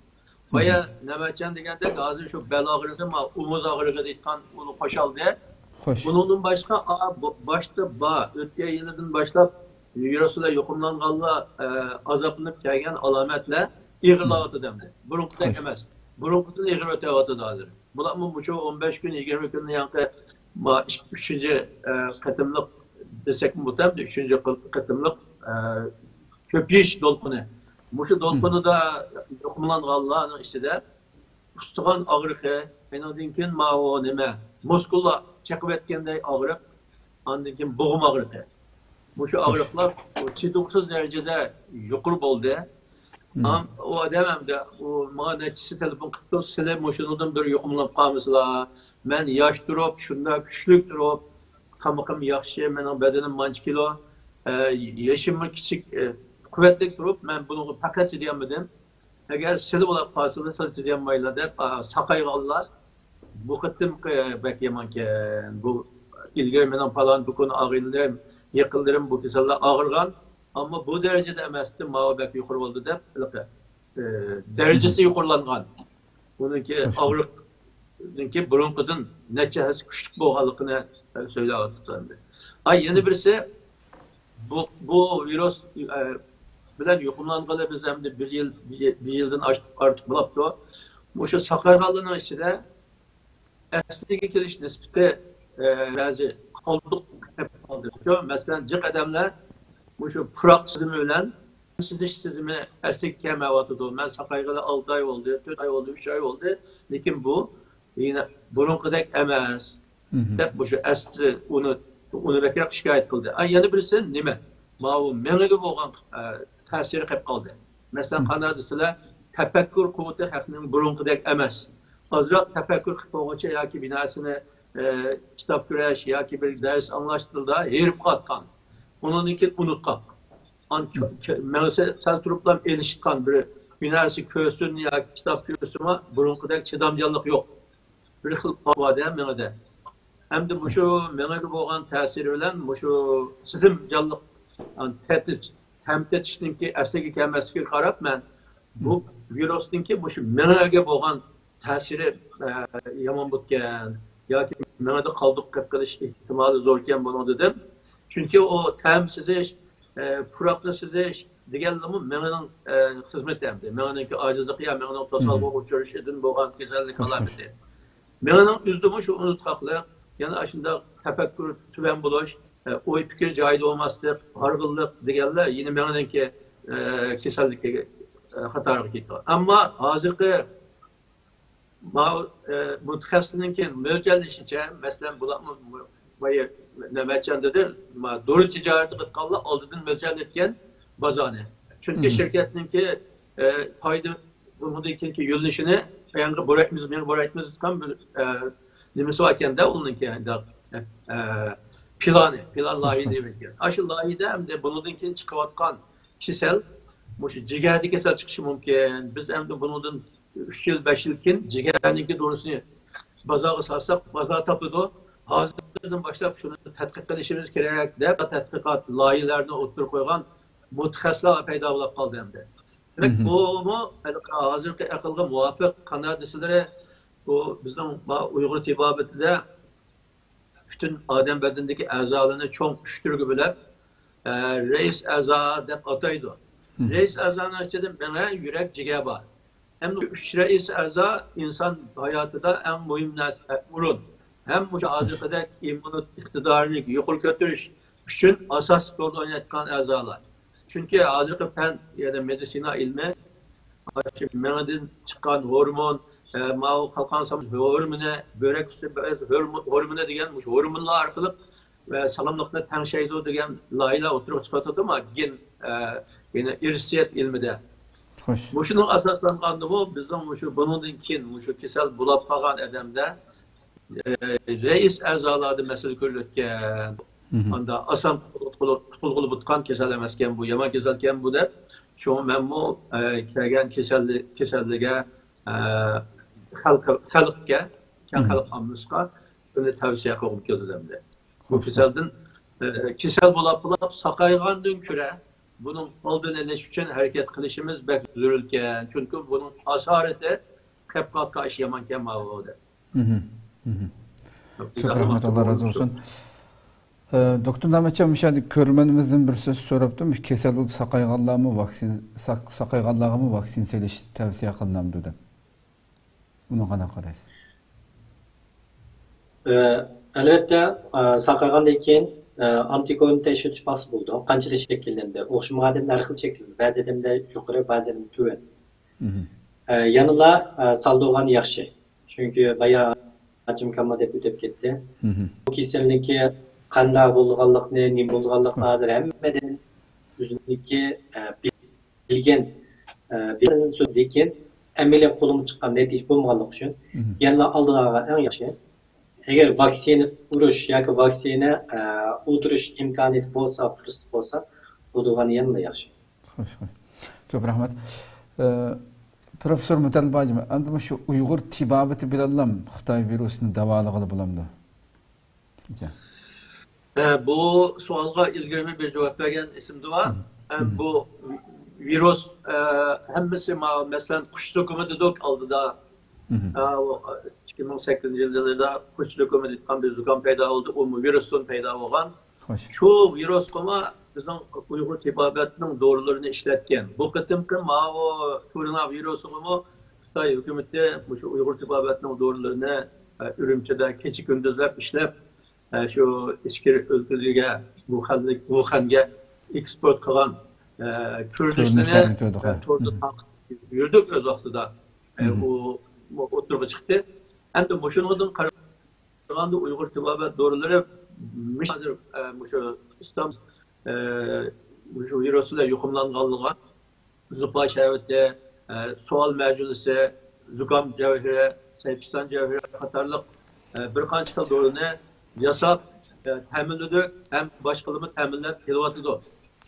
بايا نەۋەتجان دېگەندەك، ھازىر شۇ بەل ئاغرىقى، ما-، ئومۇز ئاغرىقى دېيىدىغان ئۇنى قوشالدى. خوش. بۇنىڭدىن باشقا، ئا، بۇ، باشتا بار، ئۆتكەن يىلىدىن باشلاپ ۋىرۇس بىلەن يۇقۇملانغانلار، ئە، ئازابلىنىپ كەلگەن ئالامەتلەر ئېغىرلاۋاتىدۇ ئەمدى. بۇرۇنقىدەك ئەمەس. بۇرۇنقىدىن ئېغىر ئۆتۈۋاتىدۇ ھازىر. بۇلارمۇ مۇشۇ ئون بەش كۈن، يىگىرمە كۈندىن ياقى ما-، ئۈچىنچى، ئە، قېتىملىق دېسەكمۇ بولىدۇ، ئۈچىنچى قېتىملىق، ئە، كۆپىيىش دولقۇنى. مۇشۇ دولقۇنىدا يۇقۇملانغانلارنىڭ ئىچىدە ئۇستىخان ئاغرىقى، ئېنىڭدىن كېيىن ماۋۇ نېمە، مۇسكۇللار چېقىۋەتكەندەك ئاغرىق، ئاندىن كېيىن بوغۇم ئاغرىقى. مۇشۇ ئاغرىقلار چىدىغۇسىز دەرىجىدە يۇقىرى بولدى. ئام-، ئۇ ئادەم ئەمدى، ئۇ ماڭا نەچچىسى تېلېفون قىپتۇ، سىلى مۇشۇنىڭدىن بىر يۇقۇملىنىپ قالمىسىلا، مەن ياش تۇرۇپ، شۇنداق كۈچلۈك تۇرۇپ، تامىقىم ياخشى، مېنىڭ بەدىنىم مانچە كىلو، ئە، يېشىممۇ كىچىك، ئە، قۇۋۋەتلىك تۇرۇپ، مەن بۇنىڭغا پەقەت چىدىيالمىدىم. ئەگەر سىلى بولاپ قالسىلا، سىلى چىدىيالمايلا دەپ، ئا، ساقايغانلار، بۇ قېتىمقى بەك يامانكەن. بۇ ئىلگىرى مېنىڭ پالان، بۇ كۈن ئاغىنىلىرىم، يېقىنلىرىم بۇ كېسەلدە ئاغرىغان، ئەمما بۇ دەرىجىدە ئەمەستى، ماۋۇ بەك يۇقىرى بولدى دەپ، ھېلىقى، ئە، دەرىجىسى يۇقىرىلانغان. ئۇنىڭكى ئاغرىقنىڭكى بۇرۇنقىدىن نەچچە ھەسسە كۈچلۈك بولغانلىقىنى، ئە، سۆزلەۋاتىدۇ ئەمدى. ئاي، يەنە بىرسى، بۇ، بۇ ۋىرۇس، ئە، بىلەن يۇقۇملانغىلى بىز ئەمدى بىر يىل، بىر يىلدىن ئاش-، ئارتۇق بولاپتۇ. مۇشۇ ساقايغانلارنىڭ ئىچىدە ئەسلىگە كېلىش نىسبىتى، ئە، بەزى قالدۇق كېلىپ قالدى. شۇ، مەسىلەن، جىق ئادەملەر مۇشۇ پۇراق سىزىمى بىلەن سىزىش سىزىمى ئەسلىگە كەلمەيۋاتىدۇ. مەن ساقايغىلى ئالتە ئاي بولدى، تۆت ئاي بولدى، ئۈچ ئاي بولدى، لېكىن بۇ يەنە بۇرۇنقىدەك ئەمەس، دەپ مۇشۇ ئەسلى ئۇنى، ئۇنى بەكرەك شىكايەت قىلدى. ئا، يەنە بىرسى نېمە؟ ماۋۇ مېڭىگە بولغان، ئە، تەسىرى قېلىپ قالدى. مەسىلەن، قانداق دېسىلە، تەپەككۇر قۇۋۋىتى خەقنىڭ بۇرۇنقىدەك ئەمەس. ئازراق تەپەككۇر قىلىپ بولغۇچە ياكى بىر نەرسىنى، ئە، كىتاب كۆرۈش ياكى بىر دەرس ئاڭلاشتىلا ھېرىپ قالغان. ئۇنىڭدىن كېيىن ئۇنتقاق. ئان-، مېڭىسى سەل تۇرۇپلا ئېلىشىدىغان بىر ھۈنەرسى كۆرسۇن ياكى كىتاب كۆرسۇنمۇ، بۇرۇنقىدەك چىدامچانلىق يوق. بىر خىل ئاۋادە مېڭىدە. ئەمدى مۇشۇ مېڭىگە بولغان تەسىرى بىلەن مۇشۇ سېزىمچانلىق، يەنى تەتىش، تەم تېتىشنىڭكى ئەسلىگە كەلمەسلىكىگە قاراپ، مەن بۇ ۋىرۇسنىڭكى مۇشۇ مېڭىگە بولغان تەسىرى، ئە، يامان بوپكەن ياكى مېڭىدە قالدۇق قېلىپ قېلىش ئېھتىمالى زوركەن بۇنىڭ دېدىم. چۈنكى ئۇ تەم سېزىش، ئە، پۇراقنى سېزىش دېگەنلىرىمۇ مېڭىنىڭ، ئە، خىزمىتى ئەمدى. مېڭىنىڭكى ئاجىزلىقى يا مېڭىنىڭ توسالغۇغا ئۇچرىشىدىن بولغان كېسەللىك ئالامىتى. مېڭىنىڭ ئۆزىدىمۇ شۇ ئۇنتۇقلۇق، يەنە ئاشۇنداق تەپەككۇر تۆۋەن بولۇش، ئە، ئوي پىكىر جايىدا بولماسلىق، ھارغىنلىق دېگەنلەر يەنە مېڭىنىڭكى، ئە، كېسەللىكى، ئە، قاتارىغا كېتىدۇ. ئەمما ھازىرقى ماۋۇ، ئە، مۇتەخەسسىسنىڭكى مۆلچەرلىشىچە، مەسىلەن، بۇلارمۇ بايا نۆۋەتچان دېدى، ما، دورا تىجارىتى قىلىدىغانلار ئالدىدىن مۆلچەرلەتكەن بازارنى. چۈنكى شىركەتنىڭكى، ئە، پايدا بۇنىڭدىن كېيىنكى يۆنىلىشىنى مېڭىغا بۇرايمىز، مېڭىغا بۇرايمىز دېگەن بىر، ئە، نېمىسى باركەن-دە، ئۇنىڭكى، ئە، پىلانى، پىلان لايىھە دەيمىزكەن. ئاشۇ لايىھەدە ئەمدى بۇنىڭدىن كېيىن چىقىۋاتقان كېسەل، مۇشۇ جىگەردە كېسەل چىقىشى مۇمكىن. بىز ئەمدى بۇنىڭدىن ئۈچ يىل، بەش يىل كېيىن جىگەرنىڭكى دورىسىنى بازارغا سالساق، بازار تاپىدۇ. ھازىردىن باشلاپ شۇنى تەتقىق قىلىشىمىز كېرەك دەپ، تەتقىقات لايىھەلەرنى ئوتتۇرىغا قويغان مۇتەخەسسىسلەر پەيدا بولۇپ قالدى ئەمدى. دېمەك، بۇمۇ ھازىرقى ئەقىلگە مۇۋاپىق قانداق دېسىلىرى، بۇ بىزنىڭ ما-، ئۇيغۇر تېبابىتىدە پۈتۈن ئادەم بەدىنىدىكى ئەزالارنى چوڭ ئۈچ تۈرگە بۆلۈپ، ئە، رەئىس ئەزا دەپ ئاتايدۇ. رەئىس ئەزانىڭ ئىچىدە مېڭە، يۈرەك، جىگەر بار. ھەم ئۈچ رەئىس ئەزا ئىنسان ھاياتىدا ئەڭ مۇھىم نەرسە، ئورۇن. ھەم مۇشۇ ھازىرقىدەك ئىممۇنىتېت ئىقتىدارىنى يۇقىرى كۆتۈرۈش ئۈچۈن ئاساسلىق رول ئوينايدىغان ئەزالار. چۈنكى ھازىرقى پەن، يەنى مېدىتسىنا ئىلمى، مېڭىدىن چىققان ھورمون، ئە، ماۋۇ قالقان سامان ھورمونى، بۆرەك سۈتى بەز ھورمو-، ھورمونى دېگەن مۇشۇ ھورمونلار ئارقىلىق، ئە، ساغلاملىقنى تەڭشەيدۇ دېگەن لايىھەلەر ئوتتۇرىغا چىقىۋاتىدۇ، ما، گېن، ئە، يەنى ئىرسىيەت ئىلمىدە. خوش. مۇشۇنىڭ ئاساسلانغاندىمۇ بىزنىڭ مۇشۇ بۇنىڭدىن كېيىن مۇشۇ كېسەل بولاپ قالغان ئادەمدە، ئە، رەئىس ئەزالاردا مەسىلە كۆرۈلۈۋاتكەن. ئاندا ئاسان قۇتۇلغىلى، قۇتۇلغىلى بولىدىغان كېسەل ئەمەسكەن بۇ، يامان كېسەلكەن بۇ دەپ. شۇڭا مەنمۇ، ئە، كەلگەن كېسەللى-، كېسەللىگە، ئە، خەلق، خەلققە، كەڭ خەلق ئاممىسىغا بۇنى تەۋسىيە قىلغۇم كېلىدۇ ئەمدى. بۇ كېسەلدىن، ئە، كېسەل بولاپ، بولاپ ساقايغاندىن كۆرە بۇنىڭ ئالدىنى ئېلىش ئۈچۈن ھەرىكەت قىلىشىمىز بەك زۆرۈركەن. چۈنكى بۇنىڭ ئاسارىتى قەپ قالىدىغان ئىش يامانكەن ماۋۇ دەپ. مھم. مھم. كۆپ رەھمەت، ئاللا رازى بولسۇن. ئە، دوكتور نامەتجان، مۇشۇ يەردە كۆرۈرمەنلىرىمىزدىن بىرسى سوراپتۇ، مۇشۇ كېسەل بولۇپ ساقايغانلارمۇ ۋاكسىن، ساق-، ساقايغانلارغىمۇ ۋاكسىن سېلىش تەۋسىيە قىلىنامدۇ دەپ. بۇنىڭغا قانداق قارايسىز؟ ئە، ئەلۋەتتە، ئە، ساقايغاندىن كېيىن، ئە، ئانتىكورنى تەكشۈرتۈش مەقسىتى بولىدۇ. قانچىلىك شەكىللەندى؟ ئوخشىمىغان ئادەمدە ھەر خىل شەكىللەندى. بەزى ئادەمدە يۇقىرى، بەزى ئادەمدە تۆۋەن. ئە، يەنىلا، ئە، سالدۇرغان ياخشى. چۈنكى بايا ئاچىمكانمۇ دەپ ئۆتۈپ كەتتى. بۇ كېسەلنىڭكى قانداق بولىدىغانلىقىنى، نېمە بولىدىغانلىقىنى ھازىر ھەممىدىن ئۆزىنىڭكى، ئە، بىلگەن، ئە، بىلگەن سۆز، لېكىن ئەمەلىي قولۇمغا چىققان نەتىجە بولمىغانلىقى ئۈچۈن يەنىلا ئالدىغا ئەڭ ياخشى. ئەگەر ۋاكسىنا ئۇرۇش ياكى ۋاكسىنا، ئە، ئۇدۇرۇش ئىمكانىيىتى بولسا، پۇرسىتى بولسا، ئۇدۇرغان يەنىلا ياخشى. خوش، خوش. كۆپ رەھمەت. ئە، پروفېسسور مۇتەللىپ ھاجىم، ئەمدى مۇشۇ ئۇيغۇر تېبابىتى بىلەنلا خىتاي ۋىرۇسىنى داۋالىغىلى بولامدۇ؟ سىزچە؟ ئە، بۇ سوئالغا ئىلگىرىمۇ بىر جاۋاب بەرگەن ئېسىمدە بار. ئە، بۇ ۋىرۇس، ئە، ھەممىسى ما-، مەسىلەن، قۇش زۇكىمى دېدۇق ئالدىدا. ئە، ئۇ، ئىككى مىڭ سەككىزىنچى يىللىرىدا قۇش زۇكىمى دەيدىغان بىر زۇكام پەيدا بولدى. ئۇمۇ ۋىرۇستىن پەيدا بولغان. خوش. شۇ ۋىرۇسقىمۇ بىزنىڭ ئۇيغۇر تېبابەتنىڭ دورىلىرىنى ئىشلەتكەن. بۇ قېتىمقى ماۋۇ كورونا ۋىرۇسىغىمۇ خىتاي ھۆكۈمىتى مۇشۇ ئۇيغۇر تېبابەتنىڭ دورىلىرىنى، ئە، ئۈرۈمچىدە كېچە-كۈندۈزلەپ ئىشلەپ، ئە، شۇ ئىچكىرى ئۆلكىلىرىگە، ۋۇخەنلىك، ۋۇخەنگە ئېكسپورت قىلغان، ئە، كۆرۈنۈشلىرىنى، كۆرۈنۈشلەرنى كۆردۇق، ئە، ھە. توردا تارقىتىپ يۈردۇق ئۆز ۋاقتىدا. ئە، ئۇ، ئۇ ئوتتۇرىغا چىقتى. ئەمدى مۇشۇنىڭدىن قارىغاندا ئۇيغۇر تېبابەت دورىلىرى مۇش-، ھازىر، ئە، مۇشۇ ئىسلام، ئە، مۇشۇ ۋىرۇس بىلەن يۇقۇملانغانلىقىغا زۇپا شەربىتى، ئە، سوئال مەجۈنىسى، زۇكام جەۋھىرى، سەيپىستان جەۋھىرى قاتارلىق، ئە، بىر قانچە خىل دورىنى ياساپ، ئە، تەمىنلىدۇق ھەم باشقىلىرىمۇ تەمىنلەپ كېلىۋاتىدۇ.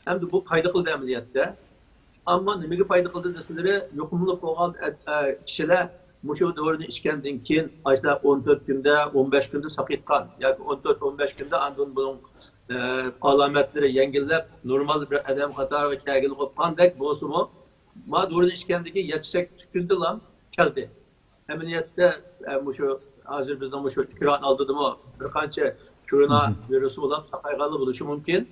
ئەمدى بۇ پايدا قىلدى ئەمەلىيەتتە. ئەمما نېمىگە پايدا قىلدى دېسىلىرى، يۇقۇملۇق بولغان ئە، ئە، كىشىلەر مۇشۇ دورىنى ئىچكەندىن كېيىن، ئاشۇنداق ئون تۆت كۈندە، ئون بەش كۈندە ساقىيتقان ياكى ئون تۆت، ئون بەش كۈندە ئاندىن بۇنىڭ ئە، ئالامەتلىرى يەڭگىللەپ، نورمال بىر ئادەم قاتارىغا كەلگىلى قوپقاندەك بولسىمۇ، ما دورىنى ئىچكەندىن كېيىن يەتتە سەككىز كۈندىلا كەلدى. ئەمەلىيەتتە، ئە، مۇشۇ ھازىر بىزنىڭ مۇشۇ ئېكران ئالدىدىمۇ بىر قانچە كورونا ۋىرۇسى بولۇپ ساقايغانلار بولۇشى مۇمكىن.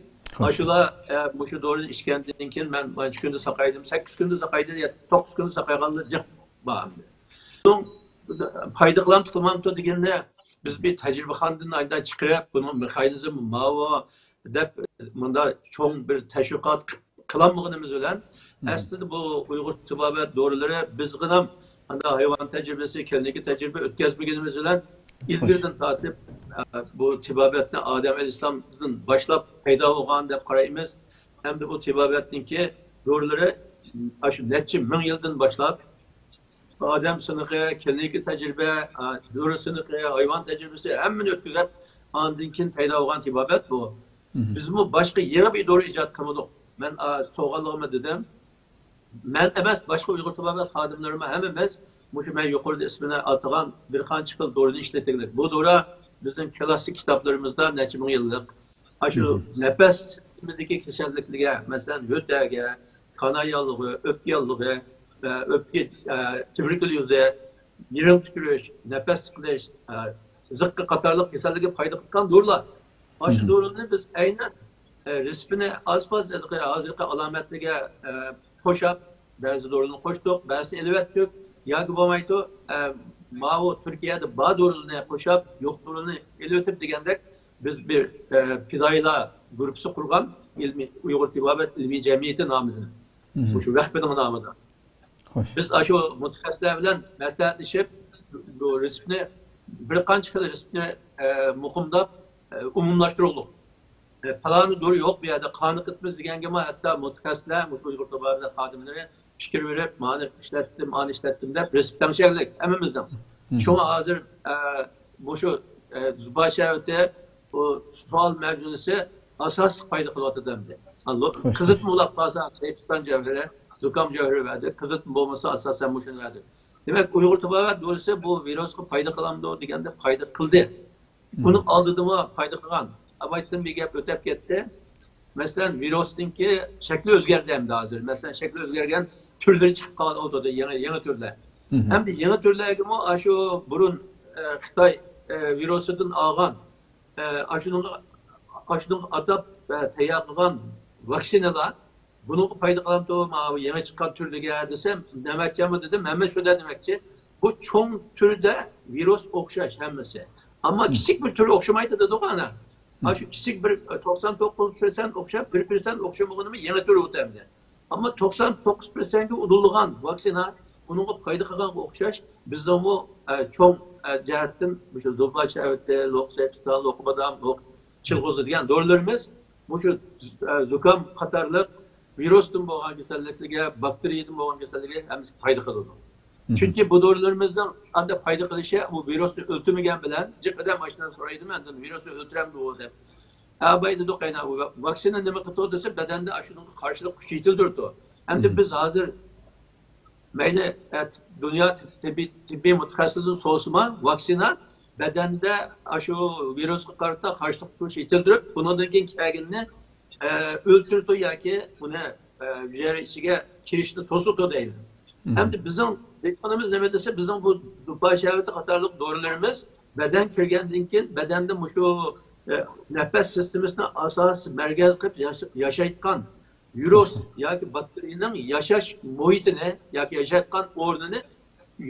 ئاشۇلار، ئە، مۇشۇ دورىنى ئىچكەندىن كېيىن مەن مانچە كۈندە ساقايدىم، سەككىز كۈندە ساقايدى، يەتتە، توققۇز كۈندە ساقايغانلار جىق بار ئەمدى. بۇنىڭ پايدا قىلامدۇ، قىلمامدۇ دېگەننى بىز بىر تەجرىبىخانىدىن ئايدا چىقىرىپ، بۇنىڭ مېخانىزمى ماۋۇ دەپ، مۇنداق چوڭ بىر تەشۋىقات قىلالمىغىنىمىز بىلەن، ئەسلىدە بۇ ئۇيغۇر تېبابەت دورىلىرى بىزغىنام ئانداق ھايۋان تەجرىبىسى، كلىنىكا تەجرىبە ئۆتكەزمىگىنىمىز بىلەن، ئىلگىرىدىن تارتىپ، ئە، بۇ تېبابەتنى ئادەم ئەلەيھىسسالامدىن باشلاپ پەيدا بولغان دەپ قارايمىز. ھەمدە بۇ تېبابەتنىڭكى دورىلىرى ئاشۇ نەچچە مىڭ يىلدىن باشلاپ، ئادەم سىنىقى، كلىنىكا تەجرىبە، ئا، دورا سىنىقى، ھايۋان تەجرىبىسى، ھەممىنى ئۆتكۈزۈپ، ئاندىن كېيىن پەيدا بولغان تېبابەت بۇ. بىزمۇ باشقا يېڭى بىر دورا ئىجاد قىلمىدۇق. مەن، ئا، سوغانلىقىمدا دېدىم. مەن ئەمەس، باشقا ئۇيغۇر تېبابەت خادىملىرىمۇ ھەممىمىز مۇشۇ مەن يۇقىرىدا ئىسمىنى ئاتىغان بىر قانچە خىل دورىنى ئىشلىتىلدۇق. بۇ دورا بىزنىڭ كلاسسىك كىتابلىرىمىزدا نەچچە مىڭ يىللىق. ئاشۇ نەپەس سىستېمىدىكى كېسەللىكلەرگە، مەسىلەن، يۆتەلگە، قان ئاياللىقى، ئۆپكە ياللۇغى، ئە، ئۆپكە، ئە، تۇبېركۇليوزى، يىرىڭ تۈكۈرۈش، نەپەس سىقىلىش، ئە، زىققا قاتارلىق كېسەللىككە پايدا قىلىدىغان دورىلار. ئاشۇ دورىلارنى بىز ئەينەن، ئە، رېتسېپىنى ئاز-پاز ھازىرقى، ھازىرقى ئالامەتلىرىگە، ئە، قوشاپ، بەزى دورىلارنى قوشتۇق، بەزىسىنى ئېلىۋەتتۇق ياكى بولمايدۇ، ئە، ماۋۇ تۈركىيەدە بار دورىلارنى قوشاپ، يوق دورىلارنى ئېلىۋېتىپ دېگەندەك، بىز بىر، ئە، پىدائىيلار گۇرۇپپىسى قۇرغان، ئىلمىي، ئۇيغۇر تېبابەت ئىلمىي جەمئىيىتى نامىدىن، مۇشۇ ۋەقپىنىڭ نامىدا. بىز ئاشۇ مۇتەخەسسىسلەر بىلەن مەسلىھەتلىشىپ، بۇ رېتسېپنى، بىر قانچە خىل رېتسېپنى، ئە، مۇقىملاپ، ئە، ئومۇملاشتۇردۇق. ئە، پالانى دورا يوق بۇ يەردە، قانىقىتىمىز دېگەنگىمۇ ھەتتا مۇتەخەسسىسلەر، مۇشۇ ئۇيغۇر تېبابەت خادىملىرى پىكىر بېرىپ، مانى ئىشلەتتىم، ئانى ئىشلەتتىم دەپ رېتسېپ تەڭشەرلىك ھەممىمىزنىڭ. شۇڭا ھازىر، ئە، مۇشۇ، ئە، زۇبا شەربىتى، بۇ سوئال مەجمۇئىسى ئاساسلىق پايدا قىلىۋاتىدۇ ئەمدى. قىزىتما بولاپ قالسا، سەيپۇسلان جەۋھىرى، زۇكام جەۋھىرى بەردى. قىزىتما بولمىسا، ئاساسەن مۇشۇنى بەردى. دېمەك، ئۇيغۇر تېبابەت دورىسى بۇ ۋىرۇسقا پايدا قىلامدۇ دېگەندە پايدا قىلدى. ئۇنىڭ ئالدىدىمۇ پايدا قىلغان. ئاۋايتتىن بىر گەپ ئۆتەپ كەتتى. مەسىلەن، ۋىرۇسنىڭكى شەكلى ئۆزگەردى ئەمدى ھازىر. مەسىلەن، شەكلى ئۆزگەرگەن تۈرلىرى چىقىپ قالغان ئوتتۇرىدا، يېڭى، يېڭى تۈرلەر. ئەمدى يېڭى تۈرلەرگىمۇ ئاشۇ بۇرۇن، ئە، خىتاي، ئە، ۋىرۇسىدىن ئالغان، ئە، ئاشۇنىڭغا، ئاشۇنىڭغا ئاتاپ، ئە، تەييار قىلغان ۋاكسىنىلار بۇنىڭغا پايدا قىلامدۇ، ماۋۇ يېڭى چىققان تۈرلىگە دېسەم، دېمەكچىمۇ دېدىم، مەن شۇنداق دېمەكچى. بۇ چوڭ تۈردە ۋىرۇس ئوخشاش ھەممىسى. ئەمما كىچىك بىر تۈر ئوخشىمايدۇ دېدۇق ئانا. ئاشۇ كىچىك بىر، ئە، توقسان توققۇز پىرسەنت ئوخشاپ، بىر پىرسەنت ئوخشىمىغىنىمۇ يېڭى تۈر ئۆتەمدى. ئەمما توقسان توققۇز پىرسەنتكە ئۇلىغان ۋاكسىنا ئۇنىڭغا پايدا قىلغانغا ئوخشاش، بىزنىڭمۇ، ئە، چوڭ، ئە، جەھەتتىن مۇشۇ زۇبا شەربىتى، لوق سەيپۇسلان، لوقما بادام، لوق چىلغۇزى دېگەن دورىلىرىمىز مۇشۇ، ئە، زۇكام قاتارلىق ۋىرۇستىن بولغان كېسەللىكلەرگە، باكتېرىيەدىن بولغان كېسەللىكلەرگە ھەممىسى پايدا قىلىدۇ. چۈنكى بۇ دورىلىرىمىزنىڭ ئانداق پايدا قىلىشى، بۇ ۋىرۇسنى ئۆلتۈرمىگەن بىلەن، جىق ئادەم ئاشۇنداق سورايدۇ مەندىن، ۋىرۇسنى ئۆلتۈرەمدۇ دەپ. ئەباي دېدۇق، قاينا، ۋاكسىنا نېمە قىلىدۇ دېسە، بەدەندە ئاشۇنىڭغا قارشىلىق كۈچ يېتىلدۈرىدۇ. ئەمدى بىز ھازىر مەيلى، ئە، دۇنيا تېببىي، تېببىي مۇتەخەسسىسىدىن سورىسىمۇ، ۋاكسىنا بەدەندە ئاشۇ ۋىرۇسقا قارىتا قارشىلىق كۈچ يېتىلدۈرۈپ، ئۇنىڭدىن كېيىن كەلگىنىنى، ئە، ئۆلتۈرىدۇ ياكى ئۇنى، ئە، ھۈجەيرە ئىچىگە كىرىشنى توسىدۇ دەيدۇ. ئەمدى بىزنىڭ دېيىشقىنىمىز نېمە دېسە، بىزنىڭ بۇ زۇبا شەربىتى قاتارلىق دورىلىرىمىز بەدەن كىرگەندىن كېيىن بەدەندە مۇشۇ، ئە، نەپەس سىستېمىسىنى ئاساسىي مەركەز قىلىپ ياشا-، ياشايدىغان ۋىرۇس ياكى باكتېرىيەنىڭ ياشاش مۇھىتىنى ياكى ياشايدىغان ئورنىنى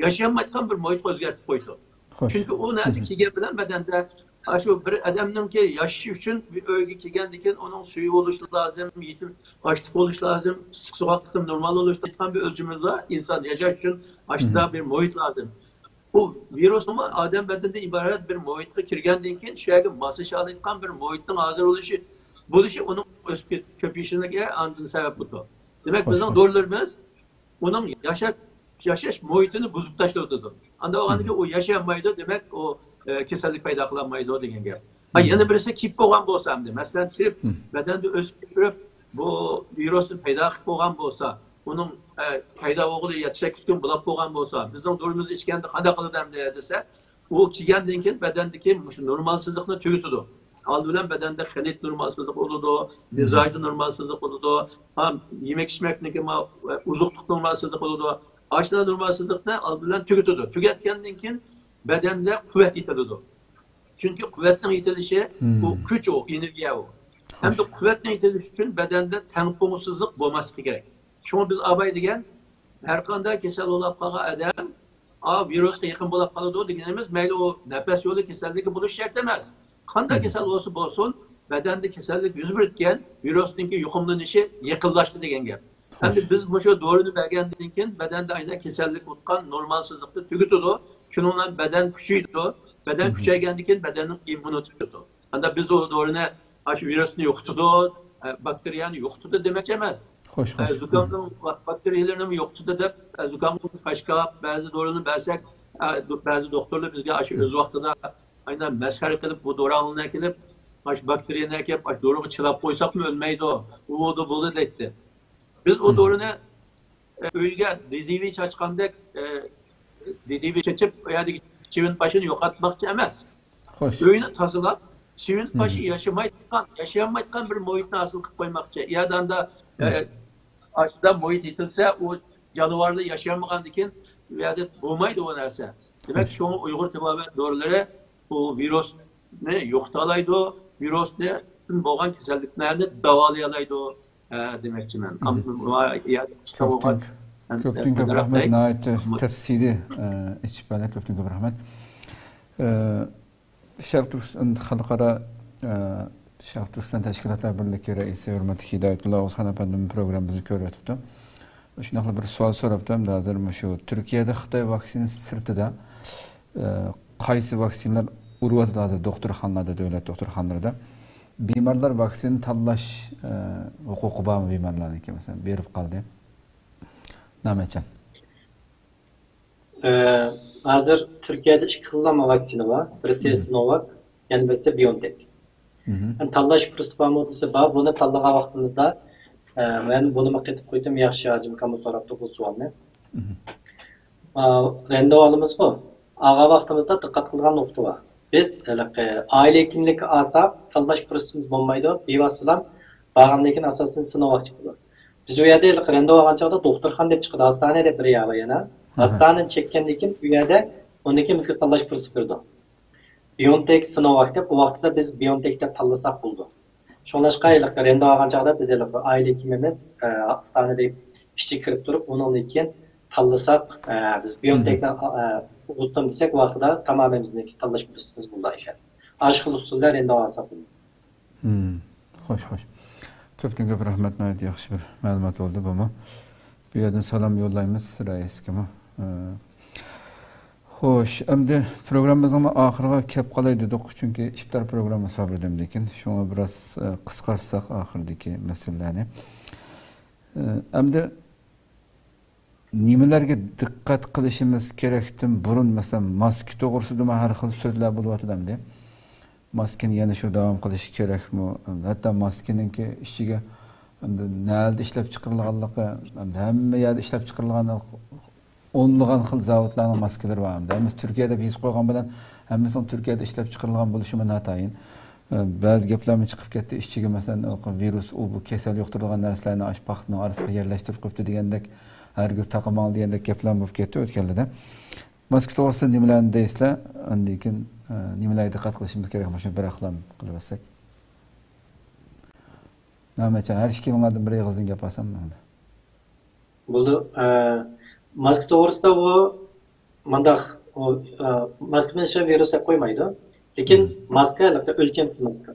ياشىيالمايدىغان بىر مۇھىتقا ئۆزگەرتىپ قويىدۇ. چۈنكى ئۇ نەرسە كەلگەن بىلەن بەدەندە، ئاشۇ بىر ئادەمنىڭكى ياشىشى ئۈچۈن بىر ئۆيگە كەلگەندىن كېيىن ئۇنىڭ سۈيى بولۇشى لازىم، يېتىم ئاشلىق بولۇشى لازىم، ئىسسىق سوغۇق قېتىم نورمال بولۇشى لازىم. بىر ئۆلچىمىمىز بار، ئىنسان ياشاش ئۈچۈن ئاشۇنداق بىر مۇھىت لازىم. بۇ ۋىرۇسمۇ ئادەم بەدىنىدىن ئىبارەت بىر مۇھىتقا كىرگەندىن كېيىن شۇ يەرگە ماسلىشالايدىغان بىر مۇھىتنىڭ ھازىر بولۇشى، بولۇشى ئۇنىڭ ئۆسۈپ كېت-، كۆپىيىشىگە ئاندىن سەۋەب بولىدۇ. دېمەك، بىزنىڭ دورىلىرىمىز ئۇنىڭ ياشاپ، ياشاش مۇھىتىنى بۇزۇپ تاشلىۋېتىدۇ. ئانداق بولغاندىكىن ئۇ ياشىيالمايدۇ، دېمەك، ئۇ، ئە، كېسەللىك پەيدا قىلالمايدۇ دېگەن گەپ. ھە، يەنە بىرسى كېلىپ بولغان بولسا ئەمدى، مەسىلەن، كىرىپ، بەدەندە ئۆسۈپ كېتىپ، بۇ ۋىرۇسنى پەيدا قىلىپ بولغان بولسا، ئۇنىڭ، ئە، پەيدا بولغىلى يەتتە سەككىز كۈن بولاپ بولغان بولسا، بىزنىڭ دورىمىزنى ئىچكەندە قانداق قىلىدۇ ئەمدى دېسە، ئۇ كىرگەندىن كېيىن بەدەندىكى مۇشۇ نورمالسىزلىقنى تۈگىتىدۇ. ئالدى بىلەن بەدەندە خىلىت نورمالسىزلىق بولىدۇ، مىزاجدا نورمالسىزلىق بولىدۇ، ھەم يېمەك ئىچمەكنىڭكى ما-، ئوزۇقلۇق نورمالسىزلىق بولىدۇ. ئاشۇنداق نورمالسىزلىقنى ئالدى بىلەن تۈگىتىدۇ. تۈگەتكەندىن كېيىن بەدەندە قۇۋۋەت يېتىلىدۇ. چۈنكى قۇۋۋەتنىڭ يېتىلىشى، بۇ كۈچ، ئۇ ئېنېرگىيە ئۇ. ھەمدە قۇۋۋەتنىڭ يېتىلىشى ئۈچۈن بەدەندە تەڭپۇڭسىزلىق بولماسلىقى كېرەك. شۇڭا بىز ئاباي دېگەن، ھەر قانداق كېسەل بولاپ قالغان ئادەم، ئا، ۋىرۇسقا يېقىن بولاپ قالىدۇ دېگىنىمىز، مەيلى ئۇ نەپەس يولى كېسەللىكى بولۇش شەرت ئەمەس. قانداق كېسەل بولسا بولسۇن، بەدەندە كېسەللىك يۈز بېرىدىكەن، ۋىرۇسنىڭكى يۇقۇملىنىشى يېقىنلاشتى دېگەن گەپ. ئەمدى بىز مۇشۇ دورىنى بەرگەندىن كېيىن بەدەندە ئاينەك كېسەللىك ئۇتقان نورمالسىزلىقنى تۈگىتىدۇ. شۇنىڭ بىلەن بەدەن كۈچىيىدۇ. بەدەن كۈچەيگەندىن كېيىن بەدەننىڭ ئىممۇنىتېتى كۈچىيىدۇ. ئەمدى بىز ئۇ دورىنى ئاشۇ ۋىرۇسنى يوقىتىدۇ، ئە، باكتېرىيەنى يوقىتىدۇ دېمەكچى ئەمەس. خوش، ئە، خوش. زۇكامنىڭ باكتېرىيەلىرىنى يوقىتىدۇ دەپ، ئە، زۇكامغا قاش كاپ، بەزى دورىنى بەرسەك، ئە، دو-، بەزى دوختۇرلار بىزگە ئاشۇ ئۆز ۋاقتىدا ئاينەن مەسخىرە قىلىپ، بۇ دورىڭلارنى ئەكېلىپ، ئاشۇ باكتېرىيەنى ئەكەپ، ئاشۇ دورىغا چىلاپ قويساقمۇ ئۆلمەيدۇ، ئۇ بولدى، بولدى دەيتتى. بىز ئۇ دورىنى ئۆيگە دىدىۋى چاچقاندەك، ئە، دىدىۋى چېچىپ، ئۇ يەردىكى چىۋىن پاشىنى يوقاتماقچى ئەمەس. خوش. ئۆينى تازىلاپ، چىۋىن پاشى ياشىمايدىغان، ياشىيالمايدىغان بىر مۇھىتنى ھاسىل قىلىپ قويماقچى. ئۇ يەردە ئاندا، ئە، ئاشۇنداق مۇھىت يېتىلسە، ئۇ جانىۋارلار ياشىيالمىغاندىن كېيىن ئۇ يەردە بولمايدۇ ئۇ نەرسە. دېمەك، خوش. شۇڭا ئۇيغۇر تېبابەت دورىلىرى بۇ ۋىرۇسنى يوقىتالايدۇ، ۋىرۇستىن بولغان كېسەللىكلەرنى داۋالايالايدۇ، ئە، دېمەكچىمەن. مم. ئەم-، ۋا-، يا-، كۆپتىن، كۆپتىن كۆپ رەھمەت، ناھايىتى تەپسىلىي، ئە، ئېچىپ بەردى. كۆپتىن كۆپ رەھمەت. ئە، شەرقىي تۈركىستان خەلقئارا، ئە، شەرقىي تۈركىستان تەشكىلاتلار بىرلىكى رەئىسى ھۆرمەتلىك ھىدايەتۇللا ئوغۇزخان ئەپەندىمۇ پروگراممىمىزنى كۆرۈۋېتىپتۇ. شۇنداقلا بىر سوئال سوراپتۇ. ھازىر مۇشۇ تۈركىيەدە خىتاي ۋاكسىنىسى سىرتىدا، ئە، قايسى ۋاكسىنىلار ئۇرۇۋاتىدۇ ھازىر دوختۇرخانىلاردا، دۆلەت دوختۇرخانىلىرىدا؟ بىمارلار ۋاكسىنا تاللاش، ئە، ھوقۇقى بارمۇ بىمارلارنىڭكى؟ مەسىلەن، بېرىپ قالدى. نامەتجان. ئە، ھازىر تۈركىيەدە ئىككى خىللام ۋاكسىنا بار. بىرسى سىنوۋاك، يەنە بىرسى بىئونتېك. ئەمدى تاللاش پۇرسىتى بارمۇ دېسە بار. بۇنى تاللىغان ۋاقتىمىزدا، ئە، مەن بۇنىمۇ قېتىپ قويدۇم، ياخشى، ھاجىم ئاكاممۇ سوراپتۇ بۇ سوئالنى. ئا، رەندىۋالىمىزغۇ، ئالغان ۋاقتىمىزدا دىققەت قىلغان نۇقتا بار. بىز ھېلىقى ئائىلە ھېكىملىكى ئالساق، تاللاش پۇرسىتىمىز بولمايدۇ. بىۋاسىتىلا بارغاندىن كېيىن ئاساسەن سىنوۋاك چىقىدۇ. بىز ئۇ يەردە ھېلىقى رەندىۋالغان چاغدا دوختۇرخانا دەپ چىقىدۇ، ھاستانە دەپ بىر يەر بار يەنە. ھاستانىنى چەككەندىن كېيىن ئۇ يەردە ئۇنىڭ كېيىن بىزگە تاللاش پۇرسىتى بېرىدۇ. بىئونتېك، سىنوۋاك دەپ، ئۇ ۋاقىتتا بىز بىئونتېك دەپ تاللىساق بولىدۇ. شۇڭلاشقا ھېلىقى رەندە ئالغان چاغدا بىز ھېلىقى ئائىلە ھېكىمىمىز، ئە، ئاستانىدە ئىچىگە كىرىپ تۇرۇپ، ئۇنىڭدىن كېيىن تاللىساق، ئە، بىز بىئونتېكنى، ئە، ئۇزىتىمىز دېسەك، ۋاقتىدا تامامەن بىزنىڭكى تاللاش پۇرسىتىمىز بولىدۇ ئىشەن. ئاشۇ خىل ئۇسۇلدا رەندە ئالساق بولىدۇ. خوش، خوش. كۆپتىن كۆپ رەھمەت، ناھايىتى ياخشى بىر مەلۇمات بولدى بۇمۇ. بۇ يەردىن سالام يوللايمىز رەئىسكىمۇ. ئە، خوش، ئەمدى پروگراممىمىزنىڭ ئاخىرىغا كەپ قالاي دېدۇق، چۈنكى ئىپتار پروگراممىسى بار بىردەمدىن كېيىن. شۇڭا بىراز، ئە، قىسقارتساق ئاخىرىدىكى مەسىلىلەرنى. ئە، ئەمدى نېمىلەرگە دىققەت قىلىشىمىز كېرەكتىن بۇرۇن، مەسىلەن، ماسكا توغرىسىدىمۇ ھەر خىل سۆزلەر بولۇۋاتىدۇ ئەمدى. ماسكىنى يەنە شۇ داۋام قىلىش كېرەكمۇ؟ ھەتتا ماسكىنىڭكى ئىچىگە ئەمدى نەدە ئىشلەپ چىقىرىلغانلىقى، ئەمدى ھەممە يەردە ئىشلەپ چىقىرىلغان ئونلىغان خىل زاۋۇتلارنىڭ ماسكىلىرى بار. ئەمدى ھەممىسى تۈركىيەدە يېزىپ قويغان بىلەن ھەممىسىنىڭ تۈركىيەدە ئىشلەپ چىقىرىلغان بولۇشىمۇ ناتايىن. ئە، بەزى گەپلەرمۇ چىقىپ كەتتى، ئىچىگە، مەسىلەن، ۋىرۇس، ئۇ، بۇ كېسەل يۇقتۇرىدىغان نەرسىلەرنى ئاشۇ پاختىنىڭ ئارىسىغا يەرلەشتۈرۈپ قويۇپتۇ دېگەندەك، ھەرگىز تاقىماڭ دېگەندەك گەپلەرمۇ بولۇپ كەتتى ئۆتكەنلىدە. ماسكا توغرىسىدا نېمىلەرنى دەيسىلەر؟ ئاندىن كېيىن، ئە، نېمىلەرگە دىققەت قىلىشىمىز كېرەك؟ مۇشۇنى بىر ئەقلەم قىلىۋەتسەك. نامەتجان، ھەر ئىككىڭلاردىن بىر ئېغىزدىن گەپ ئالسام ماڭىدۇ. بولىدۇ. ئە، ماسكا توغرىسىدا ئۇ مانداق، ئۇ، ئە، ماسكا بىلەن ھېچ ۋىرۇس ئېلىپ قويمايدۇ. لېكىن ماسكا ھېلىقى ئۆلچەمسىز ماسكا.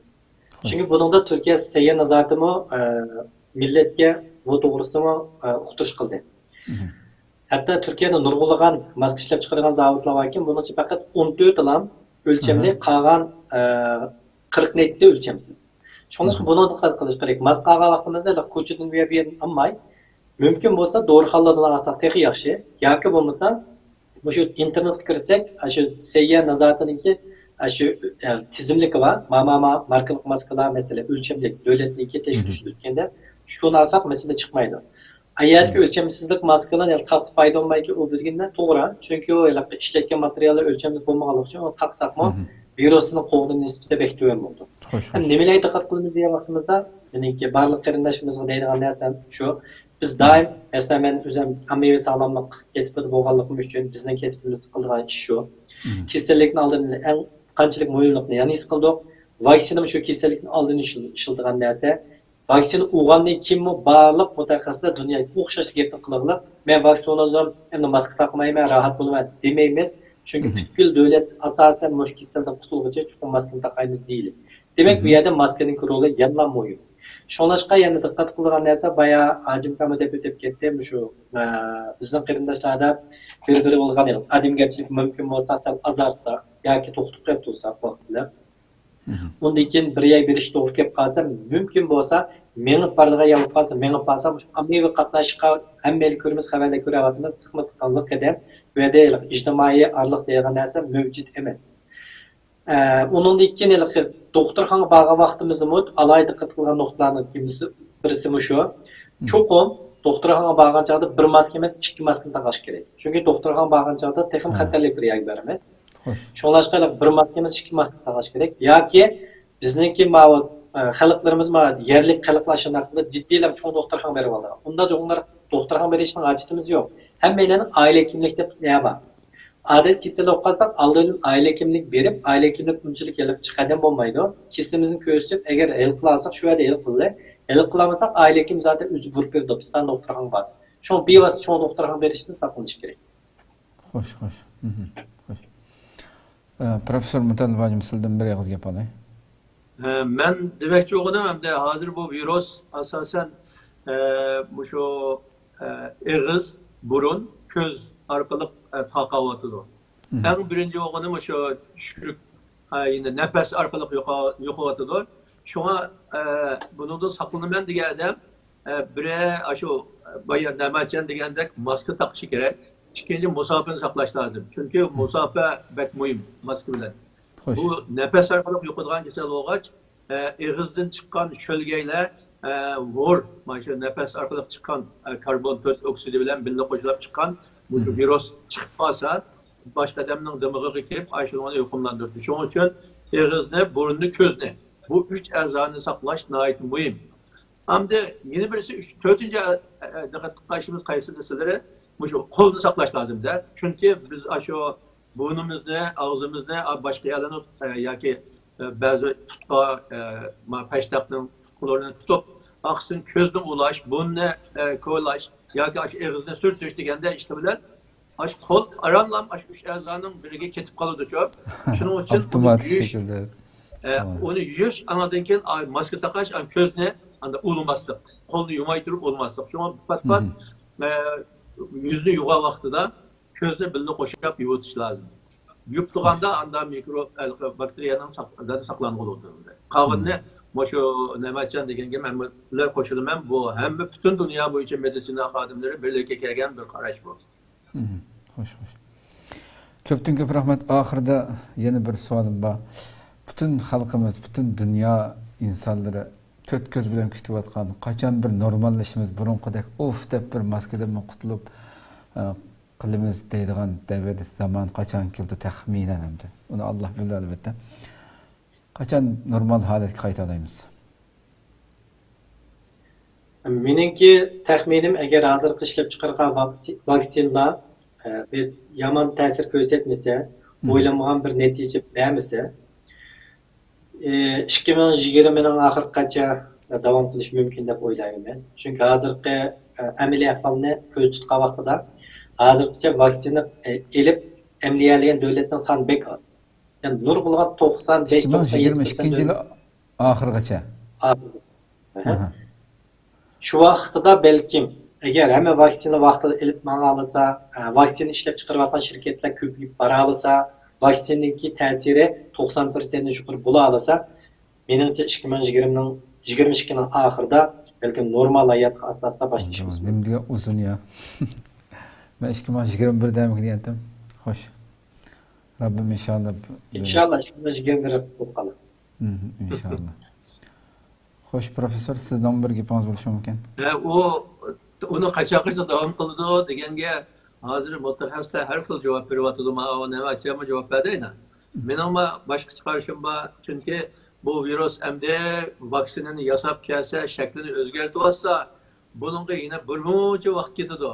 چۈنكى بۇنىڭدا تۈركىيە سەھىيە نازارىتىمۇ، ئە، مىللەتكە بۇ توغرىسىدىمۇ، ئە، ئۇقتۇرۇش قىلدى. ھەتتا تۈركىيەدە نۇرغۇنلىغان ماسكا ئىشلەپ چىقىرىدىغان زاۋۇتلار باركەن، بۇنىڭ ئىچىدە پەقەت ئون تۆتىلا ئۆلچەملىك، قالغان، ئە، قىرىق نەچچىسى ئۆلچەمسىز. شۇڭلاشقا بۇنىڭغا دىققەت قىلىش كېرەك. ماسكا ئالغان ۋاقتىمىزدا ھېلىقى كوچىدىن ئۇ يەر بۇ يەردىن ئالماي، مۇمكىن بولسا دورىخانىلاردىن ئالساق تېخى ياخشى. ياكى بولمىسا مۇشۇ ئىنتېرنېتقا كىرسەك، ئاشۇ سەھىيە نازارىتىنىڭكى ئاشۇ، ئە، تىزىملىكى بار. ما، ما، ما ماركىلىق ماسكىلار، مەسىلەن، ئۆلچەملىك، دۆلەتنىڭكى تەكشۈرۈشتىن ئۆتكەندە شۇنى ئالساق مەسىلە چىقمايدۇ. ئايەتتىكى ئۆلچەمسىزلىك ماسكىلىرىنى تاقسا پايدا بولمايدۇ، ئۇ بىلگىنىدە توغرا. چۈنكى ئۇ ھېلىقى ئىشلەتكەن ماتېرىياللار ئۆلچەملىك بولمىغانلىقى ئۈچۈن ئۇنى تاقساقمۇ ۋىرۇسنىڭ قوغدىنىش نىسبىتى بەك تۆۋەن بولىدۇ. خوش، ھەم خوش. نېمىلەرگە دىققەت قىلىمىز دېگەن ۋاقتىمىزدا، مېنىڭكى بارلىق قېرىنداشلىرىمىزغا دەيدىغان نەرسەم شۇ. بىز دائىم، مەسىلەن، مەن ئۆزۈم ئاممىۋى ساغلاملىق كەسپىدە بولغانلىقىم ئۈچۈن بىزنىڭ كەسپىمىزدە قىلىدىغان ئىش شۇ. كېسەللىكنى ئالدىنى ئەڭ قانچىلىك مۇھىملىقنى يەنە ھېس قىلدۇق. ۋاكسىنا شۇ كېسەللىكنى ئالدىنى ئىشلىتىدىغان نەرسە. ۋاكسىنا ئۇرغاندىن كېيىنمۇ بارلىق مۇتەخەسسىسلەر دۇنياغا ئوخشاش گەپنى قىلىدىغان، مەن ۋاكسىنا ئۇردۇم، ئەمدى ماسكا تاقىمايمەن، راھەت بولىمەن دېمەيمىز. چۈنكى پۈتكۈل دۆلەت ئاساسەن مۇشۇ كېسەلدىن قۇتۇلغۇچە چوقۇم ماسكىنى تاقايمىز دېيىلى. دېمەك، بۇ يەردە ماسكىنىڭكى رولى يەنىلا مۇھىم. شۇڭلاشقا يەنە دىققەت قىلىدىغان نەرسە، بايا ھاجىم ئاكاممۇ دەپ ئۆتۈپ كەتتى، مۇشۇ، ئە، بىزنىڭ قېرىنداشلاردا بىر-بىرى بولغان ئادەمگەرچىلىك مۇمكىن بولسا سەل ئازارتساق ياكى توختىتىپ قويۇپ تۇرساق ۋاقىت بىلەن. ئۇندىن كېيىن بىر يەرگە بېرىش توغرا كېلىپ قالسا، مۇمكىن بولسا مېڭىپ بارىدىغان يەر بولۇپ قالسا، مېڭىپ بارسا، مۇشۇ ئاممىۋى قاتناشقا ھەممەيلەن كۆرىمىز، خەۋەرلەر كۆرۈۋاتىمىز، تىقما تىقىنلىق قەدەم. بۇ يەردە ھېلىقى ئىجتىمائىي ئارىلىق دەيدىغان نەرسە مەۋجۇت ئەمەس. ئە، ئۇنىڭدىن كېيىن ھېلىقى دوختۇرخانىغا بارغان ۋاقتىمىزدىمۇ ئالاھىدە دىققەت قىلغان نۇقتىلارنىڭ بىرسى، بىرسى مۇشۇ. چوقۇم دوختۇرخانىغا بارغان چاغدا بىر ماسكا ئەمەس، ئىككى ماسكىنى تاقاش كېرەك. چۈنكى دوختۇرخانىغا بارغان چاغدا تېخىمۇ خەتەرلىك بىر يەرگە بارىمىز. شۇڭلاشقا بىر ماسكا ئەمەس، ئىككى ماسكا تاقاش كېرەك. ياكى بىزنىڭكى ماۋۇ، ئە، خەلقلىرىمىز، ما، يەرلىك خەلقلەر شۇنداق قىلىپ جىددىيلا چوڭ دوختۇرخانىغا بېرىپ ئالىدىغان. ئۇنداق چوڭلار دوختۇرخانىغا بېرىشنىڭ ھاجىتىمىز يوق. ھەممەيلەننىڭ ئائىلە ھېكىملىك دەپ نېمە بار؟ ئادەتتە كېسەل بولۇپ قالساق، ئالدى بىلەن ئائىلە ھېكىملىكىگە بېرىپ، ئائىلە ھېكىملىك ئۇنچىلىك ھېلىقى قەدەم بولمايدۇ. كېسىلىمىزنى كۆرسىتىپ، ئەگەر ھېل قىلالىساق، شۇ يەردە ھېل قىلدى. ھېل قىلالمىساق، ئائىلە ھېكىمى زادى ئۆزى بۇيرۇپ بېرىدۇ، پىستان دوختۇرخانىغا بار. شۇڭا بىۋاسىتە چوڭ دوختۇرخانىغا بېرىشتىن ساقلىنىش كېرەك. خوش، خوش. خوش. ئە، پروفېسسور مۇتەللىپ ھاجىم، سىزدىن بىر ئېغىز گەپ ئالاي. ئە، مەن دېمەكچى بولغىنىم، ئەمدى ھازىر بۇ ۋىرۇس ئاساسەن، ئە، مۇشۇ، ئە، ئېغىز، بۇرۇن، كۆز ئارقىلىق، ئە، تارقاۋاتىدۇ. ئەڭ بىرىنچى بولغىنى مۇشۇ چۈشكۈرۈك، ئە، يەنى نەپەس ئارقىلىق يۇقا-، يۇقۇۋاتىدۇ. شۇڭا، ئە، بۇنىڭدىن ساقلىنىمەن دېگەن ئادەم، ئە، بىرى، ئاشۇ، بايا نەمەتجان دېگەندەك ماسكا تاقىشى كېرەك. ئىككىنچى، مۇساپىنى ساقلاش لازىم. چۈنكى مۇساپە بەك مۇھىم ماسكا بىلەن. خوش. بۇ نەپەس ئارقىلىق يۇقىدىغان كېسەل بولغاچ، ئە، ئېغىزدىن چىققان شۆلگەيلەر، ئە، ھور، مانا شۇ نەپەس ئارقىلىق چىققان، ئە، كاربون تۆت ئوكسىدى بىلەن بىللە قوشۇلۇپ چىققان مۇشۇ ۋىرۇس چىقىپ قالسا، باشقا ئادەمنىڭ دىمىغىغا كىرىپ، ئاشۇنىڭ يۇقۇملاندۇرىدۇ. شۇنىڭ ئۈچۈن ئېغىزنى، بۇرۇننى، كۆزنى، بۇ ئۈچ ئەزانى ساقلاش ناھايىتى مۇھىم. ئەمدى يەنە بىرسى، ئۈچ، تۆتىنچى، ئە، ئە، دىققەت قىلىشىمىز قايسى دېسىلىرى، مۇشۇ قولنى ساقلاش لازىم-دە. چۈنكى بىز ئاشۇ بۇرنىمىزنى، ئاغزىمىزنى، ئا، باشقا يەرلەرنى، ئە، ياكى، ئە، بەزى تۇتقا، ئە، ما، پەشتاقنىڭ تۇتقىلىرىنى تۇتۇپ، ئارقىسىدىن كۆزنى ئۇۋۇلاش، بۇرنىنى، ئە، كولاش ياكى ئاشۇ ئېغىزنى سۈرتۈش دېگەندە ئىشلار بىلەن ئاشۇ قول ئارانلا ئاشۇ ئۈچ ئەزانىڭ بىرىگە كېتىپ قالىدۇچۇ. شۇنىڭ ئۈچۈن ئۇنى ئاپتوماتىك يۇيۇش، شەكىلدە. ئە، تامام. ئۇنى يۇيۇش، ئاندىن كېيىن، ئا، ماسكا تاقاش، ئا، كۆزنى ئاندا ئۇۋۇلىماسلىق، قولنى يۇماي تۇرۇپ ئۇۋۇلماسلىق. شۇڭا پات-پات، ئە، يۈزنى يۇغان ۋاقتىدا كۆزنى بىللە قوشاپ يۇيۇۋېتىش لازىم. يۇيۇپ تۇرغاندا ئاندا مىكرو، ئە، باكتېرىيەنىڭ ساق-، زادى ساقلانغىلى بولىدۇ. قالغىنىنى مۇشۇ نەمەتجان دېگەن گەپ مەن بىلەن قوشۇلىمەن. بۇ ھەممە پۈتۈن دۇنيا بويىچە مېدىتسىنا خادىملىرى بىرلىككە كەلگەن بىر قاراش بۇ. خوش، خوش. كۆپتىن كۆپ رەھمەت. ئاخىرىدا يەنە بىر سوئالىم بار. پۈتۈن خەلقىمىز، پۈتۈن دۇنيا ئىنسانلىرى تۆت كۆز بىلەن كۈتۈۋاتقان، قاچان بىر نورماللىشىمىز، بۇرۇنقىدەك ئۇف دەپ بىر ماسكىدىنمۇ قۇتۇلۇپ، ئە، قىلىمىز دەيدىغان دەۋر، زامان قاچان كېلىدۇ تەخمىنەن ئەمدى؟ ئۇنى ئاللا بىلىدۇ، ئەلۋەتتە. قاچان نورمال ھالەتكە قايتالايمىز؟ مېنىڭكى تەخمىنىم، ئەگەر ھازىرقى ئىشلەپچىقارغان ۋاكسى-، ۋاكسىنىلار، ئە، بىر يامان تەسىر كۆرسەتمىسە، ئويلانمىغان بىر نەتىجە بەرمىسە، ئى، ئىككى مىڭ يىگىرمىنىڭ ئاخىرىغىچە داۋام قىلىشى مۇمكىن دەپ ئويلايمەن مەن. چۈنكى ھازىرقى، ئە، ئەمەلىي ئەھۋالنى كۆزدە تۇتقان ۋاقتىدا، ھازىرغىچە ۋاكسىنا، ئە، ئېلىپ ئەملىيەلىگەن دۆلەتنىڭ سانى بەك ئاز. يەنى نۇرغۇنلىغان توقسان بەش، توقسان يەتتى پىرسەنت ئىككى مىڭ يىگىرمە ئىككىنچى يىلى ئاخىرغىچە. ئاخىرى. ئاھا. شۇ ۋاقتىدا بەلكىم، ئەگەر ھەممە ۋاكسىنا ۋاقتىدا ئېلىپ ماڭالىسا، ئە، ۋاكسىنا ئىشلەپ چىقىرىۋاتقان شىركەتلەر كۆپىيىپ بارالىسا، ۋاكسىنىنىڭكى تەسىرى توقسان پىرسەنتتىن يۇقىرى بولالىسا، مېنىڭچە ئىككى مىڭ يىگىرمىنىڭ، يىگىرمە ئىككىنىڭ ئاخىرىدا بەلكىم نورمال ھاياتقا ئاستا-ئاستا باشلىشىمىز مۇمكىن. نېمە دېگەن ئۇزۇن يا. مەن ئىككى مىڭ يىگىرمە بىر دەيمىكىن دېگەنتىم. خوش. رەببىم ئىنشاللا. ئىنشاللا ئىككى مىڭ يىگىرمە بىر بولۇپ قالار. ئىنشاللا. خوش، پروفېسسور، سىزنىڭمۇ بىر گېپىڭىز بولۇشى مۇمكىن. ھە، ئۇ، ئۇنى قاچانغىچە داۋام قىلىدۇ دېگەنگە، ھازىر مۇتەخەسسىسلەر ھەر خىل جاۋاب بېرىۋاتىدۇ. مانا ئۇ نەۋەتچىمۇ جاۋاب بەردى ئەينە. مېنىڭمۇ باشقىچە قارىشىم بار، چۈنكى بۇ ۋىرۇس ئەمدى ۋاكسىنىنى ياساپ كەلسە، شەكلىنى ئۆزگەرتىۋاتسا، بۇنىڭغا يەنە بىر مۇنچە ۋاقىت كېتىدۇ.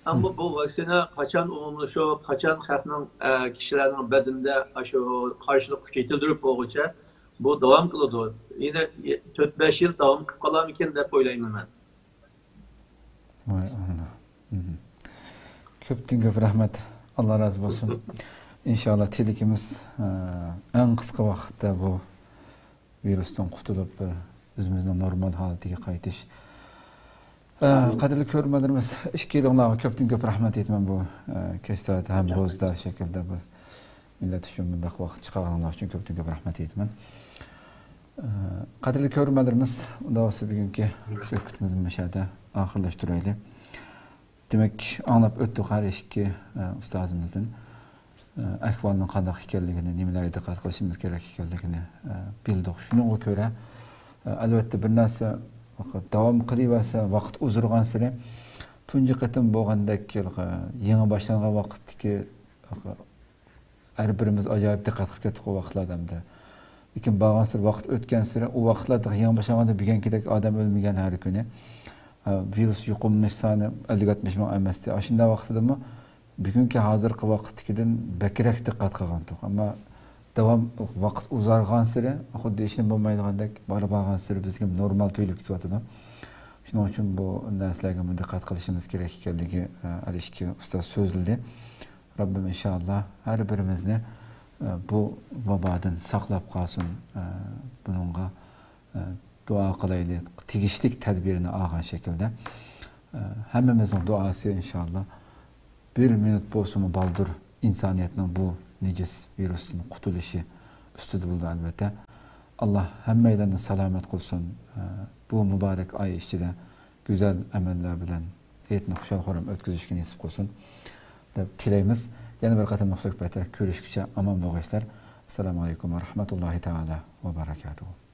ئەمما بۇ ۋاكسىنا قاچان ئومۇملىشىپ، قاچان خەقنىڭ، ئە، كىشىلەرنىڭ بەدىنىدە ئاشۇ قارشىلىق كۈچ يېتىلدۈرۈپ بولغۇچە بۇ داۋام قىلىدۇ. يەنە تۆت-بەش يىل داۋام قىلىپ قالارمىكىن دەپ ئويلايمەن مەن. ۋاي ئاللا. مھم. كۆپتىن كۆپ رەھمەت. ئاللا رازى بولسۇن. ئىنشاللا تىلىكىمىز، ئە، ئەڭ قىسقا ۋاقىتتا بۇ ۋىرۇستىن قۇتۇلۇپ، بىر ئۆزىمىزنىڭ نورمال ھالىتىگە قايتىش. ئە، قەدىرلىك كۆرۈرمەنلىرىمىز، ئىككىيلىڭلارغا كۆپتىن كۆپ رەھمەت ئېيتىمەن بۇ، ئە، كەچ سائەت ھەم روزىدار شەكىلدە بۇ مىللەت ئۈچۈن بۇنداق ۋاقىت چىقارغىنىڭلار ئۈچۈن كۆپتىن كۆپ رەھمەت ئېيتىمەن. ئە، قەدىرلىك كۆرۈرمەنلىرىمىز، ئۇنداق بولسا بۈگۈنكى سۆھبىتىمىزنى مۇشۇ يەردە ئاخىرلاشتۇرايلى. دېمەك، ئاڭلاپ ئۆتتۇق ھەر ئىككى، ئە، ئۇستازىمىزدىن، ئە، ئەھۋالنىڭ قانداق ئىكەنلىكىنى، نېمىلەرگە دىققەت قىلىشىمىز كېرەك ئىكەنلىكىنى، ئە، بىلدۇق. شۇنىڭغا كۆرە، ئە، ئەلۋەتتە، بىر نەرسە داۋام قىلىۋەرسە، ۋاقىت ئۇزارغانسېرى، تۇنجى قېتىم بولغاندەك، يېڭى باشلانغان ۋاقىتتىكى ھەر بىرىمىز ئاجايىپ دىققەت قىلىپ كەتتۇق ئۇ ۋاقىتلاردا ئەمدى. لېكىن بارغانسېرى ۋاقىت ئۆتكەنسېرى، ئۇ ۋاقىتلاردا يېڭى باشلانغاندا بۈگۈنكىدەك ئادەم ئۆلمىگەن ھەر كۈنى. ئە، ۋىرۇس يۇقۇملىنىش سانى ئەللىك ئاتمىش مىڭ ئەمەستى. ئاشۇنداق ۋاقىتتىمۇ بۈگۈنكى ھازىرقى ۋاقىتتىكىدىن بەكرەك دىققەت قىلغانتۇق. ئەمما داۋام ۋاقىت ئۇزارغانسېرى، خۇددى ھېچنېمە بولمايدىغاندەك بارا بارغانسېرى بىزگە نورمال تۇيۇلۇپ كېتىۋاتىدۇ. شۇنىڭ ئۈچۈن بۇ نەرسىلەرگە دىققەت قىلىشىمىز كېرەك ئىكەنلىكى، ئە، ھەر ئىككى ئۇستاز سۆزلىدى. رەببىم ئىنشاللا ھەر بىرىمىزنى، ئە، بۇ ۋابادىن ساقلاپ قالسۇن. ئە، بۇنىڭغا، ئە، دۇئا قىلايلى، تېگىشلىك تەدبىرىنى ئالغان شەكىلدە. ئە، ھەممىمىزنىڭ دۇئاسى ئىنشاللا بىر مىنۇت بولسىمۇ بالدۇر ئىنسانىيەتنىڭ بۇ نىجىس ۋىرۇستىن قۇتۇلۇشى ئۈستىدە بولىدۇ ئەلۋەتتە. ئاللا ھەممەيلەننى سالامەت قىلسۇن. ئە، بۇ مۇبارەك ئاي ئىچىدە گۈزەل ئەمەللەر بىلەن ھېيتنى خۇشال-خۇرام ئۆتكۈزۈشكە نېسىپ قىلسۇن دەپ تىلەيمىز. يەنە بىر قېتىملىق سۆھبەتتە كۆرۈشكىچە ئامان بولغايسىلەر. ئەسسالامۇ ئەلەيكۇم ۋە رەھمەتۇللاھى تائالا ۋە بەرەكاتۇھۇ.